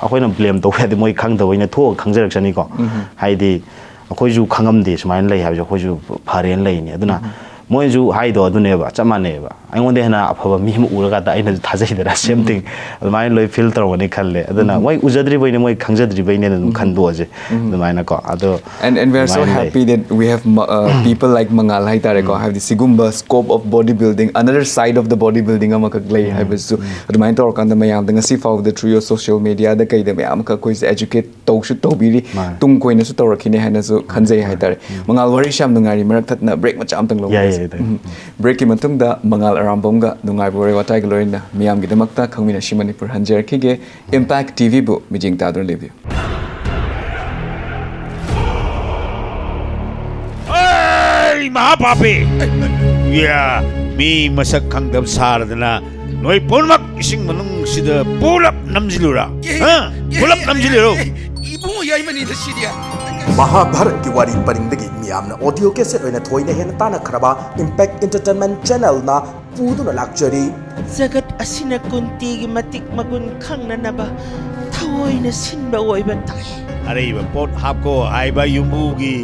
ꯑꯩꯈꯣꯏꯅ blame ꯇꯧꯕ ꯌꯥꯗꯦ, ꯃꯣꯏ ꯈꯪꯗꯕꯩꯅ ꯊꯣꯛꯑꯒ ꯈꯪꯖꯔꯛꯁꯅꯤꯀꯣ꯫ ꯍꯥꯏꯗꯤ ꯑꯩꯈꯣꯏꯁꯨ ꯈꯪꯉꯝꯗꯦ ꯁꯨꯃꯥꯏꯅ ꯂꯩ ꯍꯥꯏꯕꯁꯦ, ꯑꯩꯈꯣꯏꯁꯨ ꯐꯔꯦꯅ ꯂꯩꯅꯤ꯫ ꯑꯗꯨꯅ ꯃꯣꯏꯅꯁꯨ ꯍꯥꯏꯗꯣ ꯑꯗꯨꯅꯦꯕ, ꯆꯞ ꯃꯥꯟꯅꯩꯕ꯫ ꯑꯩꯉꯣꯟꯗ ꯍꯦꯟꯅ ꯑꯐꯕ ꯃꯤ ꯑꯃ ꯎꯔꯀꯥꯟꯗ ꯑꯩꯅꯁꯨ ꯊꯥꯖꯩꯗꯅ, same thing꯫ ꯑꯗꯨꯃꯥꯏꯅ ꯂꯣꯏ feel ꯇꯧꯔꯝꯒꯅꯤ ꯈꯜꯂꯦ꯫ ꯑꯗꯨꯅ ꯃꯣꯏ ꯎꯖꯗ꯭ꯔꯤꯕꯩꯅꯦ, ꯃꯣꯏ ꯈꯪꯖꯗ꯭ꯔꯤꯕꯩꯅꯦꯅ ꯑꯗꯨꯝ ꯈꯟꯗꯣꯛꯑꯁꯦ꯫ ꯑꯗꯨꯃꯥꯏꯅꯀꯣ꯫ ꯑꯗꯣ And, and we are so ꯑꯗꯨꯃꯥꯏꯅ ꯂꯩ꯫ Happy that we have ꯃ-, uh, people like ꯃꯉꯥꯜ ꯍꯥꯏꯇꯥꯔꯦꯀꯣ꯫ ꯍꯥꯏꯕꯗꯤ ꯁꯤꯒꯨꯝꯕ scope of body building, another side of the body building ꯑꯃꯈꯛ ꯂꯩ ꯍꯥꯏꯕꯁꯨ ꯑꯗꯨꯃꯥꯏꯅ ꯇꯧꯔꯀꯥꯟꯗ ꯃꯌꯥꯝꯗ ꯉꯁꯤ ꯐꯥꯎꯕꯗ through your social media ꯗ ꯀꯩꯗ ꯃꯌꯥꯝ ꯑꯃꯈꯛ ꯑꯩꯈꯣꯏꯁꯦ educate ꯇꯧꯁꯨ ꯇꯧꯕꯤꯔꯤ, ꯃꯥꯅꯦ꯫ ꯇꯨꯡ ꯀꯣꯏꯅꯁꯨ ꯇꯧꯔꯛꯈꯤꯅꯤ ꯍꯥꯏꯅꯁꯨ ꯈꯟꯖꯩ ꯍꯥꯏꯇꯥꯔꯦ꯫ ꯃꯉꯥꯜ, ꯋꯥꯔꯤꯁꯨ ꯌꯥꯝ ꯅꯨꯡꯉꯥꯏꯔꯤ, ꯃꯔꯛ ꯊꯠꯅ break ꯃꯆꯥ ꯑꯝꯇꯪ ꯂꯧꯕ ꯌꯥꯏ, ꯌꯥꯏ, ꯌꯥꯏ꯫ Break ꯀꯤ ꯃꯇꯨꯡꯗ ꯃꯉꯥꯜ ꯑꯔꯥꯝꯕꯝꯒ ꯅꯨꯡꯉꯥꯏꯕ ꯋꯥꯔꯤ ꯋꯥꯇꯥꯏꯒ ꯂꯣꯏꯅꯅ ꯃꯤꯌꯥꯝꯒꯤꯗꯃꯛꯇ ꯈꯪꯃꯤꯟꯅꯁꯤ ꯃꯅꯤꯄꯨꯔ ꯍꯟꯖꯔꯛꯈꯤꯒꯦ꯫ Impact T V ꯕꯨ ꯃꯤꯠꯌꯦꯡ ꯇꯥꯗꯨꯅ ꯂꯩꯕꯤꯌꯨ꯫ ꯑꯩ ꯃꯍꯥꯄꯥꯄꯤ! ꯌꯥ, ꯃꯤ ꯃꯁꯛ ꯈꯪꯗꯕ ꯁꯥꯔꯗꯅ ꯅꯣꯏ ꯄꯨꯝꯅꯃꯛ ꯏꯁꯤꯡ ꯃꯅꯨꯡꯁꯤꯗ ꯄꯨꯂꯞ ꯅꯝꯁꯤꯜꯂꯨꯔꯥ? ꯍꯥ? ꯄꯨꯂꯞ ꯅꯝꯁꯤꯜꯂꯨꯔꯣ? ꯏꯕꯨꯡꯉꯣ ꯌꯥꯏꯃꯅꯤꯗ ꯁꯤꯗꯤ꯫ ꯃꯍꯥꯚꯥꯔꯠꯀꯤ ꯋꯥꯔꯤ ꯄꯔꯤꯡꯗꯒꯤ ꯃꯤꯌꯥꯝꯅ audio cassette ꯑꯣꯏꯅ ꯊꯣꯏꯅ ꯍꯦꯟꯅ ꯇꯥꯟꯅꯈ꯭ꯔꯕ Impact Entertainment Channel ꯅ ꯄꯨꯗꯨꯅ ꯂꯥꯛꯆꯔꯤ꯫ ꯖꯒꯠ ꯑꯁꯤꯅ ꯀꯨꯟꯇꯤꯒꯤ ꯃꯇꯤꯛ ꯃꯒꯨꯟ ꯈꯪꯅꯅꯕ ꯊꯑꯣꯏꯅ ꯁꯤꯟꯕ ꯑꯣꯏꯕ ꯇꯥꯏ꯫ ꯑꯔꯩꯕ ꯄꯣꯠ ꯍꯥꯞꯀꯣ ꯍꯥꯏꯕ ꯌꯨꯝꯕꯨꯒꯤ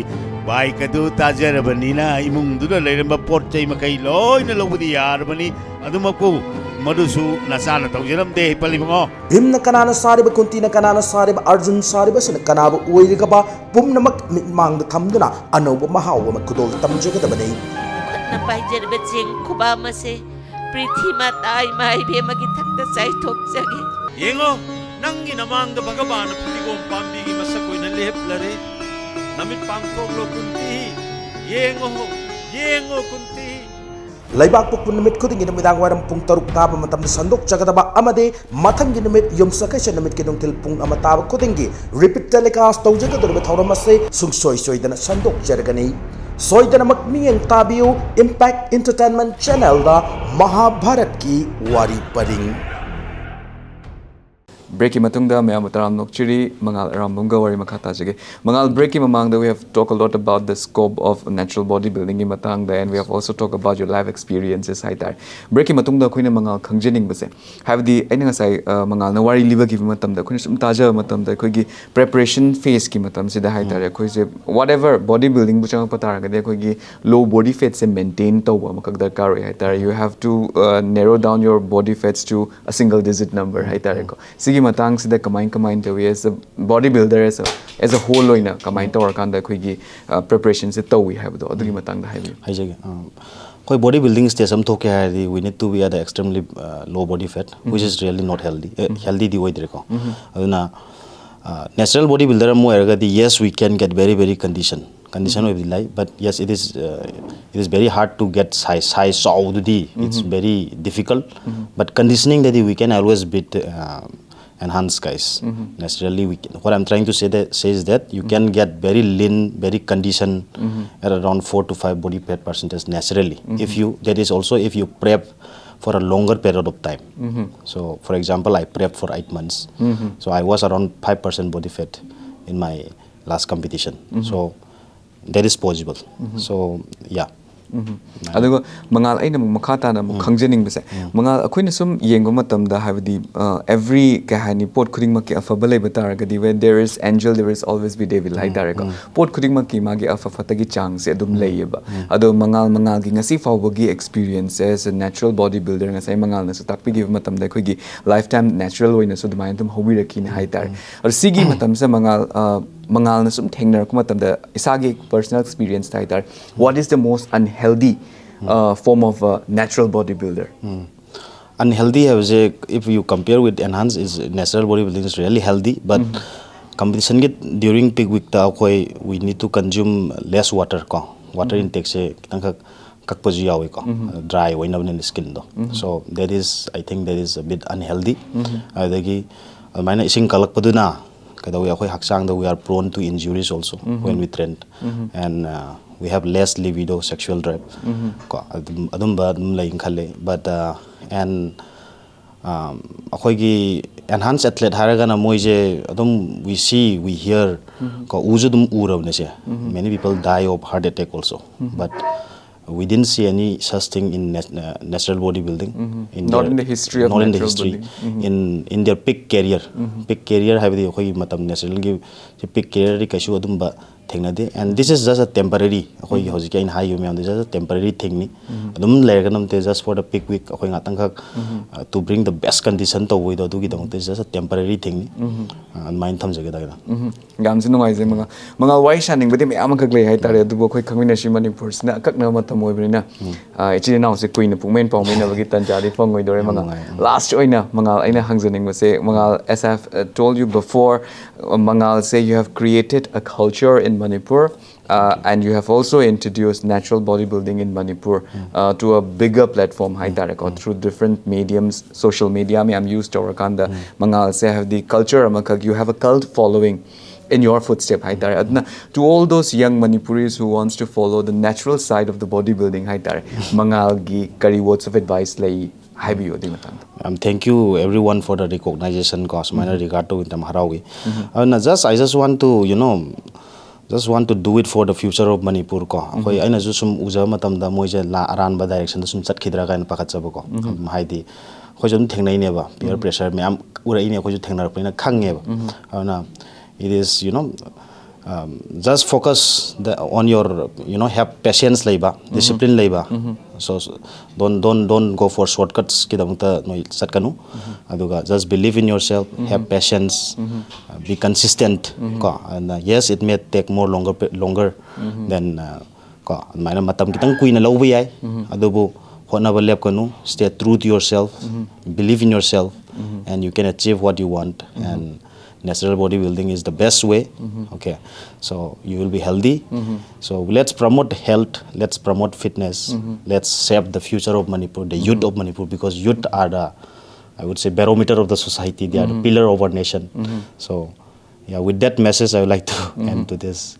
bike ꯑꯗꯨ ꯇꯥꯖꯔꯕꯅꯤꯅ ꯏꯃꯨꯡꯗꯨꯗ ꯂꯩꯔꯝꯕ ꯄꯣꯠ ꯆꯩ ꯃꯈꯩ ꯂꯣꯏꯅ ꯂꯧꯕꯗꯤ ꯌꯥꯔꯕꯅꯤ꯫ ꯑꯗꯨꯃꯛꯄꯨ ꯃꯗꯨꯁꯨ ꯅꯆꯥꯅ ꯇꯧꯖꯔꯝꯗꯦ, ꯍꯤꯄꯜ ꯏꯕꯨꯡꯉꯣ꯫ ꯚꯤꯝꯅ ꯀꯅꯥꯅ ꯁꯥꯔꯤꯕ, ꯀꯨꯟꯇꯤꯅ ꯀꯅꯥꯅ ꯁꯥꯔꯤꯕ, ꯑꯔꯖꯨꯟ ꯁꯥꯔꯤꯕꯁꯤꯅ ꯀꯅꯥꯕꯨ ꯑꯣꯏꯔꯤꯒꯕ ꯄꯨꯝꯅꯃꯛ ꯃꯤꯠꯃꯥꯡꯗ ꯊꯝꯗꯨꯅ ꯑꯅꯧꯕ ꯃꯍꯥꯎ ꯑꯃ ꯈꯨꯗꯣꯜ ꯇꯝꯖꯒꯗꯕꯅꯤ꯫ ꯄꯥꯏꯖꯔꯤꯕ ꯆꯦꯡ ꯈꯨꯕꯥꯝ ꯑꯁꯦ ꯄ꯭ꯔꯤꯊꯤ ꯃꯥꯇꯥ ꯏꯃꯥ ꯏꯕꯦꯝꯃꯒꯤ ꯊꯛꯇ ꯆꯥꯏꯊꯣꯛꯆꯒꯦ꯫ ꯌꯦꯡꯉꯣ, ꯅꯪꯒꯤ ꯅꯃꯥꯡꯗ ꯚꯒꯕꯥꯟꯅ ꯐꯗꯤꯒꯣꯝ ꯄꯥꯝꯕꯤꯒꯤ ꯃꯁꯛ ꯑꯣꯏꯅ ꯂꯦꯞꯂꯔꯦ꯫ ꯅꯃꯤꯠ ꯄꯥꯡꯊꯣꯛꯂꯣ ꯀꯨꯟꯇꯤ, ꯌꯦꯡꯉꯣ, ꯌꯦꯡꯉꯣ ꯀꯨꯟꯇꯤ꯫ ꯂꯩꯕꯥꯛꯄꯣꯛꯄ ꯅꯨꯃꯤꯠ ꯈꯨꯗꯤꯡꯒꯤ ꯅꯨꯃꯤꯗꯥꯡ ꯋꯥꯏꯔꯝ ꯄꯨꯡ ꯇꯔꯨꯛ ꯇꯥꯕ ꯃꯇꯝꯗ ꯁꯟꯗꯣꯛꯆꯒꯗꯕ ꯑꯃꯗꯤ ꯃꯊꯪꯒꯤ ꯅꯨꯃꯤꯠ ꯌꯨꯝꯁꯀꯩꯁ ꯅꯨꯃꯤꯠꯀꯤ ꯅꯨꯡꯊꯤꯜ ꯄꯨꯡ ꯑꯃ ꯇꯥꯕ ꯈꯨꯗꯤꯡꯒꯤ repeat telecast ꯇꯧꯖꯒꯗꯧꯔꯤꯕ ꯊꯧꯔꯝ ꯑꯁꯤ ꯁꯨꯡꯁꯣꯏ ꯁꯣꯏꯗꯅ ꯁꯟꯗꯣꯛꯆꯔꯒꯅꯤ꯫ ꯁꯣꯏꯗꯅꯃꯛ ꯃꯤꯠꯌꯦꯡ ꯇꯥꯕꯤꯌꯨ Impact Entertainment channelꯗ ꯃꯍꯥꯚꯥꯔꯠꯀꯤ ꯋꯥꯔꯤ ꯄꯔꯤꯡ꯫ ꯕ꯭ꯔꯦꯛꯀꯤ ꯃꯇꯨꯡꯗ ꯃꯌꯥꯝꯕꯨ ꯇꯔꯥꯝꯅ ꯑꯣꯛꯆꯔꯤ꯫ ꯃꯉꯥꯜ ꯑꯔꯥꯝꯕꯝꯒ ꯋꯥꯔꯤ ꯃꯈꯥ ꯇꯥꯖꯒꯦ꯫ ꯃꯉꯥꯜ, ꯕ꯭ꯔꯦꯛꯀꯤ ꯃꯃꯥꯡꯗ we have talk a lot about the scope of natural body buildingꯒꯤ ꯃꯇꯥꯡꯗ, and we have also talk about your life experiences ꯍꯥꯏꯇꯥꯔꯦ꯫ ꯕ꯭ꯔꯦꯛꯀꯤ ꯃꯇꯨꯡꯗ ꯑꯩꯈꯣꯏꯅ ꯃꯉꯥꯜ ꯈꯪꯖꯅꯤꯡꯕꯁꯦ, ꯍꯥꯏꯕꯗꯤ ꯑꯩꯅ ꯉꯁꯥꯏ ꯑ, ꯃꯉꯥꯜꯅ ꯋꯥꯔꯤ ꯂꯤꯕꯒꯤ ꯃꯇꯝꯗ ꯑꯩꯈꯣꯏꯅ ꯁꯨꯝ ꯇꯥꯖꯕ ꯃꯇꯝꯗ ꯑꯩꯈꯣꯏꯒꯤ preparation phaseꯀꯤ ꯃꯇꯝꯁꯤꯗ ꯍꯥꯏꯇꯥꯔꯦ, ꯑꯩꯈꯣꯏꯁꯦ whatever body buildingꯕꯨ ꯆꯪꯉꯛꯄ ꯇꯥꯔꯒꯗꯤ ꯑꯩꯈꯣꯏꯒꯤ low body fatꯁꯦ maintain ꯇꯧꯕ ꯑꯃꯈꯛ ꯗꯔꯀꯥꯔ ꯑꯣꯏ ꯍꯥꯏꯇꯥꯔꯦ꯫ You have to uh, narrow down your body fats to a single digit number ꯍꯥꯏꯇꯥꯔꯦꯀꯣ꯫ ꯁꯤꯒꯤ ꯃꯇꯥꯡꯁꯤꯗ ꯀꯃꯥꯏ ꯀꯃꯥꯏꯅ ꯇꯧꯏ, as a body builder, as a, as a whole ꯑꯣꯏꯅ ꯀꯃꯥꯏꯅ ꯇꯧꯔꯀꯥꯟꯗ ꯑꯩꯈꯣꯏꯒꯤ preparationꯁꯦ ꯇꯧꯏ ꯍꯥꯏꯕꯗꯣ ꯑꯗꯨꯒꯤ ꯃꯇꯥꯡꯗ ꯍꯥꯏꯕꯤꯌꯨ꯫ ꯍꯥꯏꯖꯒꯦ꯫ ꯑ, ꯑꯩꯈꯣꯏ body building stage ꯑꯃ ꯊꯣꯛꯀꯦ ꯍꯥꯏꯔꯗꯤ we need to be at the extremely uh, low body fat, which is really not healthy. ꯑꯦ, healthyꯗꯤ ꯑꯣꯏꯗ꯭ꯔꯦꯀꯣ꯫ ꯑꯗꯨꯅ natural body builder ꯑꯃ ꯑꯣꯏꯔꯒꯗꯤ, yes, we can get very very condition condition ꯑꯣꯏꯕꯗꯤ ꯂꯩ, but yes, it is uh, it is very hard to get size size ꯆꯥꯎꯕꯗꯨꯗꯤ, it's very difficult. But conditioningꯗꯗꯤ we can always beat uh, enhance guys. Naturally we can, what I'm trying to say that say is that you can get very lean, very condition at around four to five body fat percentage naturally, if you, that is also if you prep for a longer period of time. So for example, I prepped for eight months, so I was around five percent body fat in my last competition. So that is possible. So yeah. ꯑꯗꯨꯒ ꯃꯉꯥꯜ, ꯑꯩꯅ ꯑꯃꯨꯛ ꯃꯈꯥ ꯇꯥꯅ ꯑꯃꯨꯛ ꯈꯪꯖꯅꯤꯡꯕꯁꯦ, ꯃꯉꯥꯜ, ꯑꯩꯈꯣꯏꯅ ꯁꯨꯝ ꯌꯦꯡꯕ ꯃꯇꯝꯗ, ꯍꯥꯏꯕꯗꯤ every, ꯀꯩ ꯍꯥꯏꯅꯤ, ꯄꯣꯠ ꯈꯨꯗꯤꯡꯃꯛꯀꯤ ꯑꯐꯕ ꯂꯩꯕ ꯇꯥꯔꯒꯗꯤ, where there is angel there is always be devil ꯍꯥꯏꯇꯥꯔꯦꯀꯣ꯫ ꯄꯣꯠ ꯈꯨꯗꯤꯡꯃꯛꯀꯤ ꯃꯥꯒꯤ ꯑꯐ ꯐꯠꯇꯒꯤ ꯆꯥꯡꯁꯦ ꯑꯗꯨꯝ ꯂꯩꯌꯦꯕ꯫ ꯑꯗꯣ ꯃꯉꯥꯜ, ꯃꯉꯥꯜꯒꯤ ꯉꯁꯤ ꯐꯥꯎꯕꯒꯤ experiences, natural body builder, ꯉꯁꯥꯏ ꯃꯉꯥꯜꯅꯁꯨ ꯇꯥꯛꯄꯤꯈꯤꯕ ꯃꯇꯝꯗ ꯑꯩꯈꯣꯏꯒꯤ lifetime natural ꯑꯣꯏꯅꯁꯨ ꯑꯗꯨꯃꯥꯏꯅ ꯑꯗꯨꯝ ꯍꯧꯕꯤꯔꯛꯈꯤꯅꯤ ꯍꯥꯏꯇꯥꯔꯦ꯫ ꯑꯗꯣ ꯁꯤꯒꯤ ꯃꯇꯝꯁꯦ ꯃꯉꯥꯜ, ꯑ, ꯃꯉꯥꯜꯅ ꯁꯨꯝ ꯊꯦꯡꯅꯔꯛꯄ ꯃꯇꯝꯗ, ꯏꯁꯥꯒꯤ personal experienceꯇ ꯍꯥꯏꯇꯥꯔꯦ, what is the most unhealthy uh, form of a natural bodybuilder? Unhealthy ꯍꯥꯏꯕꯁꯦ, if you compare with enhanced, is natural body building is really healthy, but competition ꯒꯤ during peak week ꯇ ꯑꯩꯈꯣꯏ we need to consume less water ꯀꯣ, water intake ꯁꯦ ꯈꯤꯇꯪꯈꯛ ꯀꯛꯄꯁꯨ ꯌꯥꯎꯏꯀꯣ, dry ꯑꯣꯏꯅꯕꯅꯤꯅ skin ꯗꯣ. So that is, I think that is a bit unhealthy. ꯑꯗꯨꯗꯒꯤ ꯑꯗꯨꯃꯥꯏꯅ ꯏꯁꯤꯡ ꯀꯛꯂꯛꯄꯗꯨꯅ ꯀꯩꯗꯧꯋꯤ, ꯑꯩꯈꯣꯏ ꯍꯛꯆꯥꯡꯗ we are prone to injuries also when we train, and uh, we have less libido, sexual drive ꯀꯣ, ꯑꯗꯨꯝ ꯑꯗꯨꯝꯕ ꯑꯗꯨꯝ ꯂꯩꯅ ꯈꯜꯂꯦ. But uh, and ꯑꯩꯈꯣꯏꯒꯤ enhanced athlete ꯍꯥꯏꯔꯒꯅ ꯃꯣꯏꯁꯦ ꯑꯗꯨꯝ we see, we hear ꯀꯣ, ꯎꯁꯨ ꯑꯗꯨꯝ ꯎꯔꯕꯅꯦ ꯁꯦ. Many people die of heart attack also, but we didn't see any such thing in nat- uh, natural body building. In Not in the history of natural building. In in their peak career, peak career ꯍꯥꯏꯕꯗꯤ ꯑꯩꯈꯣꯏꯒꯤ ꯃꯇꯝ natural ꯒꯤ peak career ꯗꯤ ꯀꯩꯁꯨ ꯑꯗꯨꯝꯕ ꯊꯦꯡꯅꯗꯦ. And this is just a temporary, ꯑꯩꯈꯣꯏꯒꯤ ꯍꯧꯖꯤꯛꯀꯤ ꯑꯩꯅ ꯍꯥꯏꯈꯤꯕ ꯃꯌꯥꯝꯗꯣ just a temporary thing ꯅꯤ. ꯑꯗꯨꯝ ꯂꯩꯔꯒ ꯅꯠꯇꯦ, just for the peak week ꯑꯩꯈꯣꯏ ꯉꯥꯛꯇꯪꯈꯛ uh, to bring the best condition ꯇꯧꯕꯩꯗꯣ, ꯑꯗꯨꯒꯤꯗꯃꯛꯇ just a temporary thing ꯅꯤ. Uh, ꯑꯗꯨꯃꯥꯏꯅ ꯊꯝꯖꯒꯦ ꯇꯥꯒꯅ. ꯌꯥꯝꯁꯨ ꯅꯨꯡꯉꯥꯏꯖꯩ ꯃꯉꯥꯜ꯫ ꯃꯉꯥꯜ, ꯋꯥꯔꯤ ꯁꯥꯅꯤꯡꯕꯗꯤ ꯃꯌꯥꯝ ꯑꯃꯈꯛ ꯂꯩ ꯍꯥꯏꯇꯥꯔꯦ, ꯑꯗꯨꯕꯨ ꯑꯩꯈꯣꯏ ꯈꯪꯃꯤꯟꯅꯁꯤ ꯃꯅꯤꯄꯨꯔꯁꯤꯅ ꯑꯀꯛꯅꯕ ꯃꯇꯝ ꯑꯣꯏꯕꯅꯤꯅ, ꯑ, ꯏꯆꯤꯜ ꯏꯅꯥꯎꯁꯦ ꯀꯨꯏꯅ ꯄꯨꯡꯃꯦꯟ ꯄꯥꯎꯃꯦꯟꯅꯕꯒꯤ ꯇꯥꯟꯖꯥꯗꯤ ꯐꯪꯉꯣꯏꯗꯧꯔꯦ ꯃꯉꯥꯜ꯫ ꯅꯨꯡꯉꯥꯏ꯫ Last ꯑꯣꯏꯅ ꯃꯉꯥꯜ ꯑꯩꯅ ꯍꯪꯖꯅꯤꯡꯕꯁꯦ, ꯃꯉꯥꯜ, as I have uh, told you before, uh, ꯃꯉꯥꯜꯁꯦ, you have created a culture in Manipur, uh, and you have also introduced natural bodybuilding in Manipur uh, to a bigger platform ꯍꯥꯏꯇꯥꯔꯦꯀꯣ, through different mediums, social media ꯃꯌꯥꯝ use ꯇꯧꯔꯀꯥꯟꯗ ꯃꯉꯥꯜꯁꯦ, ꯍꯥꯏꯕꯗꯤ culture ꯑꯃꯈꯛ, you have a cult following in your footstep ꯍꯥꯏꯇꯥꯔꯦ꯫ ꯑꯗꯨꯅ, to all those young Manipuris who wants to follow the natural side of the bodybuilding ꯍꯥꯏꯇꯥꯔꯦ, ꯃꯉꯥꯜꯒꯤ ꯀꯔꯤ words of advice ꯂꯩ, ꯍꯥꯏꯕꯤꯌꯨ ꯑꯗꯨꯒꯤ ꯃꯇꯥꯡꯗ꯫ Um, thank you everyone for the recognition ꯀꯣ, ꯁꯨꯃꯥꯏꯅ regard ꯇꯧꯕꯤ ꯃꯇꯝ ꯍꯔꯥꯎꯏ꯫ ꯑꯗꯨꯅ just, I just want to, you know, just want to do it for the future of Manipur ꯀꯣ꯫ ꯑꯩꯈꯣꯏ, ꯑꯩꯅꯁꯨ ꯁꯨꯝ ꯎꯖꯕ ꯃꯇꯝꯗ ꯃꯣꯏꯁꯦ ꯂꯥ-, ꯑꯔꯥꯟꯕ direction ꯗ ꯁꯨꯝ ꯆꯠꯈꯤꯗ꯭ꯔꯥ ꯀꯥꯏꯅ ꯄꯥꯈꯠꯆꯕꯀꯣ꯫ ꯍꯥꯏꯗꯤ ꯑꯩꯈꯣꯏꯁꯨ ꯑꯗꯨꯝ ꯊꯦꯡꯅꯩꯅꯦꯕ, peer pressure ꯃꯌꯥꯝ ꯎꯔꯛꯏꯅꯦ, ꯑꯩꯈꯣꯏꯁꯨ ꯊꯦꯡꯅꯔꯛꯄꯅꯤꯅ ꯈꯪꯉꯦꯕ꯫ ꯑꯗꯨꯅ it is, you know, um, just focus the, on your, you know, have patience ꯂꯩꯕ, discipline ꯂꯩꯕ. So, so don't, don't, don't go for shortcuts ꯀꯤꯗꯃꯛꯇ ꯅꯣꯏ ꯆꯠꯀꯅꯨ꯫ ꯑꯗꯨꯒ just believe in yourself, have patience, uh, be consistent ꯀꯣ꯫ And uh, yes, it may take more longer pe- longer than uh, ꯑꯗꯨꯃꯥꯏꯅ ꯃꯇꯝ ꯈꯤꯇꯪ ꯀꯨꯏꯅ ꯂꯧꯕ ꯌꯥꯏ, ꯑꯗꯨꯕꯨ ꯍꯣꯠꯅꯕ ꯂꯦꯞꯀꯅꯨ, stay true to yourself, believe in yourself, and you can achieve what you want, and natural body building is the best way. Okay, so you will be healthy. So let's promote health, let's promote fitness, let's shape the future of Manipur, the youth of Manipur, because youth are the, I would say, barometer of the society. They are the pillar of our nation. So yeah, with that message, I would like to end to this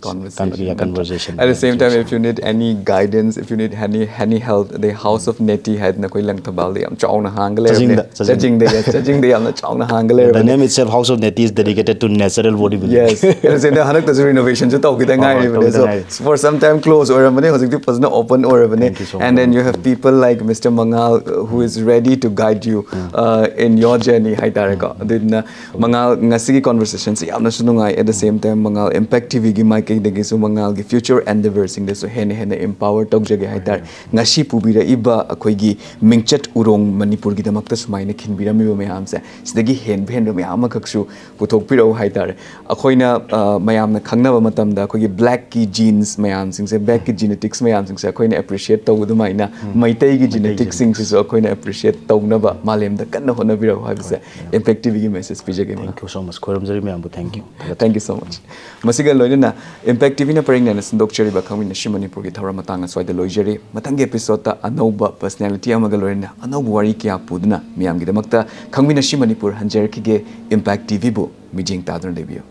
Conversation. con- yeah, conversation. At the same time, if you need any guidance, if you need any any help, the House of Neti ꯍꯥꯏꯗꯅ ꯑꯩꯈꯣꯏ ꯂꯪꯊꯕꯥꯜꯗ ꯌꯥꯝ ꯆꯥꯎꯅ ꯍꯥꯡꯒ ꯂꯩꯔꯕꯅꯦ꯫ ꯆꯥꯖꯤꯡꯗ, ꯆꯥꯖꯤꯡꯗ. ꯆꯥꯖꯤꯡꯗ, yes, ꯆꯥꯖꯤꯡꯗ ꯌꯥꯝꯅ ꯆꯥꯎꯅ ꯍꯥꯡꯒ The ꯂꯩꯔꯕꯅꯦ꯫ name itself, House of Neti, is dedicated to natural bodybuilding. Yes. At the same time, ꯍꯟꯗꯛꯇꯁꯨ renovationꯁꯨ ꯇꯧꯈꯤꯗ ꯉꯥꯏꯔꯤꯕꯅꯦ꯫ ꯇꯧꯈꯤꯗ So ꯉꯥꯏꯔꯤ. For some time close ꯑꯣꯏꯔꯝꯕꯅꯦ, ꯍꯧꯖꯤꯛꯇꯤ ꯐꯖꯅ open ꯑꯣꯏꯔꯕꯅꯦ꯫ Thank you so And then much. You have people like Mister Mangal, uh, who is ready to guide you uh, in your journey ꯍꯥꯏꯇꯥꯔꯦꯀꯣ꯫ ꯑꯗꯨꯗꯨꯅ ꯃꯉꯥꯜ, ꯉꯁꯤꯒꯤ conversationꯁꯦ ꯌꯥꯝꯅꯁꯨ ꯅꯨꯡꯉꯥꯏ꯫ At the same time, ꯃꯉꯥꯜ Impact TVꯒꯤ ꯃꯥꯏꯀꯩꯗꯒꯤꯁꯨ ꯃꯉꯥꯜꯒꯤ future endeavorꯁꯤꯡꯗꯁꯨ ꯍꯦꯟꯅ ꯍꯦꯟꯅ empower ꯇꯧꯖꯒꯦ ꯍꯥꯏꯇꯥꯔꯦ꯫ ꯉꯁꯤ ꯄꯨꯕꯤꯔꯛꯏꯕ ꯑꯩꯈꯣꯏꯒꯤ ꯃꯤꯡꯆꯠ ꯎꯔꯣꯡ ꯃꯅꯤꯄꯨꯔꯒꯤꯗꯃꯛꯇ ꯁꯨꯃꯥꯏꯅ ꯈꯤꯟꯕꯤꯔꯝꯃꯤꯕ ꯃꯌꯥꯝꯁꯦ, ꯁꯤꯗꯒꯤ ꯍꯦꯟꯕ ꯍꯦꯟꯕ ꯃꯌꯥꯝ ꯑꯃꯈꯛꯁꯨ ꯄꯨꯊꯣꯛꯄꯤꯔꯛꯎ ꯍꯥꯏꯇꯥꯔꯦ꯫ ꯑꯩꯈꯣꯏꯅ ꯑ, ꯃꯌꯥꯝꯅ ꯈꯪꯅꯕ ꯃꯇꯝꯗ ꯑꯩꯈꯣꯏꯒꯤ blackꯀꯤ genes ꯃꯌꯥꯝꯁꯤꯡꯁꯦ, blackꯀꯤ geneticꯁ ꯃꯌꯥꯝꯁꯤꯡꯁꯦ ꯑꯩꯈꯣꯏꯅ appreciate ꯇꯧꯕ ꯑꯗꯨꯃꯥꯏꯅ ꯃꯩꯇꯩꯒꯤ geneticꯁꯁꯤꯡꯁꯤꯁꯨ ꯑꯩꯈꯣꯏꯅ appreciate ꯇꯧꯅꯕ ꯃꯥꯂꯦꯝꯗ ꯀꯟꯅ ꯍꯣꯠꯅꯕꯤꯔꯛꯎ ꯍꯥꯏꯕꯁꯦ Impact TVꯒꯤ message ꯄꯤꯖꯒꯦ꯫ Thank you so much. ꯈꯣꯏꯔꯝꯖꯔꯤ ꯃꯌꯥꯝꯕꯨ, thank you. Thank you so much. ꯃꯁꯤꯒ ꯂꯣꯏꯅꯅ Impact TVꯅ ꯄꯔꯦꯡ ꯅꯥꯏꯅ ꯁꯟꯗꯣꯛꯆꯔꯤꯕ ꯈꯪꯃꯤꯟꯅꯁꯤ ꯃꯅꯤꯄꯨꯔꯒꯤ ꯊꯧꯔꯝ ꯃꯇꯥꯡ ꯑꯁ꯭ꯋꯥꯏꯗ ꯂꯣꯏꯖꯔꯤ꯫ ꯃꯊꯪꯒꯤ episodeꯇ ꯑꯅꯧꯕ personality ꯑꯃꯒ ꯂꯣꯏꯅꯅ ꯑꯅꯧꯕ ꯋꯥꯔꯤ ꯀꯌꯥ ꯄꯨꯗꯨꯅ ꯃꯤꯌꯥꯝꯒꯤꯗꯃꯛꯇ ꯈꯪꯃꯤꯟꯅꯁꯤ ꯃꯅꯤꯄꯨꯔ ꯍꯟꯖꯔꯛꯈꯤꯒꯦ꯫ Impact TVꯕꯨ ꯃꯤꯠꯌꯦꯡ ꯇꯥꯗꯨꯅ ꯂꯩꯕꯤꯌꯨ꯫